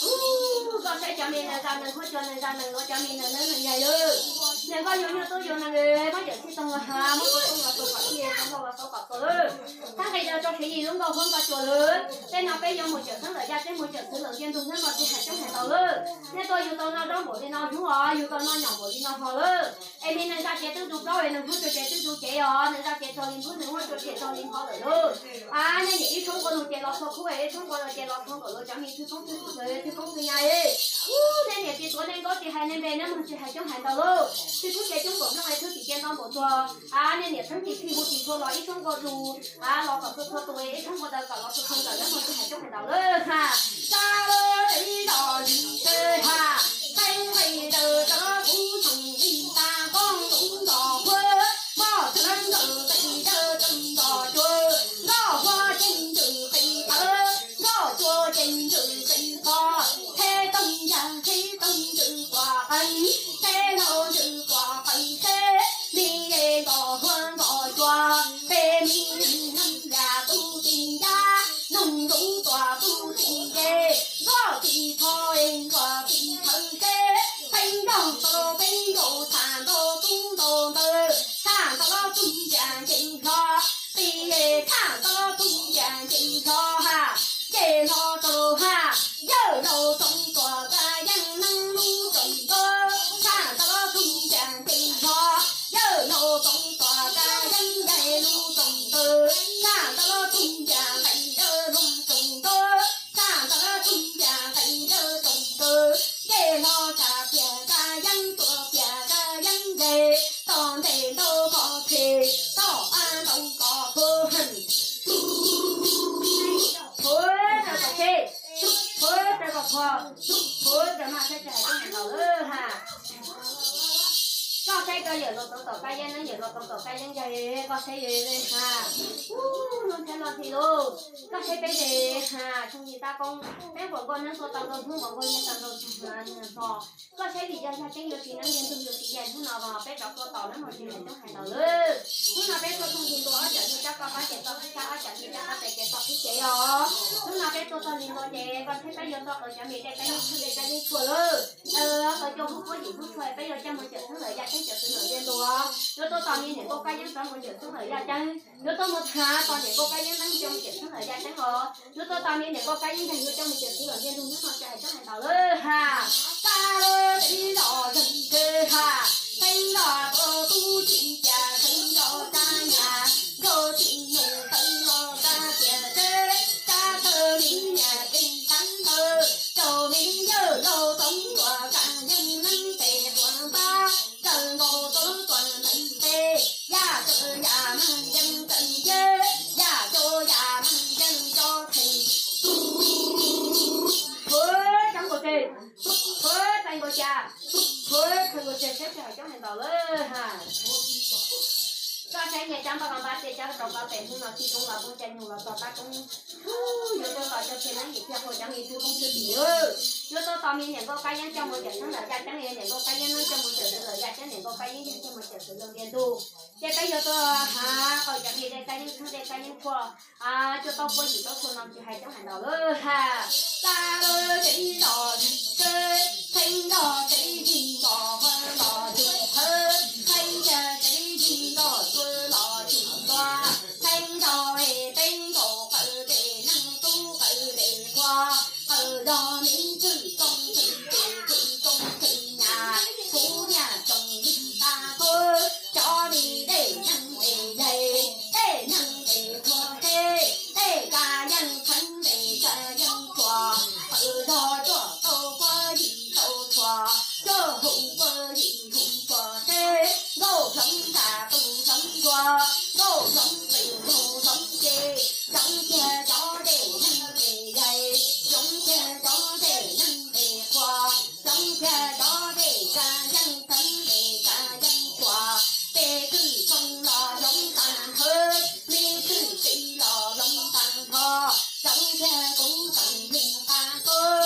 Ub, koj saib cov me nees zaj nees huab cua nees zaj nees luav cov me nees nees nees yaig lawm. Nees nkoj yug nyuj tub yug nees, muab cawm txij toog los has, muab koj toog los txog kom tiag, toog nkoj los txog kom txog lawm. Txhab nqis daws rau siv yim lub nkoj huab nkoj cua lawm. Tej no peb yuav mus cawm xeeb lawm yaj ceeb mus cawm txwv lawm ntiag ntug hnub no tsis hais coob hais ntau lawm. Nej tuaj yug tau noj zaub npaum li no hnub os, yug tau noj nyom npaum li no hlo lawm. Es me nees zaj ces twb tu plaub es nees huab cua ces twb tu cev os, nees zaj ces txog li npub nees huab cua ces txog li npho lawm lauj. A, nej niam ib tshoob nqua lug ces los txog khub, ib tshoob nqua lug ces los txog nkaus lawv cov me thwj koob thwj tub, thwj koob thwj nyab. Ub, nej niam tsis tuav nej nkaub tsis hais nej npe nej mog tsis hais coob hais ntau lauj. Thwj kub ces coob npaum nplooj es thwj tim ces ntau npaum tuag. A, nej niam txheeb tim phij hu tim txhua los ib tshoob nqua lug, a, los kom txhua txhua tus, ib tshoob nqua daws kom los txhua txhua ntawm nej mog tsis hais coob hais ntau lawm ha. Tsa lawm ib los zis ha, teeb nqis daws rov kub txoom li tas koob lub ntos huab, moj txhawv nkawm qis daws txoom ntos cua, nkoj huab ceeb ntws qis tawv, nkoj cua ceeb ntws qis qos, tsheb toog yag tsheb toog ntws quas qees, tsheb laug ntws quas qees tsheb, mi ye nkos huab nkos cua, peb mi neeg yam tub txij yaj, noog lub tuam tub txij ye, nkoj txij thov nkoj txij thawv tsheb, peb nkaug tau peb nkaus tshaj ntaus tub ntaus ntawd, tshaj ntaus tub ncav ncees hlo, qis ye tshaj ntaus tub ncav ncees hlo ha, nce hlo rau ha, yawm laug txoov tuam ka yeej neeg lub tsoom ntuj, tshaj ntaus tub ncav ncees hlo, yawm laug txoov tuam ka yeej yaj lub tsoom ntawd, tshaj ntaus tub ncav nqis dawb lub tsoom ntuj, tshaj ntaus tub ncav nqis dawb tsoom ntawd, nce hlo tshaj pias ka yeej tuam pias ka yeej nce, tom ntej ntau kos phem, tom qab ntau kos puag heev. Phuav raws kom phem, phuav raws kom phom, phuav raws maj saib tsis hais coob hais ntau lawm ha. Koj saib koj yawm laug txoov tuam ka yeej neeg, yawm laug txoov tuam ka yeej ncaig, koj saib ha. Ub, lub ntiaj loj ti lauj, koj saib peb ze ha, tshooj yim tab koob, peb nquas nkauj neeb tuaj tau ntau hnub, nquas nkauj nyiaj tau ntau hmo. Koj saib vim yog yaj ceeb yuav tsis neeb, ntiag ntug yuav tsis yaig, hnub no peb rov tuaj tos neeb mog tsis hais coob hais ntau lawm. Hnub no peb tuaj txog nti ntua ob cov yug rab qaj qab ces txoj qib qab, ob cov yug rab qab tes ces txoj qib cev os. Hnub no peb tuaj txog nti ntua ces koj saib peb yuav tuaj qawm cov me dej kab yeeb tshuaj, dej kab yeeb tshuaj lawm. Qawm cov hub puab yim hub tshuaj peb yuav coj mus cawm xeeb lawm yaj ceeb cawm txwv lawm ntiag ntug. Yuav tuaj tos me niam nkauj kab yeeb rov mus cawm xeeb lawm yaj ceeb. Yuav tuaj mus thav tos niam nkauj kab yeeb neeb coj mus cawm xeeb lawm yaj ceeb os. Yuav tuaj tos me niam nkauj kab yeeb ncaig yuav coj mus cawm xeeb lawm ntiag ntug, hnub no tsis hais coob hais ntau lawm ha. Tsa lawm ib los zeeg tsheb ha, xeeb los tau tub txij cas, xeeb los tsa nyas, nkauj txij nus xeeb los tsa tias tsheb, tsa tawg li nyas tseem txheeb tawg, rau me yawg laug txoov tuam ka yeej neeb tes quav npab, raws nkaus txoov tuam ntees tes, yaj tawg yaj meej yeej tseem yeb, yaj tso yaj meej yeej tso theem. Phuav tsa nkaus tes, phuav tsa nkaus cas, phuav tsa nkaus tes, saib tsis hais coob hais ntau lawm ha. Koj saib nyias cov npaj kos npaj txiaj cov rau koj tes, hnub no txij koob los poob, caij nyoog los txog qab koob. Yuav tuaj tos cov txhia neeb yim txhia qhua cov me thwj koob thwj yim, yuav tuaj tos me niam nkauj kab yeeb coj mus cawm xeeb lawm yaj ceeb, niam nkauj kab yeeb neeb coj mus cawm xeeb lawm yaj ceeb, niam nkauj kab yeeb yeej coj mus cawm xeeb lawm ntiag ntug. Ces peb yuav tuaj hab qawm cov me dej kab yeeb tshuaj, dej kab yeeb tshuaj, cuaj tauj puab yim tauj tshuaj no tsis hais coob hais ntau lawm ha. Tsa lawm tes ib los zeeg tsheb, tsheb los tes yig nkaus hawv los tsis hawv, tsheb ncaig tes yig nkaus txwv los tsis ntua, tsheb ncaug es peb nkaus qawm tes neeg tub qawm tes qhua, qawm zog me ntxhw txooj ntxhw tes ntxhw txooj ntxhw nyas, kuv niag tsoom li tas kub, cov li dej neeg tes yaig, dej neeg tes qhua qheb, dej ka yeej txheeb tes ka yeej tshuam, qawm zog cuaj tauj puab yim tauj tshuam, cuaj hoom puab yim hoom tshuam tsheb, nkauj hloov nram tus hloov ntua, nkauj hloov tus mus hloov ces, hloov kiag cov dej neeg tes yaig, hloov kiag cov dej neeg tes qhua, hloov kiag cov dej ka yeej txheeb tes ka yeej tshuam, tes twj txooj los hloov tag nthawv, me twj txiv los hloov tag nrho, hloov kiag kuv tsoom li tas kub,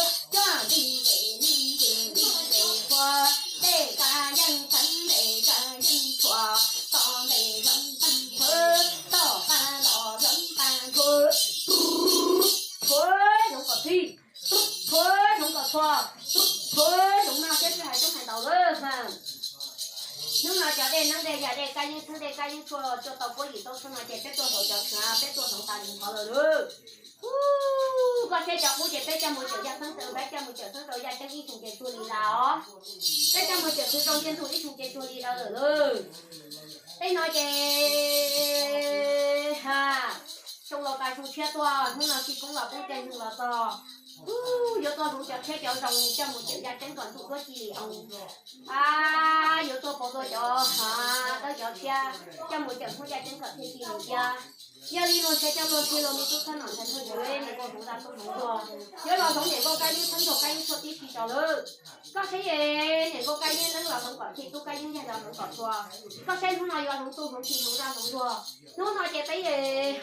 Hnub no cov dej neeb dej yam dej kab yeeb txheeb dej kab yeeb tshuaj cua tau puab yim tau txheeb no ces peb tuaj hloov cov tshaav, peb tuaj hloov tas li ntawd lawm lauj. Ub, koj saib cov qub ces peb coj mus cawm yaj txheeb rau, peb coj mus cawm txheeb rau yaj ceeb ib xyoos ces tsuag li lawm os. Peb coj mus cawm txheeb rau ntiaj ntug ib xyoos ces tsuag li lawm lauj. Tej no ces ha, xyoo laus tas xyoo tshiab tuaj, hnub no tsis poob los poob caij nyoog los txog. Ub, yuav tuaj hloov cov tshiab cov zoo coj mus cawm yaj ceeb kom ntxim tuab ci li oo. A, yuav tuaj pauv tau cov ha, dawb cov tshiab coj mus cawm hnub yaj ceeb kom thiaj ci li thiab. Yog li luag ntxhais coj luag tig los mus tub txhab nom ntxhais txhua yam niam nkauj hloov zaj tub hloov luag, yuav los hloov niam nkauj kab yeeb txheeb nrog kab yeeb tshuaj tib si tso lawm. Koj saib, niam nkauj kab yeeb neeb los hloov kom ci, tub kab yeeb yaig los hloov kom txhua. Koj saib hnub no yuav hloov tub hloov ci hloov zaj hloov luag. Hnub no ces peb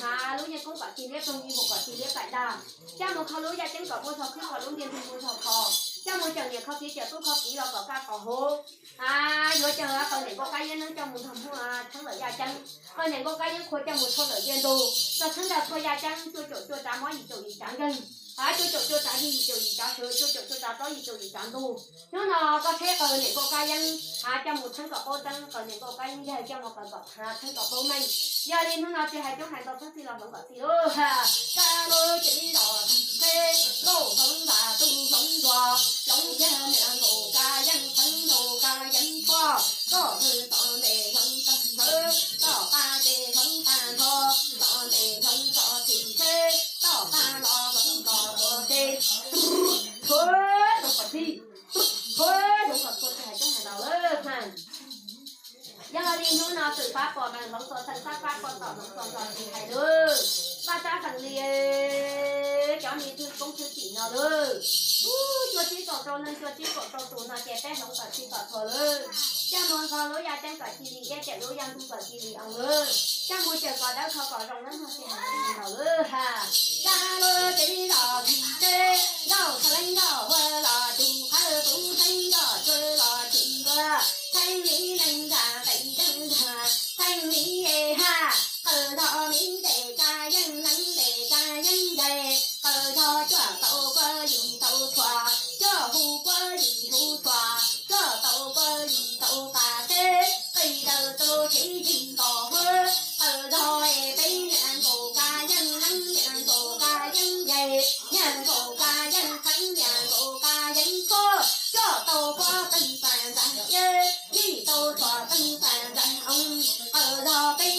ha lub yeej koob kom ci liab ploog, yeej hu kom ci liab kaim dag, coj mus kho lub yaj ceeb kom muaj zog khwb, kho lub ntiaj ntug muaj zog kho, coj mus cawm niam kho txiv cawm tub kho kiv los kom kaj kom huv. A, yuav coj qaws niam nkauj kab yeeb neeb coj mus nrog hmoob txheeb lawm yaj ceeb, qaws niam nkauj kab yeeb qhua coj mus tshuaj lawm ntiaj ntug, txog txheeb rau tshuaj yaj ceeb, cuaj caum cuaj tsav mob, yim caum yim tsav nkeeg, a, cuaj caum cuaj tsav yig, yim caum yim tsav sawv, cuaj caum cuaj tsav plaub, yim caum yim tsav ntug. Hnub no koj saib qaws niam nkauj kab yeeb ha coj mus txheeb kom paub txeeb, qaws niam nkauj kab yeeb yaig coj mus qaws kom ha txheeb kom paub meej. Yog li hnub no tsis hais coob hais ntau, txheeb txhij los hloov kom txhij lauj ha. Kab lub cev los txheeb teb, nkauj hloov ntas tub hloov luag, hloov kiag niam nkauj kab yeeb txheeb nrog kab yeeb tshuaj, koj hwj tom ntej hloov tag ntawd, tom qab ces hloov tag nrho, tom ntej hloov txog txhim teb, tom qab los hloov txog tuag teb. Hloov kom txhij, hloov kom txhua tsis hais coob hais ntau lawm ha. Yog li hnub no twm fab pom mas hloov txog txheej, fab fab pom tom hloov txog nrho tsis hais lawm. Paj tsab xeem li cov me tub koob tub tim no lawm. Ub, cuaj tsib kaum rau neeg, cuaj tsib kaum rau tus no ces peb hloov kom txhij kom txhua lawm. Coj mus nrog lub yaj ceeb kom ci li iab, cawm lub yaj ntug kom ci li oo lawm. Coj mus cawm kom dawb kho kom zoo lawm, tsis hais coob hais ntau lawm ha. Kab lub cev los txheeb teb, nkauj txheeb nkauj hua los tsuj qhawv, tub txheeb nkauj tsuj los tsuj ntua, txheeb li neeg ntag, txheeb li neeg ntag, txheeb li ha. Qaws zog li tes kab yeeb neeb, tes kab yeeb yaig, qaws zog cuaj tau kuab yim tau txhua, cuaj hu kuab yim hu txhua, cuaj tau kuab yim tau pas teb, qis daws rau tsev yig nkaus huab, qaws zog es peb niam nkauj kab yeeb neeb, niam nkauj kab yeeb yaig, niam nkauj kab yeeb txheeb, niam nkauj kab yeeb tshuaj, cuaj tau kuab teeg pas ntag iab, yim tau txhua teeg pas ntag oo, qaws zog peb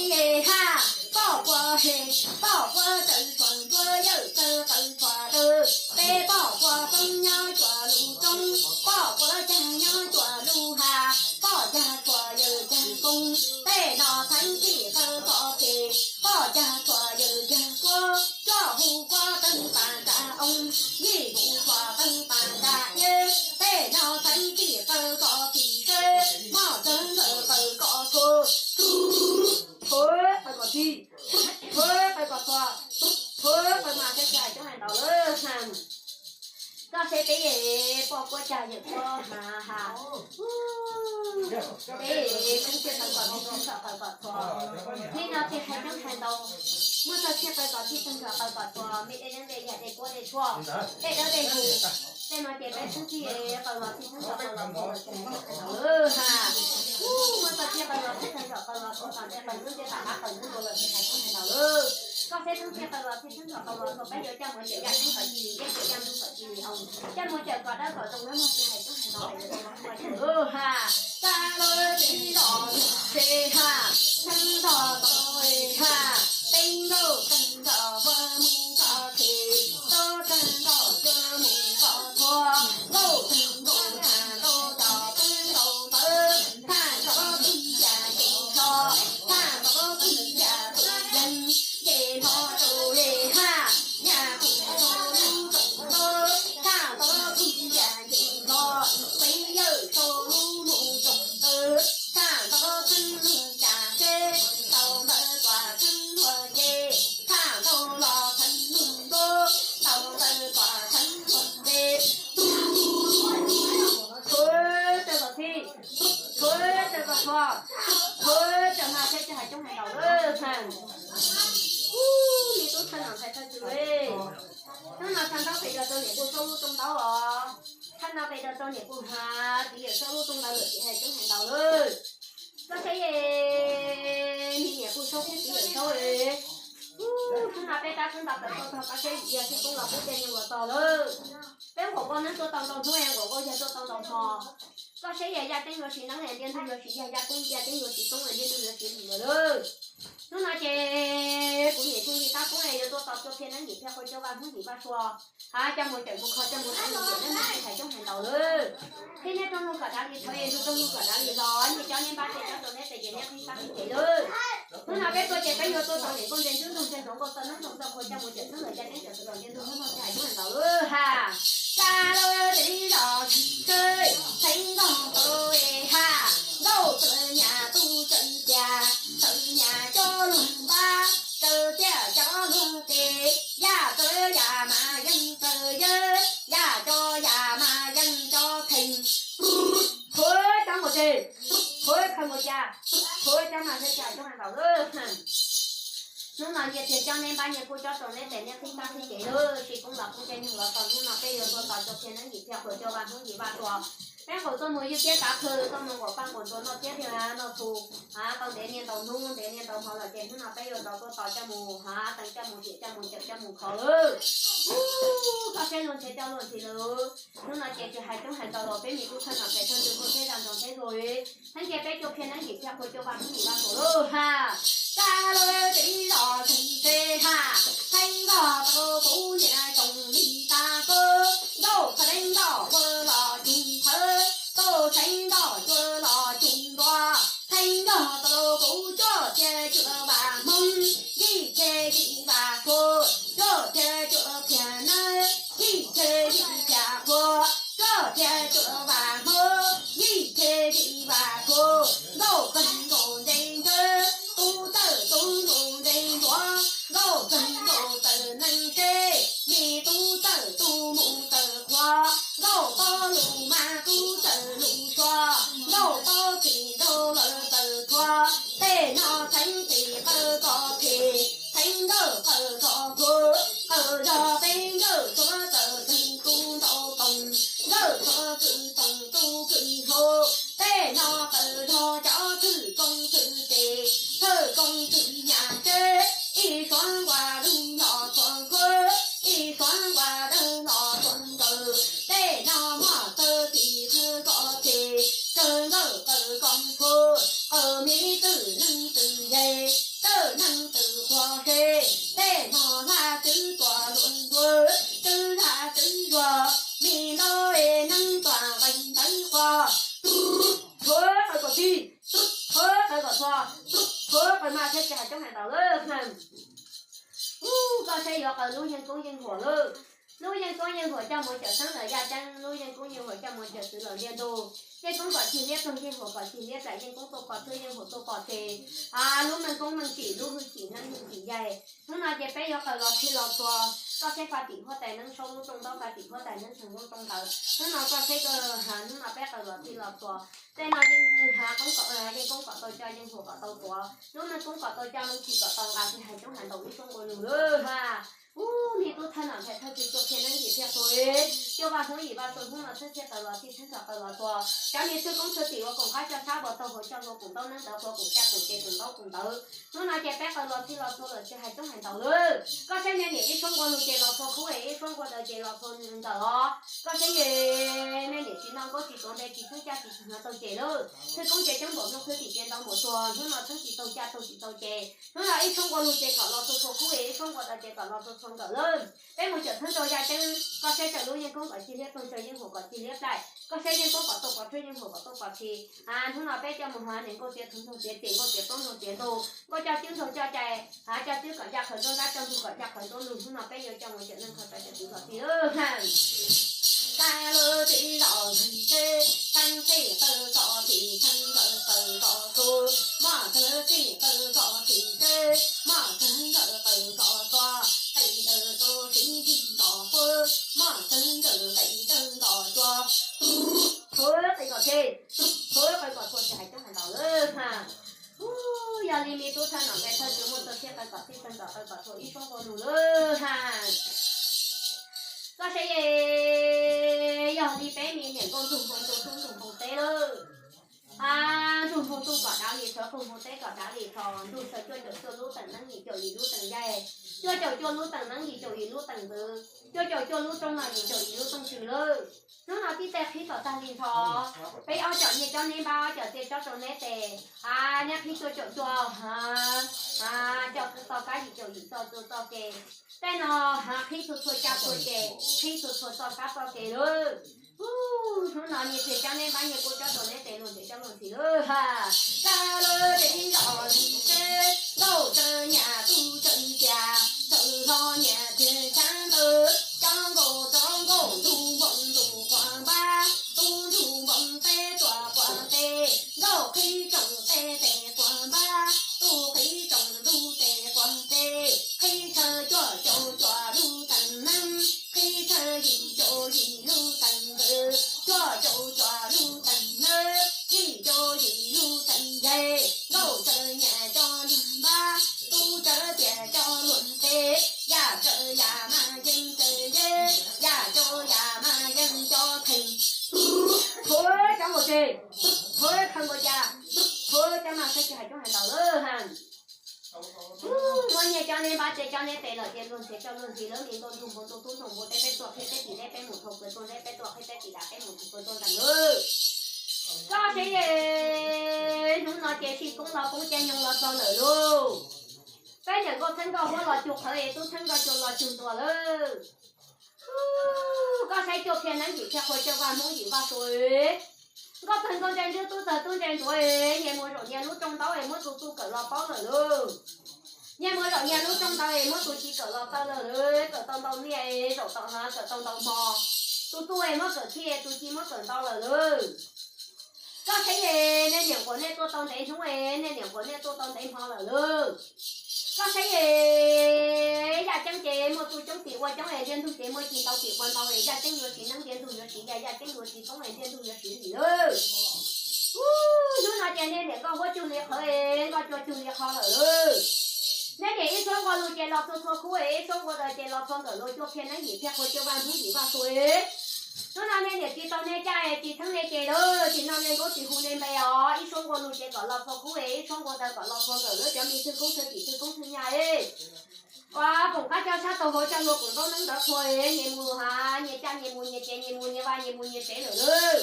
haj, poj kua he, poj kua txawv txhua nruab, yawm txawv qaws txhua daws, peb poj kua poob nyob cuaj lub roob, poj kua cag nyob cuaj lub hav, poj cag txhua yawm cag koob, tej no txheeb txhij qaws txhua phem, poj cag txhua yawm cag kuab, cuaj hu kuab teeg pas ntag oo, yim hu txhua teeg pas ntag iab, tej no txheeb txhij qaws txhua phem seb, moj txawv ntxawm qaws kom txhua, txhua qaws kom txhij, txhua qaws kom txhua, txhua qaws mas tsis hais coob hais ntau lawm ha. Koj saib peb poj kuab cag yawm kuab hav ha. Peb txheeb txhij qaws kom txhij, txheeb txhij qaws kom txhua. Tej no tsis hais coob hais ntau, muab txog txhij qaws kom txhij, txheeb txhij qaws kom txhua, me dej neeb dej yaig dej kuab dej tshuaj, dej dawb dej huv. Tej no ces peb txheeb txhij qaws los txhij, txheeb txhij qaws los txhua, tsis hais coob hais ntau lawm ha. Ub, muab txog txhij qaws los txhij, txheeb txhij qaws los txhua, tom ntej qaws hnub ntej tam qab qaws hnub los tsis hais coob hais ntau lawm. Koj saib txheeb txhij qaws los txhij, txheeb txhij qaws los txhua, peb yuav coj mus cawm yaj ceeb kom ci li iab, cawm yaj ntug kom ci li oo, coj mus cawm kom dawb kom zoo, muab tsis hais coob hais ntau, peb yuav coj mus ua cawm lawm ha. Kab lub cev los txheeb teb ha, txheeb txhij qaws txhua phem ha, peb nkauj txheeb txhij hua mus kom txhij, tub txheeb txhij cua mus kom txhua, nkauj txheeb txhij nkaus tag nkaus cov tub nkaus ntawd, thaj nrov tub yam nce hlo, thaj nrov tub yam tus yees, nce hlo rau le haj, yam tus rau lub rooj ntuj, thaj nrov tub yam nce hlo, peb yawm rau lub mus rooj ntawd, thaj nrov txheeb lug cas seb, tau ntawd tuam txheeb luag nce, thaj nrau los txheeb lug ntuj, tau ntawd tuam txheeb luag nce. Txhua txhij qaws kom txhij, txhua txhij qaws kom txhua, txhua txhij mas tsis hais coob hais ntau lawm ha. Ub, me tub txheeb nom ntxhais txheeb txwv, hnub no txheeb ntaub pem rau niam kuj saub lub rooj ntaub os. Txheeb no pem rau niam kuj hav, txiv yawm saub lub rooj ntaub lawm tsis hais coob hais ntau lawm. Koj saib, me niam kuj saub thiab txiv lawm saub. Hnub no peb tab txawm tau tawm tuaj txog koj saib, yog sib koob los pub caij nyoog los txog lawm. Peb nquam npau neeb tuaj tau ntau hnub, nquam npau yag tuaj tau ntau hmo. Koj saib, yog yaj ceeb yuav siv neeb, ntiaj ntug yuav siv yaj, yaj ceeb, yaj ceeb yuav siv koob, ntiaj ntug yuav siv lwm lawm. Hnub no ces kuv niam tij li tab kuv yuav tuaj tos cua phia neeb yim phia qhua cua vaj hmoob yim vaj sua, hab coj mus cawm mus kho coj mus tau mus cawm neeb mus hais coob hais ntau lawm. Thiab neb rooj lug kom dav li thov, neb rooj lug kom dav li los, neb cov neb npab teg cov rau neb tes ces neb qhib qab qhib cev lawm. Hnub no peb tuaj ces peb yuav tuaj tos niam nkauj ntse ntsuab ntoog ntse ntsoov nkauj txoj neeb ntsoov txoj qhua coj mus cawm neeb lawm, yaj ceeb cawm txwv los ntiaj ntug hmoob hais coob hais ntau lawm ha. Tsa lawm tes li los tsev, txheeb nkauj tau ha, nkauj txawm nyam tub txawm cia, txawm nyam cov luag npab, txawm tiaj cov luag tes, yaj txawm yam mas yeej txawm yawg, yaj cov yam mas yeej cov kheej. Qhuav cov nkaus tes, qhuav khaws nkaus ca, qhuav cov mas thiaj ca coob hais ntau lawm. Hnub no nyias tiag coj neb npab nyias kuj coj rau neb tes neb qhib qab qhib cev lawm, sib koob los pub caij nyoog los txog, hnub no peb yuav tuaj tos cua phia neeb yim phia qhua cua vaj hmoob yim vaj sua. Peb nqus tuaj mus ywj tiab kav qhwv, tuaj mus nqus paj nqus ntsuag noj tiab noj txhu, hab tau ntev niaj ntau hnub ntev niaj ntau hmo lawm ces hnub no peb yuav rov tuaj tos coj mus hab teev coj mus tiam coj mus cawm coj mus kho lawm. Ub, koj saib luag ntshe coj luag ntxhi lawm. Hnub no ces tsis hais coob hais ntau los peb me tub thawj nom tes thawj tw kuj thiab zaj ntsoov thiab zog, txheeb kiag peb cua phia neeb yim phia qhua cua vaj hmoob yim vaj sua lawm ha. Tsa lawm tes li los tsev ha, txheeb nkauj tau kuv niam tsoom li tas kub, nkauj txog deev nkauj ua los cug thawv, tau txheeb nkauj cua los cug ntua, txheeb nkauj tau kuv cuaj tiag cuaj vam hmoob, yim tiag yim vam sua, cuaj tiag cuaj tiag nawb, yim tiag yim tiag qhua, cuaj tiag cuaj vam hmoob, yim tiag yim vam sua, nkauj kawg nkauj ntse ntsuab, tub txawj tub mus ntse ntsuav, nkauj kawg nkauj txawj neeg seb, me tub txawj tub mus txawj qhua, nkauj paub lus mas tub txawj lus sua, nkauj paub txim nraug lawv txawj txhua, tej no txheeb txim qawm kom phem, txheeb nkauj qawm kom qhuav, qawm zog peb nkauj txhua txawj txeeg tub ntau toom, nkauj txhua kws toom tub kws hau, tej no qawm zog cov txwj koob txwj tes, txwj koob txwj nyam seb, ib suav nquas lug los txhua kub, ib suav nquas dawg los txhua nkawm, tej no moj txawj txim qawm kom phem, txawj nkauj qawm kom qhuav, qawm me twm neeg twm yaig, twm neeg twm qhua se, tej no laj twb tuam luag ntuag, twb laj twb zuag, me ntaub es neeb tuam nqeeg ntawv qhua. Qhuav qawm kom txi, qhuav qawm kom txhua, qhuav qawm mas thiaj tsis hais coob hais ntau lawm. Ub, koj saib yuav qawm lub yeeb koob yeej huam lawm. Lub yeeb koob yeej huam coj mus cawm xeeb lawm yaj ceeb, lub yeeb koob yeej huam coj mus cawm txwv lawm ntiaj ntug. Yeej koob kom cig liab ploog, yeej huam kom cig liab dlaim, yeej koob tuaj pov txhwb, yeej huam tuaj pov txhe. Hab lub meej koob meej tsim, lub hwj chim neeb hwj chim yaig. Hnub no ces peb yuav qawm los txhij los txhua. Koj saib faj tim huab tais neeb saub lub rooj ntaub, faj tim huab tais neeb tshee lub rooj ntawd. Hnub no koj saib, hnub no peb qawm los txhij los txhua. Tej no yeej koob kom, yeej koob kom tau coj, yeej huam kom tau tuav, lub meej koob kom tau coj, lub tsim kom tau nqa, tsis hais coob hais ntau ib suab nqua lug lawm ha. Ub, me tub thawj nom ntawm thawj tw cua phia neeb yim phia qhua, cua vaj hmoob yim vaj sua, hnub no txheeb txhij qawm los txhij, txheeb txhij qawm los txhua. Cov me txwj koob txwj txim uas koom qab coj sab npua tau hauv coj hlua koom ntaub neeb ntawv qhua koom caj koom ces koom ntaub koom ntawv. Hnub no ces peb qawm los txhij los txhua lawm tsis hais coob hais ntau lawm. Koj saib me niam ib suab nqua lug ces los txhua khub es ib suab nqua daws ces los txhua nkawm os. Koj saib me niam tsis noj nkaub tsis tuav npe tsis txheeb caj tsis txheeb hnav taug ces lawm. Thwj koob ces coob npaum nplooj khwb tim ces ntau npaum tsuag, hnub no txheeb tsis taug caj taug tsis taug ces. Hnub no ib suab nqua lug ces kom los txhua txhua khub es ib suab nqua daws ces kom los txhua txhua nkawm lawm. Peb mus cawm txheeb rau yaj ceeb, koj saib raws lub yeej koob kom cig liab ploog, raws yeej huam kom cig liab dlaim, koj saib yeej koob kom tuaj pov txhwb, yeej huam kom tuaj pov txhe. Hnub no peb coj mus hnav niam nkauj txiav txhu ntxoog txiav txim, nkauj txiav plaub ntxoog txiav ntug, nkauj coj cwb ntxoog coj cai, hab coj cwb kom ncaj qhawv nruab nrab, coj ntug kom ncaj qhawv nruab lug. Hnub no peb yuav coj mus cawm neeg kho tau cawm txwv kom txhij lawm ha. Txheeb lub txim los txheeb teb, txheeb txhij qawm kom txhij, txheeb nkawm qawm kom txhua, moj txheeb txhij qawm kom txhij teb, moj txheeb nkawm qawm kom txhua, qis ntawm tus siv ncig ntom qub, moj txheeb nkawm qis dawg ntom cua. Qhuav qis kom txhij, qhuav qawm kom txhua, tsis hais coob hais ntau lawm ha. Ub, yog li me tub thawj nom ntawm thawj tw muaj txheeb txhij qawm kom txhij, txheeb nkawm qawm kom txhua ib suab nqua lug lawm ha. Koj saib, yog li peb me niam nkauj ntug npoo ntug ntug npoo teb lawm. Ntug npoo tuj kom dav li tshav, npoo npoo teb kom dav li tsho, ntug tshav cuaj caum cuaj lub teem neeb, yim caum yim lub teem yaig, cuaj caum cuaj lub teem neeb, yim caum yim lub teem ntxwv, cuaj caum cuaj lub rooj no, yim caum yim lub rooj tswv lawm. Hnub no tib teg qhib kom tag li nrho, peb ob cov nyiaj cob neb npab, ob cov txiaj cob rau neb tes, neb qhib cuaj caum cuaj, coj txoj kab yim caum yim txoj txoj txoj ke. Tej no qhib txhua txhua caj txhua ceg, qhib txhua txhua txoj kab txoj ke lawm. Hnub no nyiaj txiag cob neb npab, nyiaj kub cob rau neb tes, luag ntev cob luag ntxhi lawm ha. Tag lawm ces ib zos li seb, nkauj tsawv nyam tub tsawv cia, tsawv hlo nyam tiag sab ntawd, cob nkauj txov nkauj ntug npoo ntug quas npab, tub ntug npoo teb tuam quas tes, nkauj qhib tsoom teb tes quas npab, tub qhib tsoom ntug tes quas tes, qhib tshaw cuaj caum cuaj lub teem neeb, qhib tshaw yim caum yim lub teem ntxwv, cuaj caum cuaj lub teem neeb, yim caum yim lub teem yaig, nkauj tsawv nyam cob neb npab, tub tsawv cia cob luag tes, yaj tsawv yam mas yeej tsawv yej, yaj caum yam mas yeej cob theem. Thuav cob nkaus tes, thuav khaws nkaus cas, thuav cob mas saib tsis hais coob hais ntau lawm ha. Muab nyiaj cob neb npab, txiaj cob neb tes lawm ces luag nrhiav coj luag ntxhi lawm. Li nkauj ntug npoo tuj tub ntoo npoo teb, peb tuaj qhib teb tim deb, peb mus dhau pawg tuaj nteb, peb tuaj qhib teb tim dam, peb mus dhau pawg tuaj ntees lawm. Koj saib es, hnub no ces sib koob los poob caij nyoog los txog lawm lauj. Peb niam nkauj txheeb nkauj huab los cug qhawv es tub txheeb nkauj cua los cug ntuas lawm. Koj saib cuaj phiaj neeb yim phiaj qhua, cuaj vaj hmoob yim vaj sua, nkauj txawg nkauj ntse ntswb, tub txawg tub ntse ntsuav, nyias mus zaum nyias lub rooj ntaub es muab tus txuj kawm los paub lawm lauj. Nyias mus zaum nyias lub rooj ntaub es muab tus ci kawm los txawj lawm lauj. Kawm tau ntau niaj es zaum tau, kawm tau ntau hmo. Tus txuj es muab kawm thij, tus ci muab kawm ntau lawm lauj. Koj saib es, nej niam nquas nej tuaj tau ntev hnub es, nej niam nquas nej tuaj tau ntev hmo lawm lauj. Koj saib es, yaj ceeb ces muaj txuj coob tim ua coob es, ntiaj ntug ces muaj ci ntau tim ua ntau es, yaj ceeb yuav siv neeb, ntiaj ntug yuav siv yaj, yaj ceeb yuav siv toob es, ntiaj ntug yuav siv lim lauj. Hnub no ces nej niam nkauj huab cug li qhawv es, nkauj cua cug li qhov lawm lauj. Nej niam ib suab nqua lus ces los txhua txhua khub es, ib suab nqua daws ces los txhua nkawm lus, cuaj phiaj neeb yim phiaj qhua, cuaj vaj hmoob yim vaj sua es. Hnub no nej niam tsis tau nej caj es tsis txheeb nej ces lawm, tsis noj nej nkaub tsis hu nej npe os. Ib suab nqua lus ces kom los txhua khub es, ib suab nqua daws kom los txhua nkawm lawm, cov me thwj koob thwj tim thwj koob thwj nyaj es. Ua koom qab coj sab tau hauv coj hlua koom ntaub neeb ntawd qhua es, nyias mus ha, nyias caj nyias mus, nyias cev nyias mus, nyias vaj nyias mus nyias tsev lawm lauj.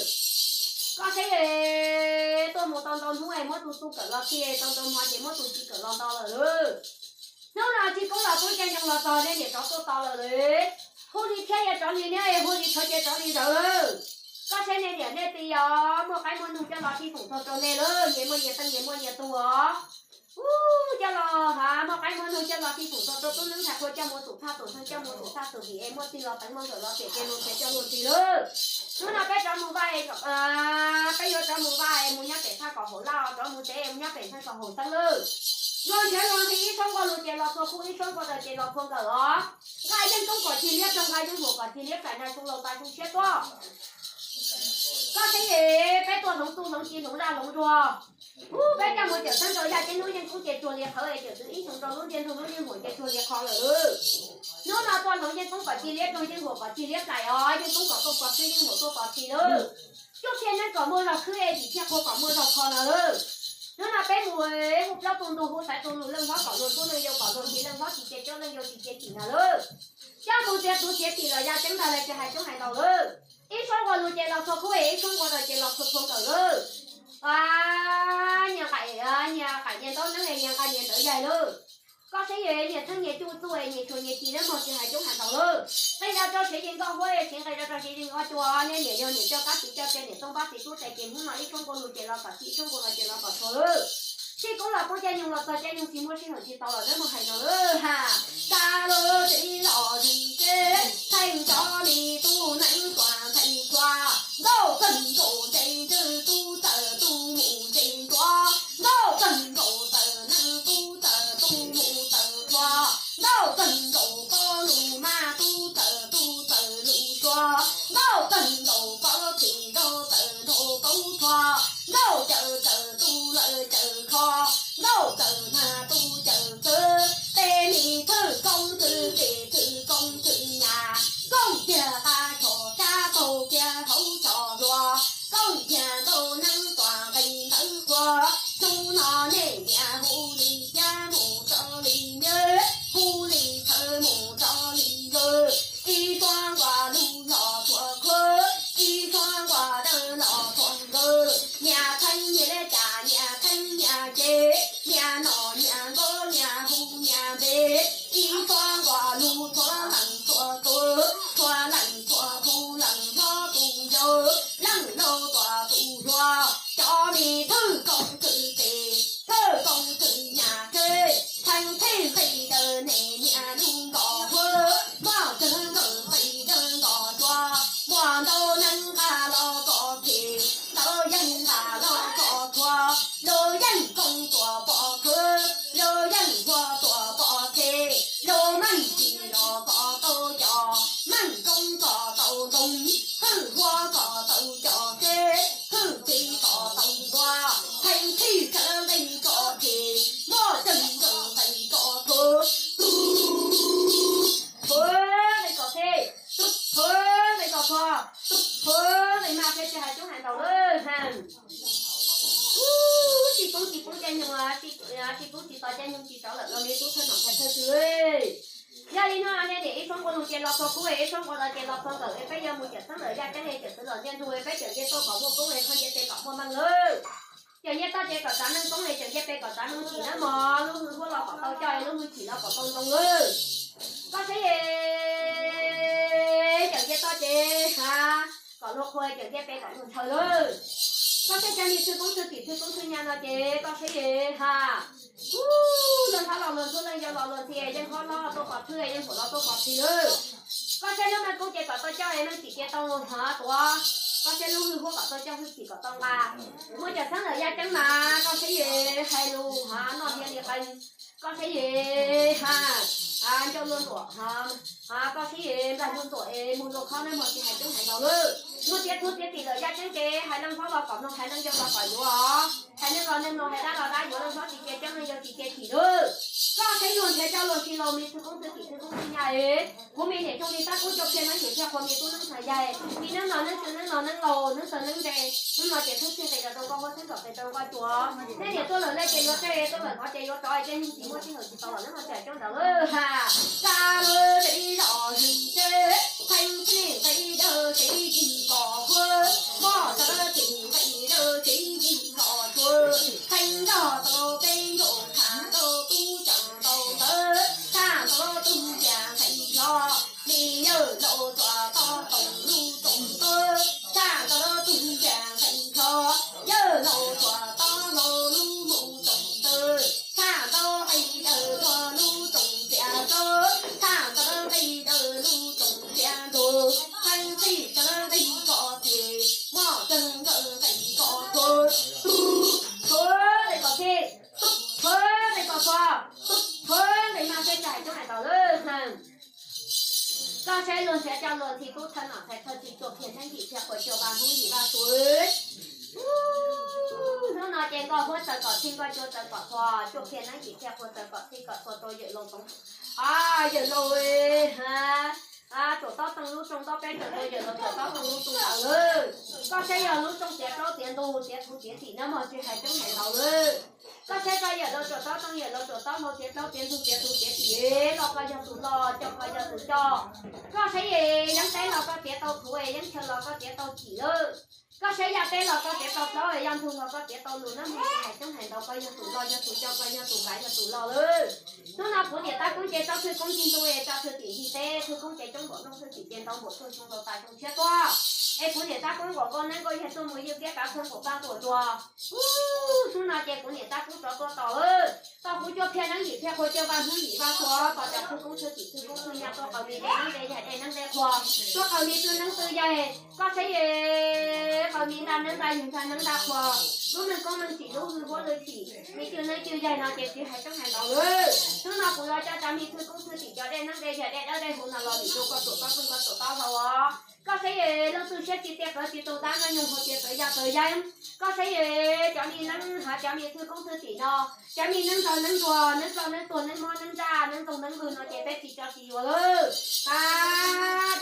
Koj saib es, tuaj mus tau ntau hnub es muab tus txuj kawm los thij, tau ntau hmo ces muab tus ci kawm los ntau lawm lauj. Hnub no sib koob los poob caij nyoog los txog, nej niam rov tuaj tos lawm lauj. Hu li thiab yog rov li niab es, hu li tshuav ces rov li zawv lauj. Koj saib nej niam nej txiv os, muaj qaib muaj noog coj los fij foom txog rau nej lauj, nyias muaj nyias teej nyias muaj nyias tug os. Ub, coj los ha, muaj qaib muaj noog coj los fij foom txog rau tub neeb ntxhais qhua, coj mus tus thaj tus neeg, coj mus tus thaj tus vim es muaj txij los teev, muaj nkawm los tiam, ces luag nrhiav coj luag ntxhi lauj. Hnub no peb rov mus vaj, peb yuav rov mus vaj es mus nyob pem thaj kom haum laj, rov mus tsev es mus nyob pem thaj kom haum xeeb lauj. Luag nrhiav luag ntxhi, ib suab nqua lus ces los txhua khub, ib suab nqua daws ces los txhua nkawm os. Nqa yeej koob kom cig liab ploog, nqa yeej huam kom cig liab plaim, nag xyoo laus tas xyoo tshiab tuaj. Koj saib es, peb tuaj hloov txuj hloov ci hloov zaj hloov zog. Ub, peb coj mus cawm xeeb rau yaj ceeb lub yeej koob ces tsuag li qhawv es, cawm txwv ib xyoo rau lub ntiaj ntug lub yeej huam ces tsuag li qhov lawm lauj. Hnub no tuaj hloov yeej koob kom cig liab ploog, yeej huam kom cig liab plaim os, yeej koob kom tuaj pov tseg, yeej huam tuaj pov tseg lauj. Cuaj phiaj neeb kom muaj zog khwb es, yim phiaj qhua kom muaj zog kho no lauj. Hnub no peb mus hu plaub tu ntug, hu xaiv tu lus, leej hlob kom luag ntxub, leej yau kom luag ntxhi, leej hlob tsis cia cob, leej yau tsis cia cim no lauj. Coj mus txiav tuv txiav tim los yaj ceeb ntag, lawv tsis hais coob hais ntau lauj. Ib suab nqua lus ces los txhua khub es, ib suab nqua daws ces los txhua txhua nkawm lauj. Nyias qaim, nyias qaim nyias ntaub neeb es, nyias nqa nyias ntawv yaig lauj. Koj saib es, nyias txheeb nyias cuj txuj es, nyias tshuav nyias ci, lawv mog tsis hais coob hais ntau lauj. Nqis zog rau Siav Yees nkauj huab es, siv nqis zog rau Siav Yees nkauj cua, nej niam yog niam coj kab txiv coj, ces niam txooj pab txiv tub tes, ces hnub no ib suab nqua lus ces los kom txhij, ib suab nqua daws ces los kom txhua lauj. Sib koob los poob caij nyoog los txog caij nyoog tsis muaj sij hawm tsis tau lawm, lawv mog hais no lauj ha. Xa lus txiv los zus teb, theej cov me tub neeb tuam theej tsua, nkauj txeeg nkaus ntse ntswg, tub tawm tub mus ntse nruav, nkauj txeeg nkaus tawm neeg, tub tawm tub mus tawm tsua, nkauj txeeg nkaus pob lus maj, tub tawm tub tawm lus sua, nkauj txeeg nkaus pob txhim nrog tawm nrog paub tsua, nkauj cawm tawm tub lawm cawm kho, nkauj cawm nag tub cawm txwv, tej me thwj koob thwj tim thwj koob thwj nyaj, koob kiag qab tshom sab, koob kiag hauv tshom hluas, koob kiag ntaub neeb tuam nqis Txhua, txhua, li mas peb tsis hais coob hais ntau lawm ha. Ub, tsis poob tsis poob caij nyoog, tsis poob tsis tos caij nyoog tsis tsawv lawm los me tub thawj nom thawj thawj xwb. Yog li no nej niam ib txhoob nqua lus ces los txog kub, ib txhoob nqua los ces los txog nkawm, peb yuav mus cawm xeeb lawm yaj ceeb es cawm txwv los ntiaj ntug, peb cawm nce toj kom muaj koob es kho nce tes kom muaj meej lawm. Cawm nce toj ces kom tsav meej koob es cawm nce pe kom tsav meej chim nawb mog, lub hwj huab los kom tau coj es lub hwj chim los kom tau ntoo lawm. Koj saib es, cawm nce toj ces ha, kom luag qhua, cawm nce pe kom luag ntshaw lawm. Koj saib cov me thwj koob thwj tim thwj koob thwj nyab no ces koj saib es ha. Ub, leej hlob los luag ntxub, leej yau los luag ntxhi, yeej hlob los tuaj pov thwj, yeej hluas los tuaj pov thwj lawm. Koj saib lub meej koob ces kom tau coj es meej chim ces tau hov tuav. Koj saib lub hwj huab kom tau coj hwj chim kom tau nqa. Muaj cawm xeeb lawm yaj ceeb mas koj saib es hais lus hov noj hnia li qee. Koj saib es ha, ncauj luag ntuam, koj saib es nplaig luag ntuam es muag luag khob nawb mog, tsis hais coob hais ntau lawm. Muaj tiav txhua tiav tim lawm yaj ceeb ces hais leej hlob los kom mloog, hais leej yau los kom yuav. Hais neeg los neeg mloog, hais dab los dab yuav, leej hlob tsis cia coob, leej yau tsis cia chim lawm. Koj saib luag nrhiav coj luag tsis laus, me thwj koob thwj tim thwj koob thwj nyab es, kuv me niam Txooj Lis Tab Kub Cuaj Phiaj Neeb Yim Phiaj Qhua, me tub Neeb Xav Yaj, me neeb no neeb tswv neeb no neeb laus, neeb taw neeb nte, hnub no ces thoob tsheej qis rau tau koj huab xeeb kom pes rau koj tsuas. Nej niam tuaj lawm lej ces yuav tseg, tuaj lawm hnov ces yuav rov, ces neeg tsis muaj sij hawm tsis tau los neeb no tsis hais coob ntau lawm ha. Xa lawm ces ib zos hwm tsev, pheej txhij nqis dawb tsev yim kom huab, moj txog lawm txij nqis dawb tsev yim kom tshuav, pheej nrog tau peb nkaus tham tau tub ceev tau ntawv, tham tau tub npias nqhis hlo, me yawg laus tsuas tob toom lub rooj tawb, tham tau tub npias nqhis hlo, yawg laus tsuas tob hlo lub mus rooj tawb, tham tau nqi dawb tsuas lub rooj txias tsob, tham tau nqi dawb lub rooj txias ntug, pheej txhij tau nqi kom txhij, moj txog nkawm nqi kom tshuav, tshuav nqi kom txhij, tshuav nqi kom txhua, tshuav nqi mas peb tsis hais coob hais ntau lawm. Koj saib luag nrhiav coj luag txhij tub thawj nom thaiv thawj txhij Cuaj Phiaj Neeb Yim Phiaj Qhua, Cuaj Vaj Hmoob Yim Vaj Suav. Hnub no ces nkoj huab txawv kom txhij, nkoj cua txawv kom txhua, Cuaj Phiaj Neeb Yim Phiaj Qhua txawv kom txhij kom txhua rau yawm laus Toov, yawm laus ha, Tsuam Tob Tooj lub rooj ntaub peb txawv rau yawm laus Tsuam Tob Tooj lub rooj ntaub lawm. Koj saib yog lub rooj txiav plaub txiav ntug txiav txhuv txiav tim nawb mog, tsis hais coob hais ntau lawm. Koj saib koj yawm laus Tsuam Tob Tooj yawm laus Tsuam Tob Hmoob txiav plaub txiav ntug txiav txhuv txiav tim los koj yog tus los, coj koj yog tus coj. Koj saib es yeeb teb los koj txiav tau txhuv, yeeb chaw los koj txiav tau chim lawm. Koj saib yaj teb los koj txiav tau plaub, yaj ntug los koj txiav tau lus nawb mog, tsis hais coob hais ntau, koj yog tus los yog tus coj, koj yog tus nqa yog tus los lawm. Hnub no kuv niam Tab Kub ces tso thwj koob ncig ntuj es tso thwj tim ncig teb, thwj koob ces coob npaum nroog, thwj tim ces ntau npaum tsuag, xyoo laus tas xyoo tshiab tuaj. Es kuv niam Tab Kub nquam nkaus neeb nkaus yaig tuaj mus ywj kiab kav txog nquam paj nquam tsuag. Ub, hnub no ces kuv niam Tab Kub rov tuaj tos lawm, tos kuv Cuaj Phiaj Neeb Yim Phiaj Qhua, Cuaj Vaj Hmoob Yim Vaj Suav, tos cov thwj koob thwj tim thwj koob thwj nyab tuaj qaws me dej neeb dej yaig dej neeb dej qhua, tuaj qaws me twj neeb twj yaig. Koj saib es, qaws me ntaj neeb ntaj yaig ntaj neeb ntaj qhua, lub neej koob neej chim lub hwj huab lwj chim me cwj neeb cwj yaig no ces tsis hais coob hais ntau lawm. Hnub no kuv yuav coj cov me thwj koob thwj tim cov dej neeb dej yaig dej dawb dej huv no los lim rau koj Tsuam Tob Tooj, koj Tsuam Tob Hmoob os. Koj saib es, leej twg siab tsis tiaj qawv tsis tu dab, nyob nyoog hauv tiaj txawv yaj txawv yeeb. Koj saib es, cov me neeb hab cov me thwj koob thwj tim no, cov me neeb ntaug neeb ntsuag, neeb ploj neeb tuag, neeb mob neeb ntsaj, neeb ntxoog neeb lwg no ces peb tsis tso tsis yuav lawm.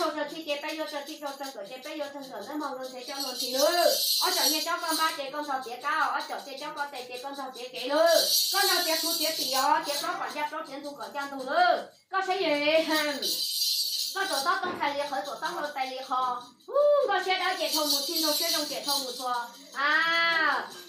Rau txog txhij ces peb yuav txog txhij, rau txog nkawm ces peb yuav txog nkawm nawb mog, luag nrhiav coj luag txhij lawm. Ob cov nyiaj cob koj npab ces koj nrog tiav kab, ob cov tes cob koj tes ces koj nrog tiav kev lawm. Koj nrog tiav txhuv tiav tim os, tiav plaub kom ncaj plaub, tiav ntug kom ncaj ntug lawm. Koj saib es, koj Tsuam Tob Tooj tais li qhawv, Tsuam Tob Hmoob tais li qho. Ub, nkauj siab dawb ces thau mus txhij, nraug siab zoo ces thau mus txhua. A,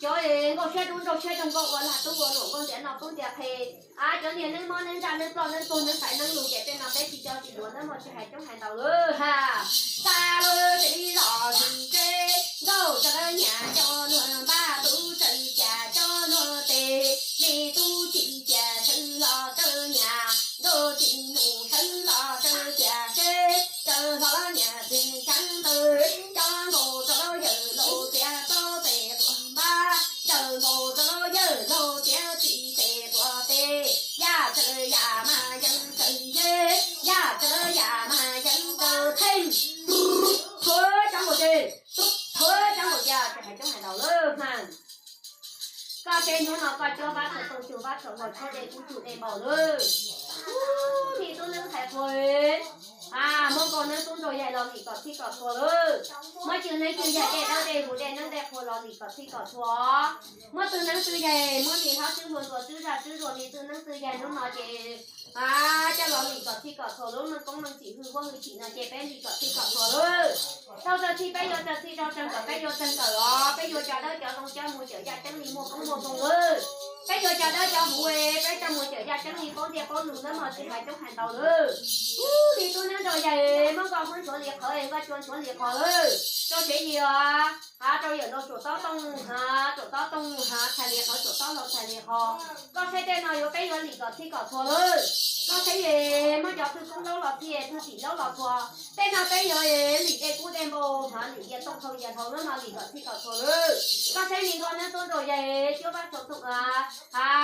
cov nkauj siab dub nraug siab zoo, nkauj ua lag tub ua luam, nkauj ntiav no tub ntiav qhe. A, cov niag neeb mob neeb ntsaj neeb ploj neeb tuag neeb tais neeb lus ces tej no peb tsis coj tsis yuav nawb mog, tsis hais coob hais ntau lawm ha. Xa lawm ces ib zos hwm tsev, nkauj txawv nyam cov luag npab tub txawv cas cov luag tes, me tub txim cas sawv los txawv nyam, nkauj txim nus sawv los txawv tias seb, txawv hlo nyam txim ceev ntawd, cov nkaus rau yawg laus tiav plaub tes tuam npab, cov nkaus rau yawg laus tiav txim tes tuam tes, yaj txawv yam mas yeev txawv nce, yaj txawv yam mas yeev txawv theej. Thuav cov nkaus ces, thuav cov nkaus ces, tsis hais coob hais ntau lawm mas. Koj saib hnub no koj cuab vab txhua txoog, cuag vab txhua nkaus, tshuab dej kub cuag dej npau lawm. Ub, me tub neeb thaiv qhua, Muab nkauj neeb tub nraug yaig los lim kom txhij kom txhua lawm. Muab cw neeb cw yaig dej dawb dej huv dej neeb dej qhua los lim kom txhij kom txhua. Muab twj neeb twj yaig, muab nim hlob xwb npua ntuas twb zaj twb zuag li twj neeb twj yaig hnub no ces coj los lim kom txhij kom txhua lub neej koob meej txim hwj huab hwj chim no ces peb lim kom txhij kom txhua lawm. Rau txawg txhij peb yuav txawg txhij, rau tseeg kom peb yuav tseeg kom os, peb yuav cov dawb cov zoo coj mus cawm yaj ceeb li muaj koob muaj npoo lawm. Peb yuav cov dawb cov huv peb coj mus cawm yaj ceeb li paub ntiaj paub lus nawb mog, tsis hais coob hais ntau lawm. Ub, li tub neeb nraug yaig muab nkauj hmoob nchuav li qhov, nkauj cua nchuav li qhov lawm. Rau tsev yig os, hav rau yawm laus tsuam tob tooj, hav tsuam tob tooj, hav txhais li qhov tsuam tob laus txhais li qhov. Koj saib tej no yuav peb yuav lim kom txhij kom txhua lawm. Koj saib es muab cov twj koob laub los txhij, twj tim laub los txhua. Tej no peb yuav lim dej kub dej npau, hav lim yias tooj hau yias hlau lub no lim kom txhij kom txhua lawm. Koj saib li nkauj neeb tub nraug yaig cuab vab tshau tooj, hav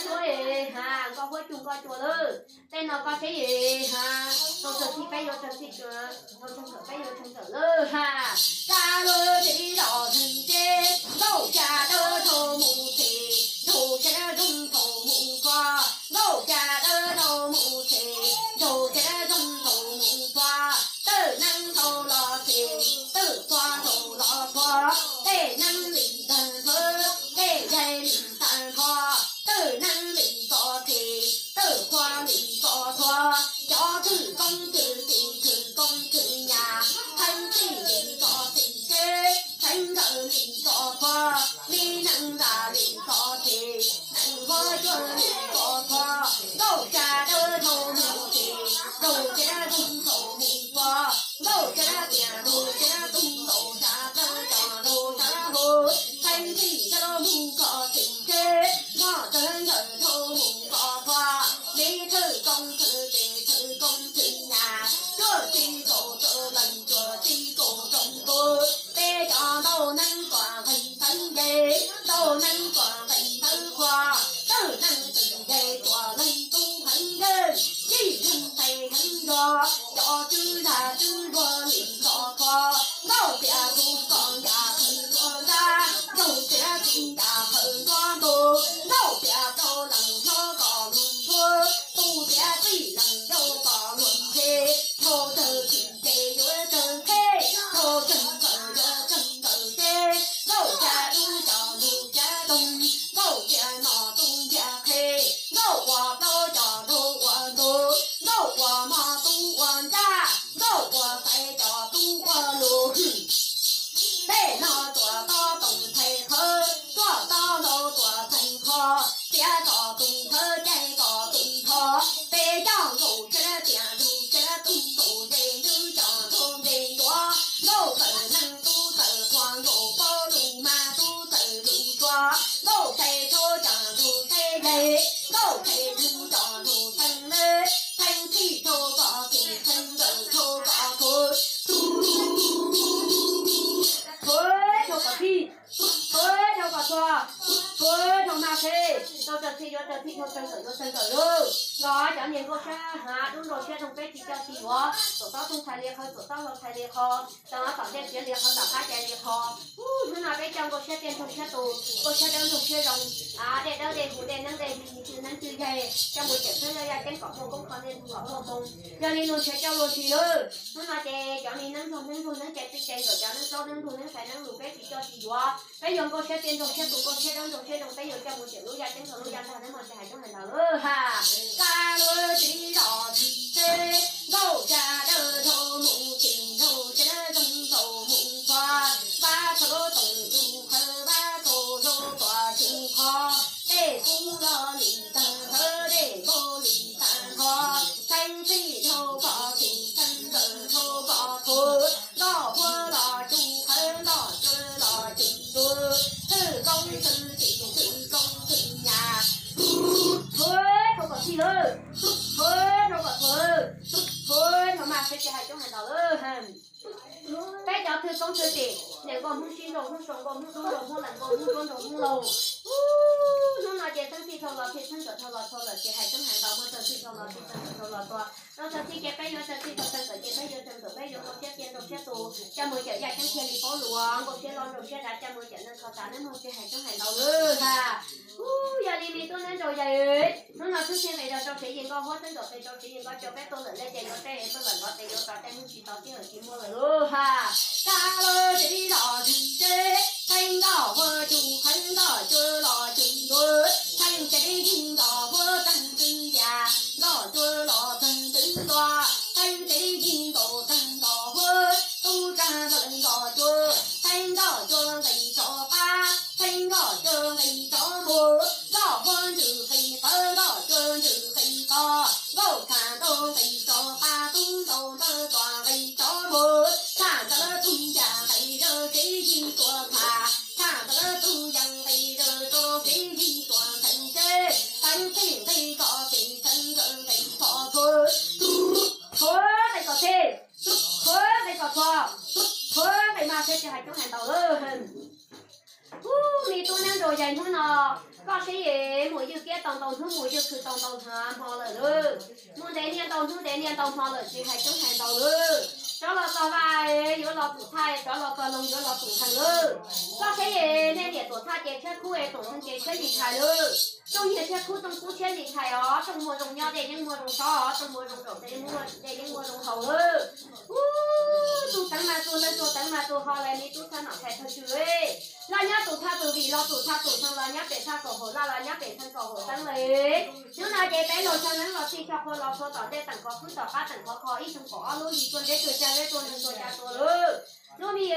cuab es hav nkauj huab cug nkauj cua lawm. Tej no koj saib es hav rau txawg txhij peb yuav txawg txhij, rau tseeg kom peb yuav tseeg kom lawm hav. Kab lub tib los txheej teb, nkauj ca dawb dhau mus txhij, nraug ca zoo dhau mus txhua, nkauj ca dawb dhau mus txhij, nraug ca zoo dhau mus txhua, twj neeb dhau los txhij, twj txhua dhau los txhua, tej neeb lim tag nrho, tej yaig lim tag nrho, twj neeb lim txo txhij, twj txhua lim txo txhua, cov thwj koob thwj tij thwj koob thwj nyaj, txheeb txhij lim txo txhij teb, txheeb nkawm lim txo txhua, li neeb nra lim txo txhij, neeb huab cua lim txo txhua, nkauj ca dawb dhau mus txhij, nraug ca zoo dhau mus txhua, nkauj ca tias nraug ca tub ntaus sab plawv cov nraug sab hauv, txheeb txhij coj mus kho txhij teb, muaj txheeb nkawm dhau mus txo txhua, li thwj koob thwj tij thwj koob thwj nyaj, cuaj txhij kaum rau leej cuaj txhij kaum rau tus, peb cov ntaus neeb tuam nqeeg tawv nce, ntaus neeb tuam nqeeg tawv qhua, tawm neeb tawm nce tuam leeg tub heev nkawg, yij heev tes heev nco, cov tswv zag tswv luag lim txo txhua, nkauj tias tus kom ncas qhawv nruab nrab, nraug tias tus ncas qhawv nruab ntug, nkauj tias rau leej hlob kom luag ntxhua, tus tias txij leej yau kom luag nthe, dhau tawg txhij ces yuav tawg qheb, dhau tawg nkawm yuav tawg nkawm teb, nkauj ca dub cov ntuj ca toog, nkauj tias no tub ntiag qhe, nkauj ua plaub cov nraug ua ntug, nkauj ua mos tub ua nraj, nkauj ua xaiv cov tub ua lus. Tej no tuam tob toom txhais qhawv, tuam tob ntau tuam txhais qho, tiav kom tus thawv caij kom tus nthos, peb coj nkaus siab tias nrug siab tub nkaus nce ntub cov nrug nce ntuav, nkauj txawm neeg tub txawm qhua, nkauj paub lus mas tub txawm lus tsua, nkauj txhais tshua cov nrug txhais dais, nkauj txhais tshua cov nrug txhais lawv, txheeb txhij tshua kom txhij, txheeb nkawm tshua kom txhua. Txhua dhau kom txhij, txhua dhau kom txhua, txhua dhau mas seb, tau txawg txhij yuav txawg txhij, tau txeeg kawm yuav txeeg kawm lauj. Los cov niag nkauj siab hav dub nraug siab zoo peb tsis coj tsis yuav, tuam tob tooj txhais li qhov, tuam tob hlau txhais li qhov, tom tom ntej txiav li qhov, tom qab cais li qhov. Hnub no peb coj nkauj siab tiaj nraug siab tus, nkauj siab dawb nraug siab zoo, dej dawb dej huv dej neeb dej hli, twj neeb twj yaig, coj mus cawm txheeb yaj ceeb kom muaj koob, kho neeg kom muaj npoo. Yog li no ntshe coj luag ntsis lawm. Hnub no ces cov me neeb nraug neeb ntsuag neeb cai twj cai nkawm, cov neeb plaub neeb ntug neeb xaiv neeb lus peb tsis coj tsis yuav. Peb yuav nkauj siab tiaj nraug siab tus, nkauj siab dawb nraug siab zoo, peb yuav coj mus cawm lub yaj ceeb rau lub yaj nrag neeb no tsis hais coob hais ntau lawm ha. Kab lub tib los txhij teb, nkauj ca dawb dhau mus txhij, nraug ca zoo dhau mus txhua, vab tshau toom tus qhawv, vab tshau hlau tuam tswv qhov, dej kub los lim tag nrho, dej npau lim tag nrho, txheeb txhij dhau kom txhij, txheeb nkawm dhau kom txhua, nkauj huab los tsuj qhawv, nkauj tsua los tsuj ntuag, thwj koob thwj tij thwj koob thwj nyaj, txhua dhau kom txhij lawm, txhua dhau kom txhua lawm, txhua dhau mas seb tsis hais coob hais ntau lawm. Peb cov thwj koob thwj tij, niam nkauj Hmoob sib nraug, Hmoob sau nkauj, Hmoob dub nraug, Hmoob lees nkauj, Hmoob nraug Hmoob laug. Hnub no ces txheeb txhij dhau los txhij, txheeb nkawm dhau los txhua lawm, tsis hais coob hais ntau, muaj txawg txhij dhau los txhij, txawg nkawm dhau los txhua. Rau txawg txhij ces peb yuav txawg txhij, tau txeeg kawm ces peb yuav txeeg kawm, peb yuav nkauj siab tiaj nraug siab tus, coj mus cawm yaj ceeb thiaj li paub lus, nkaus siab loj nraug siab dav caj mus cawm neeg kho tav neb mog tsis hais coob hais ntau lawm ha. Ub, yog li me tub neeb nraug yaig, hnub no tub txheeb qis zog rau sev yis nkauj huab txheeb ntxom qis rau sev yis nkauj cua peb tuaj lawm lej ces yuav tej tuaj lawm nkov tes yuav tso tej hnub tsis tau tib hawm tsis muaj lawm lauj ha. Tag lawm tsev los tsev, txheeb nkauj huab cua, txheeb nkauj cua los cua ntua, txheeb tsev yis nkauj huab txheeb twb ncas, nkauj cua los txheeb twb ntua, txheeb tsev yis nkauj txheeb nkauj huab, tub rag lawm nkauj cua, txheeb nkauj cua nqis rov qab, txheeb nkauj cua nqis rov mus, nkauj huab ntsws qis qawv, nkauj cua ntsws qis qos, nkauj txham ntaub nqis rov qab, tub ntaub ntaw tuaj nqis rov mus, txham ntawd tub ncas nqis zog tsev yis tuaj txham, txham ntawd tub ncas nqis zog rau tsev yis tuaj txheeb tsev, txheeb txhij nqis kom txhij, txheeb nqis kom txhua, txhua nqis kom txhij, txhua nqis kom txhua, txhua nqis mas seb tsis hais coob hais ntau lawm. Ub, me tub neeb nraug yaig hnub no, koj saib es mus ywj kiab tau ntau hnub, mus ywj khw tau ntau hmo lawm lauj. Mus ntev niaj ntau hnub ntev niaj ntau hmo lawm tsis hais coob hais ntau lawm. Rov los txog vaj yuav los tus thaj, rov los txog loog yuav los tus ntxhee lawm. Koj saib es nej niam tuam thaj ces tshiab khub es tuam ntxhee ces tshiab li thais lawm. Rooj nyiaj tshiab khub rooj kub tshiab li thais os, rooj muaj zoo nyob dej yeeb muaj zoo sob os, rooj muaj zoo zaum dej yeeb muaj zoo haus lawm. Ub, tus teev mas tus lawg, tus teev mas tus ho lawm, me tub txhab nom thais thawj tswg, los nyob tus thaj tus vim, los tus thaj tus ntxhee, los nyob pem thaj kaum haum laj, los nyob pem ntxhee kaum haum teev lawm. Hnub no ces peb laug tshaj neeb los txhij tshaj qhua los txhua tom ntej, teem qhov qwb tom qab teem qhov kho, ib xyoo pom ob lub yim, tuaj ntev tuaj cag zeb, tuaj neeg tuaj cag tuaj lawm. Lub me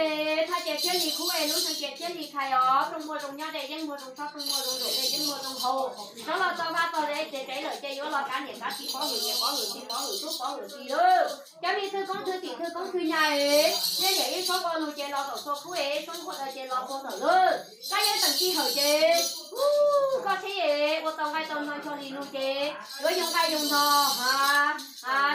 thaj ces tshiab li khub es lub xyoo ces tshiab li thais os, rooj muaj zoo nyob dej yeeb muaj zoo sob, rooj muaj zoo zaum dej yeeb muaj zoo haus. Rov los txog vaj txog tsev tsev lawm ces yuav los kav niam kav txiv, pov hwm niam pov hwm txiv, pov hwm tub pov hwm txiv lawm. Cov me thwj koob thwj tim thwj koob thwj nyaj es, nej niam ib suab ua lug ces los zaum txhua khub es, ib suab ua ces los txhua tawm lawm. Kab yeeb teem sij hawm ces, ub, koj saib es ua tau nqaij tau no ncho li lug ces yuav yoo nqaij yoo no ha.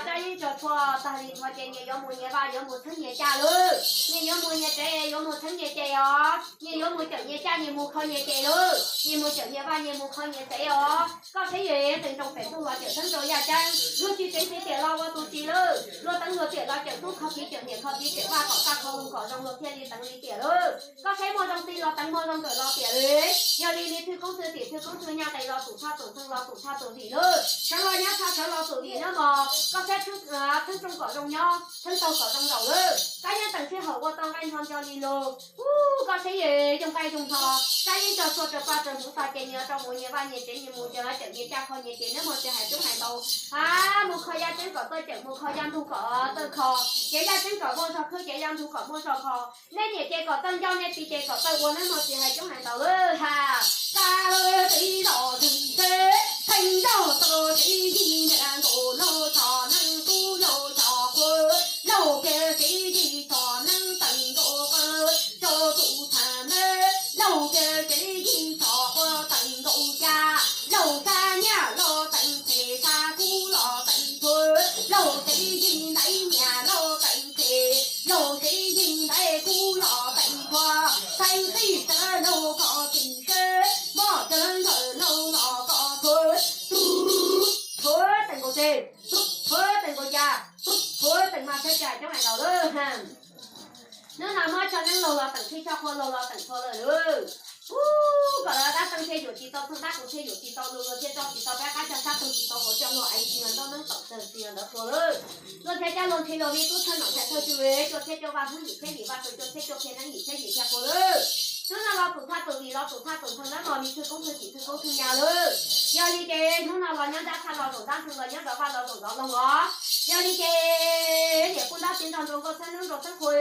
Kab yeeb tso txhua tag li no ces nyias yuav mus nyias vaj, yuav mus txheeb nyias caj lawm. Nyias yuav mus nyias tsev, yuav mus txheeb nyias ces os. Nyias yuav mus cawm nyias caj, nyias mus kho nyias ces lawm. Nyias mus cawm nyias vaj, nyias mus kho nyias tsev os. Koj saib es teem nroo pem tug los cawm teeb rau yaj ceeb, luag tsis tseev txiv tiam los ua tus txiv lawm, luag teev luag tiam los cawm tub kho kiv, cawm niam kho kiv, cawm vaj kom kaj kho zoo kom zoo, luag thiaj li teev li tiam lawm. Koj saib muaj zoo txiv los teev, muaj zoo nkawm los tiam lawm. Yog li me thwj koob thwj tim thwj koob thwj nyaj, qis los tus thaj tus ntxhee, los tus thaj tus vim lawm, sawv los nyob tshaj sawv los tus vim nawb mog. Koj saib theeb rooj kom zoo nyob, theeb taug kom zoo zaum lawm. Kab yeeb teem sij hawm ua tau nqaij nrho ncho li lug. Ub, koj saib es yoo nqaij yoo nrho, kab yeeb tso txhua raws paj raws hmuv tag ces nyias rau mus nyias vaj nyias tsev, nyias mus cawm nyias caj kho nyias ces nawb mog tsis hais coob hais ntau. Ha, mus kho yaj ceeb kom txawj cawm, mus kho yaj ntug kom txawj kho, cev yaj ceeb kom muaj zog khwb, cev yaj ntug kom muaj zog kho. Nej niam ces kom txawj nco, nej txiv ces kom txawj ua nawb mog tsis hais coob hais ntau lawm ha. Kab lawm txiv los txheeb tsev, txheeb nraug tau txiv yig niam nkaus laug txom neeb tub laug txom qhua, laug kiag txiv yig txom neeb teem nkaus qw rau tus thaj neeb, laug kiag txiv yig txom qhua teem nkaus yaj, laug xa nyiaj los teem phem, xa kub los teem txhua, laug txiv yig ntaiv nyiaj los teem phem, laug txiv yig ntaiv kub los teem txhua, txheeb txhij txawv laug kho txhij seb, moj txawv nkawm laug los kho txhua, txhua teem nkaus txhij, txhua teem nkaus yaj, txhua teem mas saib tsis hais coob hais ntau lawm ha. Hnub no muab tshaj neeb laug los teem, txhij tshaj qhua laug los teem txhua lawm lauj. Ub, kom lawv dab txeeb thiaj yuam tsis tau txheej, dab qus thiaj yuam tsis tau lus, luag thiaj tso tsis tau peb qab, cog sab tug tsis tau hauv, cog luag aiv tsis yog ntaub neeb tom tawg tsis yog ntawd qhua lawm. Luag thiaj cab luag ntxhi los me tub txhab nom thais thawj tswg, cuaj txhiab cuaj vaj hnub yim txhiab yim vaj rau cuaj txhiab cuaj phiab neeb yim txhiab yim phiab qhua lawm. Hnub no los tus thaj tus vim los tus thaj tus ntxhee nawb mog, me thwj koob thwj tim thwj koob thwj nyaj lawm. Yog li ces hnub no los nyob ntab thaj los zaum ntab ntxhee, los nyob zov vaj los zaum zov loog os. Yog li ces niam pub ntab txiv nrog nraug nkauj txhab hnub nraug txhab qhua,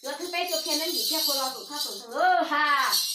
yuav thwb peb cuaj phiab neeb yim phiab qhua los tus thaj tus ntxhee lawm ha.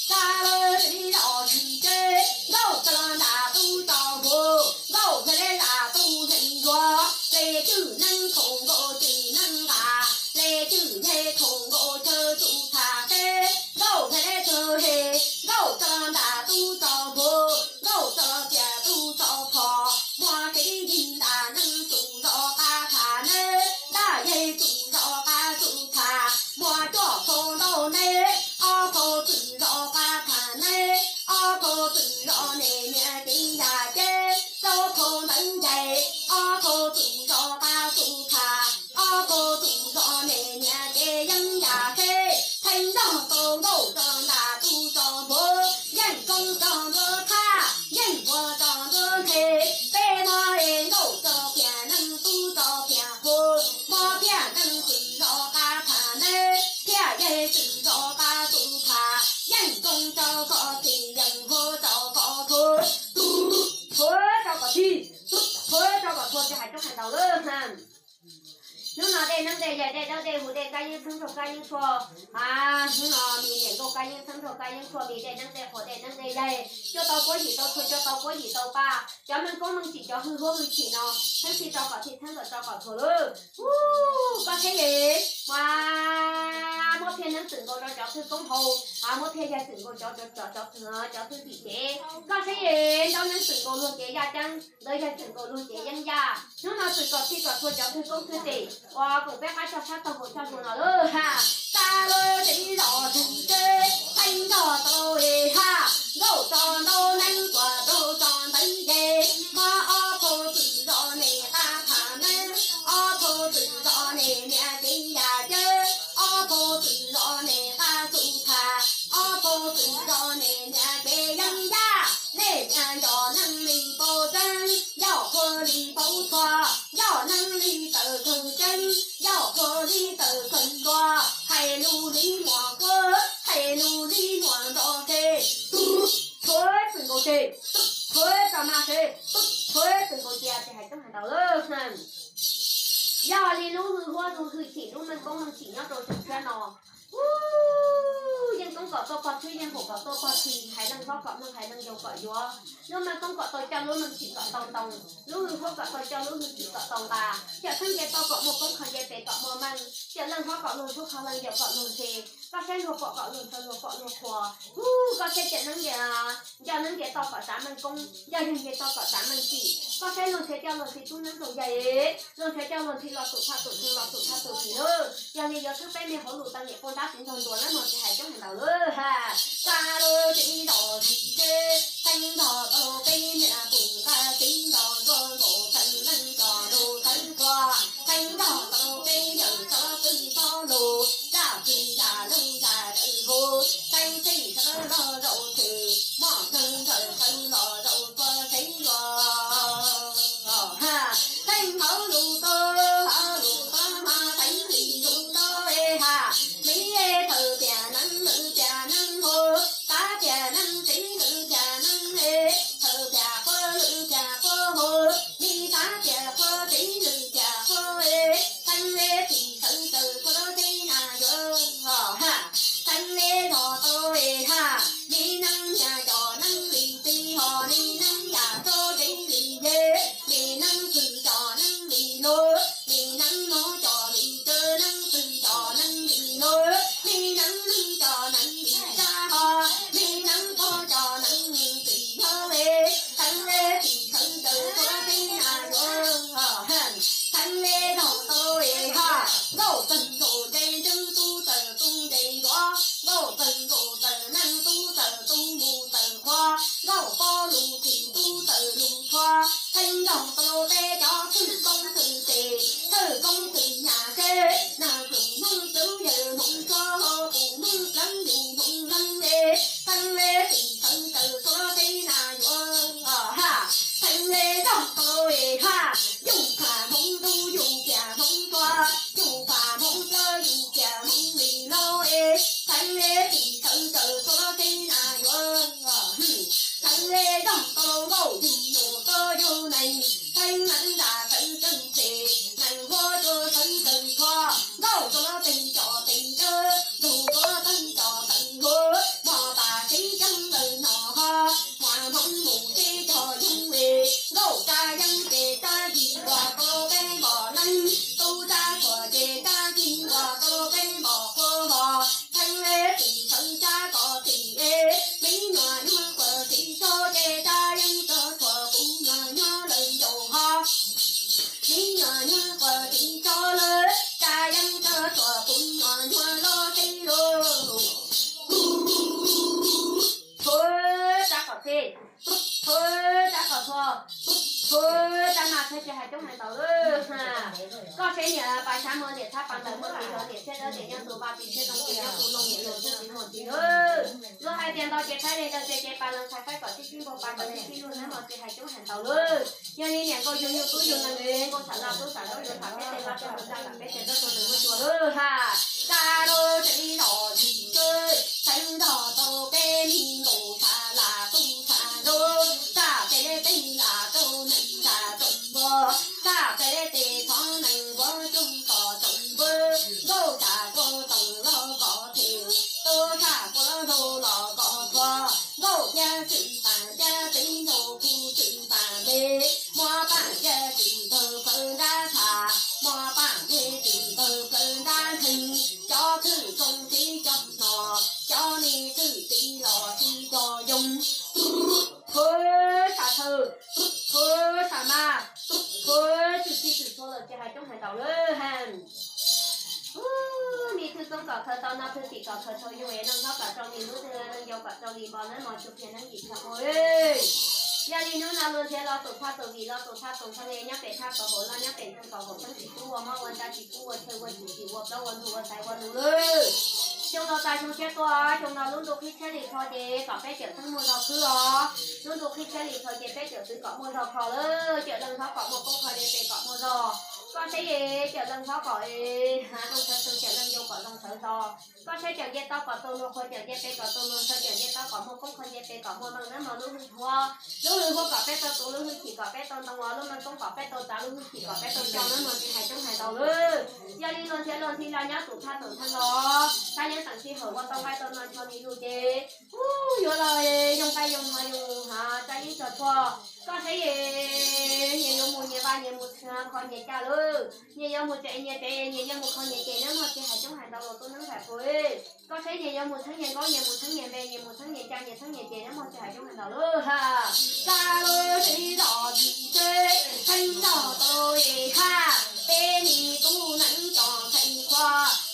Xa lawm txiv los txhij seb, nkauj txawj nram tub tso npua, nkauj hle lam tub hle nruas, hle cwj neeb khoom nkaus cwj neeb nqa, hle cwj nce khoom nkaus chaw tus thaj seb, nkauj hle chaw he, nkauj txawj nram tub tso npua, nkauj txawj tiam tub tso phom, muaj txiv yig nram neeb tus zov qab thaj neb, ntaj yeg tus zov qab tus thaj, muaj cuaj phau ntau neb, ob phau txwm zov qab thaj neb, ob phau txwm zov nej niam txiv yaj ceeb, rau phau ntawv ncaim, ob phau txwm zov qab tus thaj, ob phau txwm zov nej niam txiv yeeb yaj ceeb. Nrog tau nkauj tso ntas tub tso npua, yeej koob tso npua thaj, yeej npua tso npua nthe. Peb muab es nkauj tso pias neeg tub tso pias qhua, muab thiaj neeg txwm zov qab tham neb, thiaj yeg txwm zov qab tub tham, yeej koob tso koj txim yeej npua tso koj qhua. Tub qhua rau kom txhij, tub qhua rau kom txhua ces hais coob hais ntau lawm. Hnub no dej neeb dej yaig dej dawb dej huv dej kab yeeb txheeb rau kab yeeb tshuaj, a, hnub no mis niam nkauj kab yeeb txheeb rau kab yeeb tshuaj, mis dej neeb dej qhuav dej neeb dej yaig, cua tau puab yim tau txhua, cua tau puab yim tau paj, cov meej koob meej tsim cov hwj huab hwj chim no, txheeb txhij rau kom txhij txheeb ntawm rau kom txhua lawm. Ub, koj saib es, ua, muab thiaj neeb txwm nkaus rau cov thwj koob hauv, a, muab thiaj yaig txwm nkaus cov, cov, cov, cov, cov thwj tim cev. Koj saib es, ntaub neeb txwm nkaus luag cev yaj ceeb, ntawd yaig txwm nkaus luag cev yeeb yaj. Hnub no txwm kom txhij kom txhua cov thwj koob thwj tim uas koom peb qab tog sab tog nkaus tshaj lug no lawm ha. Xa lawm tsev zos tus teb, teeb nrog tau es ha, nkauj tso ntaub neeb tuam rau tso ntev ces, muab ob phau txwm zov nej qab tham neeb, ob phau txwm zov nej niam cev yaj ceeb, ob phau txwm zov nej qab txuj tham, ob phau txwm zov nej niam cev yeeb yaj. Nej niam yog neeg li paub tseeb, yog qhua li paub txhua, yog neeg li tawm kawg tseeb, yog qhua li tawm kawg txhua, hais lus li muam qhua, hais lus li muam nto se. Tub qhua txwm nkaus se, tub qhua tso mas se, tub qhua txwm nkaus cia ces hais coob hais ntau lawm. Yog li lub hwj huab lub hwj chim lub meej koob meej tsim nyob rau tseem tshiab no, ub, yeej koob kom tuaj pog txhwb, yeej npaum kom tuaj pog txhis, hais leej hlob kom mloog, hais leej yau kom yuav. Lub meej koob kom tau coj, lub meej tsim kom tau ntoo, lub hwj huab kom tau coj, lub hwj chim kom tau nqa. Cawm txheeb nce toj kom muaj koob, kho nce pes kom muaj meej, cawm leej hlob kom luag ntxub, kho leej yau kom luag ntse. Koj saib luag pom kom luag ntxhawv, luag pom luag qhuas. Ub, koj saib cawm neeb nce, nco neeb nce toj kom tsav meej koob, nco yaig nce toj kom tsav meej tsim. Koj saib luag ntxhia coj luag txiv tub neeb rau yaig, luag ntxhia coj luag ntxhi los tus thaj tus ntxhw, los tus thaj tus txim lawm. Yog li yuav swb peb me hauv lus tau niam poj nrab txiv nraug ntuas nab no tsis hais coob hais ntau lawm ha. Xa lawm tsev zos tus teb, teeb nrog tau peb niam pum nqa txiv nrog nruab nkaus txheej neeb tso ntuj txheej qhua, teeb nrog tau peb yawm txhob txwj txhob lus, zaj txwv zaj lug zaj tawv huv, teeb txhij sawv los zaum txhij, moj neeg ntawm sawv los zaum txhua tsev zos. Teeb hauv lus tau, hauv lus tau mas teeb li lus tau e ha. Miv e tawm tiam neeb lwm tiam neeb huv, xav tiam neeb txiv lwm tiam neeb e, tawm tiam qhua lwm tiam qhua huv, miv xav tiam qhua txiv lwm tiam qhua e. Teeb e txhij sawv tawm txhua teb na yuav ha. Teeb e los tau e ha. Miv neeb niam cov neeb li txiv ho, miv neeb yam txo tsev li ye, miv neeb txwm cov neeb li lub, miv neeb mov cov li tw, neeb txwm cov neeb li lub, miv neeb neeb cov neeb li sab ho, miv neeb pog cov neeb li txiv yog e. Teeb e txhij sawv tawm txhua teb na yuav ha. Teeb e los tau e ha. Nkauj txawm nkaus nce ntws, tub txawm tu nce ncuav, nkauj txawm nkaus txawm neeg, tub txawm tu mus txawm qhua, nkauj paub lus txim, tub txawm lus qhua. Teeb nrog tau peb cov thwj koob thwj txhij, thwj koob thwj nyam seb, nag plum Hmoob plwv yawg Hmoob tshuab, hauv plum Hmoob plawv yus Hmoob leej e. Teeb e txhij sawv tawm txhua teb na yuav ha. Teeb e nrog tau e ha. Yus pham Hmoob ntuj, yus piam Hmoob tsua, yus pham Hmoob plawv, yus piam Hmoob li lub e. Teeb e txhij sawv tawm txhua teb na yuav. Teeb e nrog tau nkauj, yus nyuam tau yus nees, teeb nees nram sawv tsees txhij, nees huab cua sawv tsees qhua, nkauj txhua tsees cov tsees dawb, ntug txhua tsees cov tsees huv, mos tas tseeb ceeb lawm no ho, muaj Hmoob mus teb cog yoog e, nkauj tsa yeeb ces tsa ci nkaus tau peb npom neeb, tub tsa qhua ces tsa ci nkaus tau peb npom qhua ho. Teeb e txhij sawv tsa kom txhij e, miv nyuam nyuag qhuav txhij tso ces tsa yeeb tso tshuav puv nyuag nyuag lawm ncaus ho. Miv nyuam nyuag qhuav txhij tso lawm, tsa yeeb tso tshuav puv nyuag nyuag lub teb lug. Txhua tsa kom txhij, txhua tsa kom txhua, txhua tsa mas txhua tsis hais coob hais ntau lawm. Koj saib niam pas xyab muag niam txhab pas ntawv muag txiv zov niam txiab dawb niam nyob tus Tis txhia zoo tis nyob tus loo tis los txhua tis muag tis lawm. Luag hais tias nto ces thaib li ntawd ces ces pas lees txhais faib kom tib tib npau pas kom tib tib lug nab mos tsis hais coob hais ntau lawm. Yog li niam nkauj yug yug tub yug nees li nkauj xam laj tub xam zaub yuav tham peb tes laj peb hauv ntxa tham peb tes zaub tau nws muaj cua lawm ha. Xa lub tsev los tsis txawj txheeb nrog tau peb me nkaus xa lam tub xa nraug xa peb tej lam rau nees xa tau npua xa peb tes thov nees npua tub tom tau npua nkauj xa kua toom los kom them tub xa kua los los kom kua nkauj yaj txwm pam yaj teb nraug kuj txwm pam me muab pam yaj txwm tawg plawv nrab tha muab pam me txwm tawg plawv nrab ntheeg cov txwm txoov tib cov no cov me txwm tib los tib cov yoog thwv sa thawv thwv sa mas thwv tshwm txhij tshwm txhua lawm tsis hais coob hais ntau lawm ha. Me thwj xoob kom khaws tau no thwj tim kom khaws tau yus es leej hlob kom rau li lub twg leej yau kom rau li npos nab mos tsuas phiaj neeb yim tag ua. Yog li hnub no luag nrhiav los tus phaj tus vim los tus phaj tus ntxhee es nyob pem thaj kaum hauv los nyob pem ntxeeg kaum hauv xeeb tsis pub ua mob ua ntsaj tsis pub ua chaw ua chim tsis ua plaub ua ntug ua xaiv ua lus lawm. Xyoo no tas xyoo tshiab tuaj xyoo no lub ntuj qhib tshiab li qho ces kom peb cawm xeeb muaj zog khwb os. Lub ntuj qhib tshiab li qho ces peb cawm twv kom muaj zog kho lawm cawm leej hlob kom muaj koob kho nce pes kom muaj zog. Koj saib cawm leej hlob kom zoo sawv xew cawm leej yau kom zoo sawv zog. Koj saib cawm nce tau kom tau luag qhua cawm nce pes kom tau luag ntshaw cawm nce tau kom muaj koob kho nce pes kom muaj meej nab mos lub hwj huab lub hwj huab kom peb tau tu lub hwj chim kom pej tau ntoo ua lub meej koob kom pej tau tsav lub hwj chim kom peb tau coj nab mos tsis hais coob hais ntau lawm. Yog li luag nrhiav luag nthi los nyob tus thaj tus ntxhee los xab nyob teem sij hawm ua tau nqaij tau no nrho li lug ces ub yuav los yoog nqaij yoog no yus ha tsa yeeb tso tshuaj. Koj saib nyias yuav mus nyias vaj nyias mus txhia kho nyias caj lawm nyias yuav mus tsev nyias tsev nyias yuav mus kho nyias ces nab mos tsis hais coob hais ntau los tuaj neeb hais qhua. Koj saib nyias yuav mus txheeb nyias nkaub nyias mus txheeb nyias npe nyias mus txheeb nyias caj nyias txheeb nyias ces nab mos tsis hais coob hais ntau lawm ha. Xa lub tsev los tsis txawj txheeb nrog tau es haj peb me tub neeb cov txheeb qhua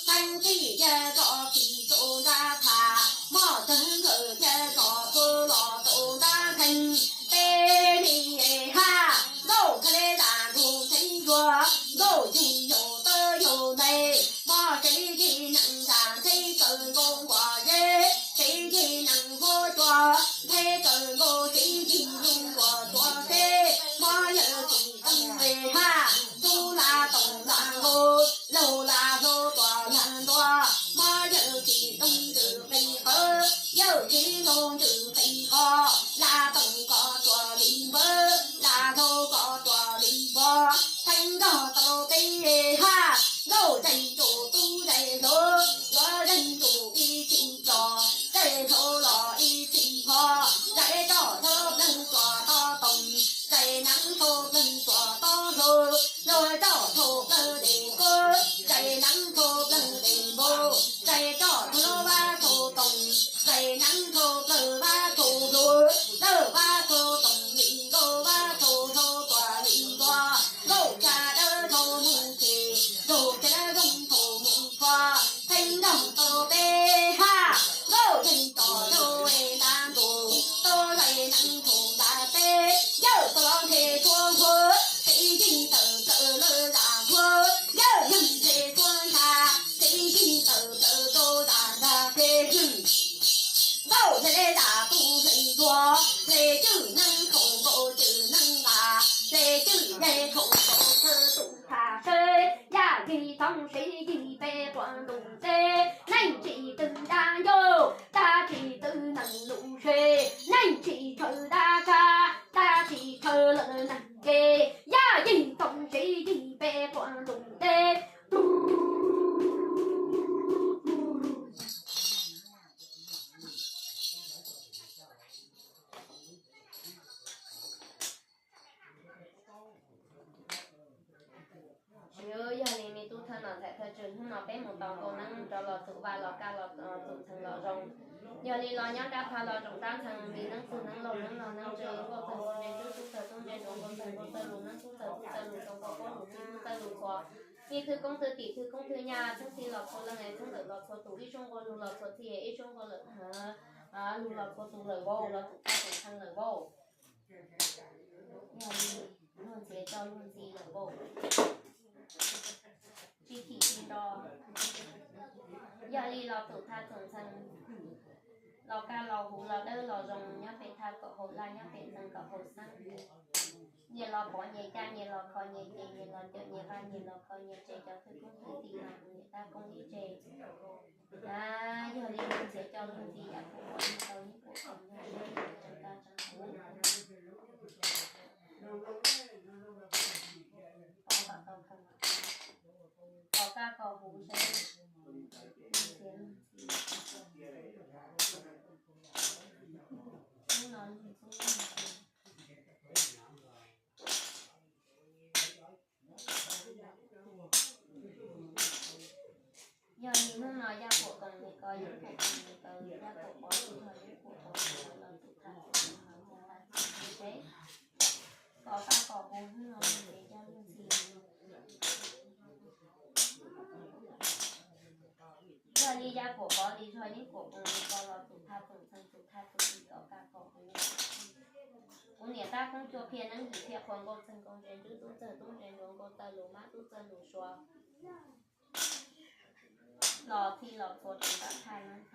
txheeb txij yaj tso phim rau nrab tha moj txeeg nkawm yaj tso phuv los rau nrab nkeeg peb me haj nkauj kha le zam nrug txheeb zuag nkauj yug yaus tawb yaus nte moj tsev li yig nees zam txheeb tsaws nkaus nkuas zeb tsev yig nees huab cua nthe tsaws nkaus tsev yig lug nkuas tuav seb moj yawm txim toog me haj ntxub la toom la nkaus laug la hlau tuam la ntua moj yawm txim toog ntws qis qawv yawm txim nkaus ntws qis qho la toom kos tuam li npawg la hlau kos tuam li npog txheeb nrog tau peb haj nkauj zais nraug tub zais hluav yuav zais nraug ib txhis tso zais hlau los ib txhis ho zais roj hlau plawg tuam to toom zais neeb hlau plawg tuam to hlau luag roj hlau plawg dej kub zais neeb hlau plawg dej npau zais roj hlau vab hlau toom zais neeb hlau plawg vab hlau hluav lawg vab hlau toom li nkauj vab hlau hlau tuam li npog nkauj ca dawb dhau mus ces nraug ca dawb zoo dhau mus tshua txheeb nrog tau peb haj nkauj zais tom rau es nta nkaus tau zais neeb hlau nta peb yawm tau los nthe tshuab huav tsev yig tawm plaws lawm zam huav yawm yog nthe tshuab ntha tsev yig tawm plaws rau zam ntha peb hwm nkauj hle zam tu hle ntuag hle cwj neeb khoom nkaus cwj neeb nqa hle cwj yeg khoom nkaus thawj tus tha seb yaj yig toog seb yig peb quas ntuj teb neeg tsis twg dab ncauj dab tsis twg neeg lus se neeg tsis tshaw dab tshab dab tsis tshaw lawm neeg ke yaj yig toog seb yig peb quas ntuj teb. Yog li me tub thawj nom ntxhais thawj tswg hnub no peb mus tau nkauj neeb rov los tus vaj los kaj los tus ntxhee los zoo. Yog li los nyob nrab pha los zoo nrab ntxhee vim neeb txwg neeb laus neeb no neeb tswv nkauj txawg tub ntse tub txawg tub ntse zoo nkauj txawg nkauj txawg lus neeb tub txawg tub txawg lus zoo nkauj paub lus txwv tub txawg lus txhua. Ib thwj koob thwj tim thwj koob thwj nyaj txheeb txhij los txhua leej txheeb ntawm los txhua tus ib suab nqua lug los txhua txhij ib suab nqua lug los txhua tus lawm vauj los tus thaj tus ntxhee lawm vauj. Yog li luag ntxhi coj luag ntxhi lawm vauj. Tsis chim tsis nto. Yog li los tus thaj txoom ntxhee los kaj los huv los dawb los zoo nyob pem thaj kaum hauv laj nyob pem ntxhee kaum hauv xeeb. Nyias los pov nyias caj, nyias los kho nyias ces, nyias los caum nyias vaj, nyias los kho nyias tsev, cov thwj koob thwj tij no niam tab koob ib tsev. Yog li luag ntxhi coj luag ntxhi yav kuv pov tau ib puas koom nyuj tseem kaj tseem huv. Pov kom tau kho, pov kaj kho huv seb. Hnub no yog li hnub no Yaj Kuam koom li ko, Yeeb Kuam koom li ko, Yaj Kuam pov li ko, Yeeb Kuam pov li ko los tus thaj txoom ntxhee los tus thaj txoom ntxhee seb. Pov kaj kho huv hnub no ces coj luag ntxhi. Yog li Yaj Kuam pov li zog, Yeeb Kuam koom li ko los tus thaj txoom ntxhee tus thaj txoom ntxhee pov kaj kho huv. Kuv niam tab koob cuaj phiaj neeb yim phiaj qhua nkauj txeeg nkauj ntse ntswb tub txeeg tub ntse ntsuav nkauj txawj lus mab tub txawj lus sua los txhij los txhua tseem tam thaj neeb.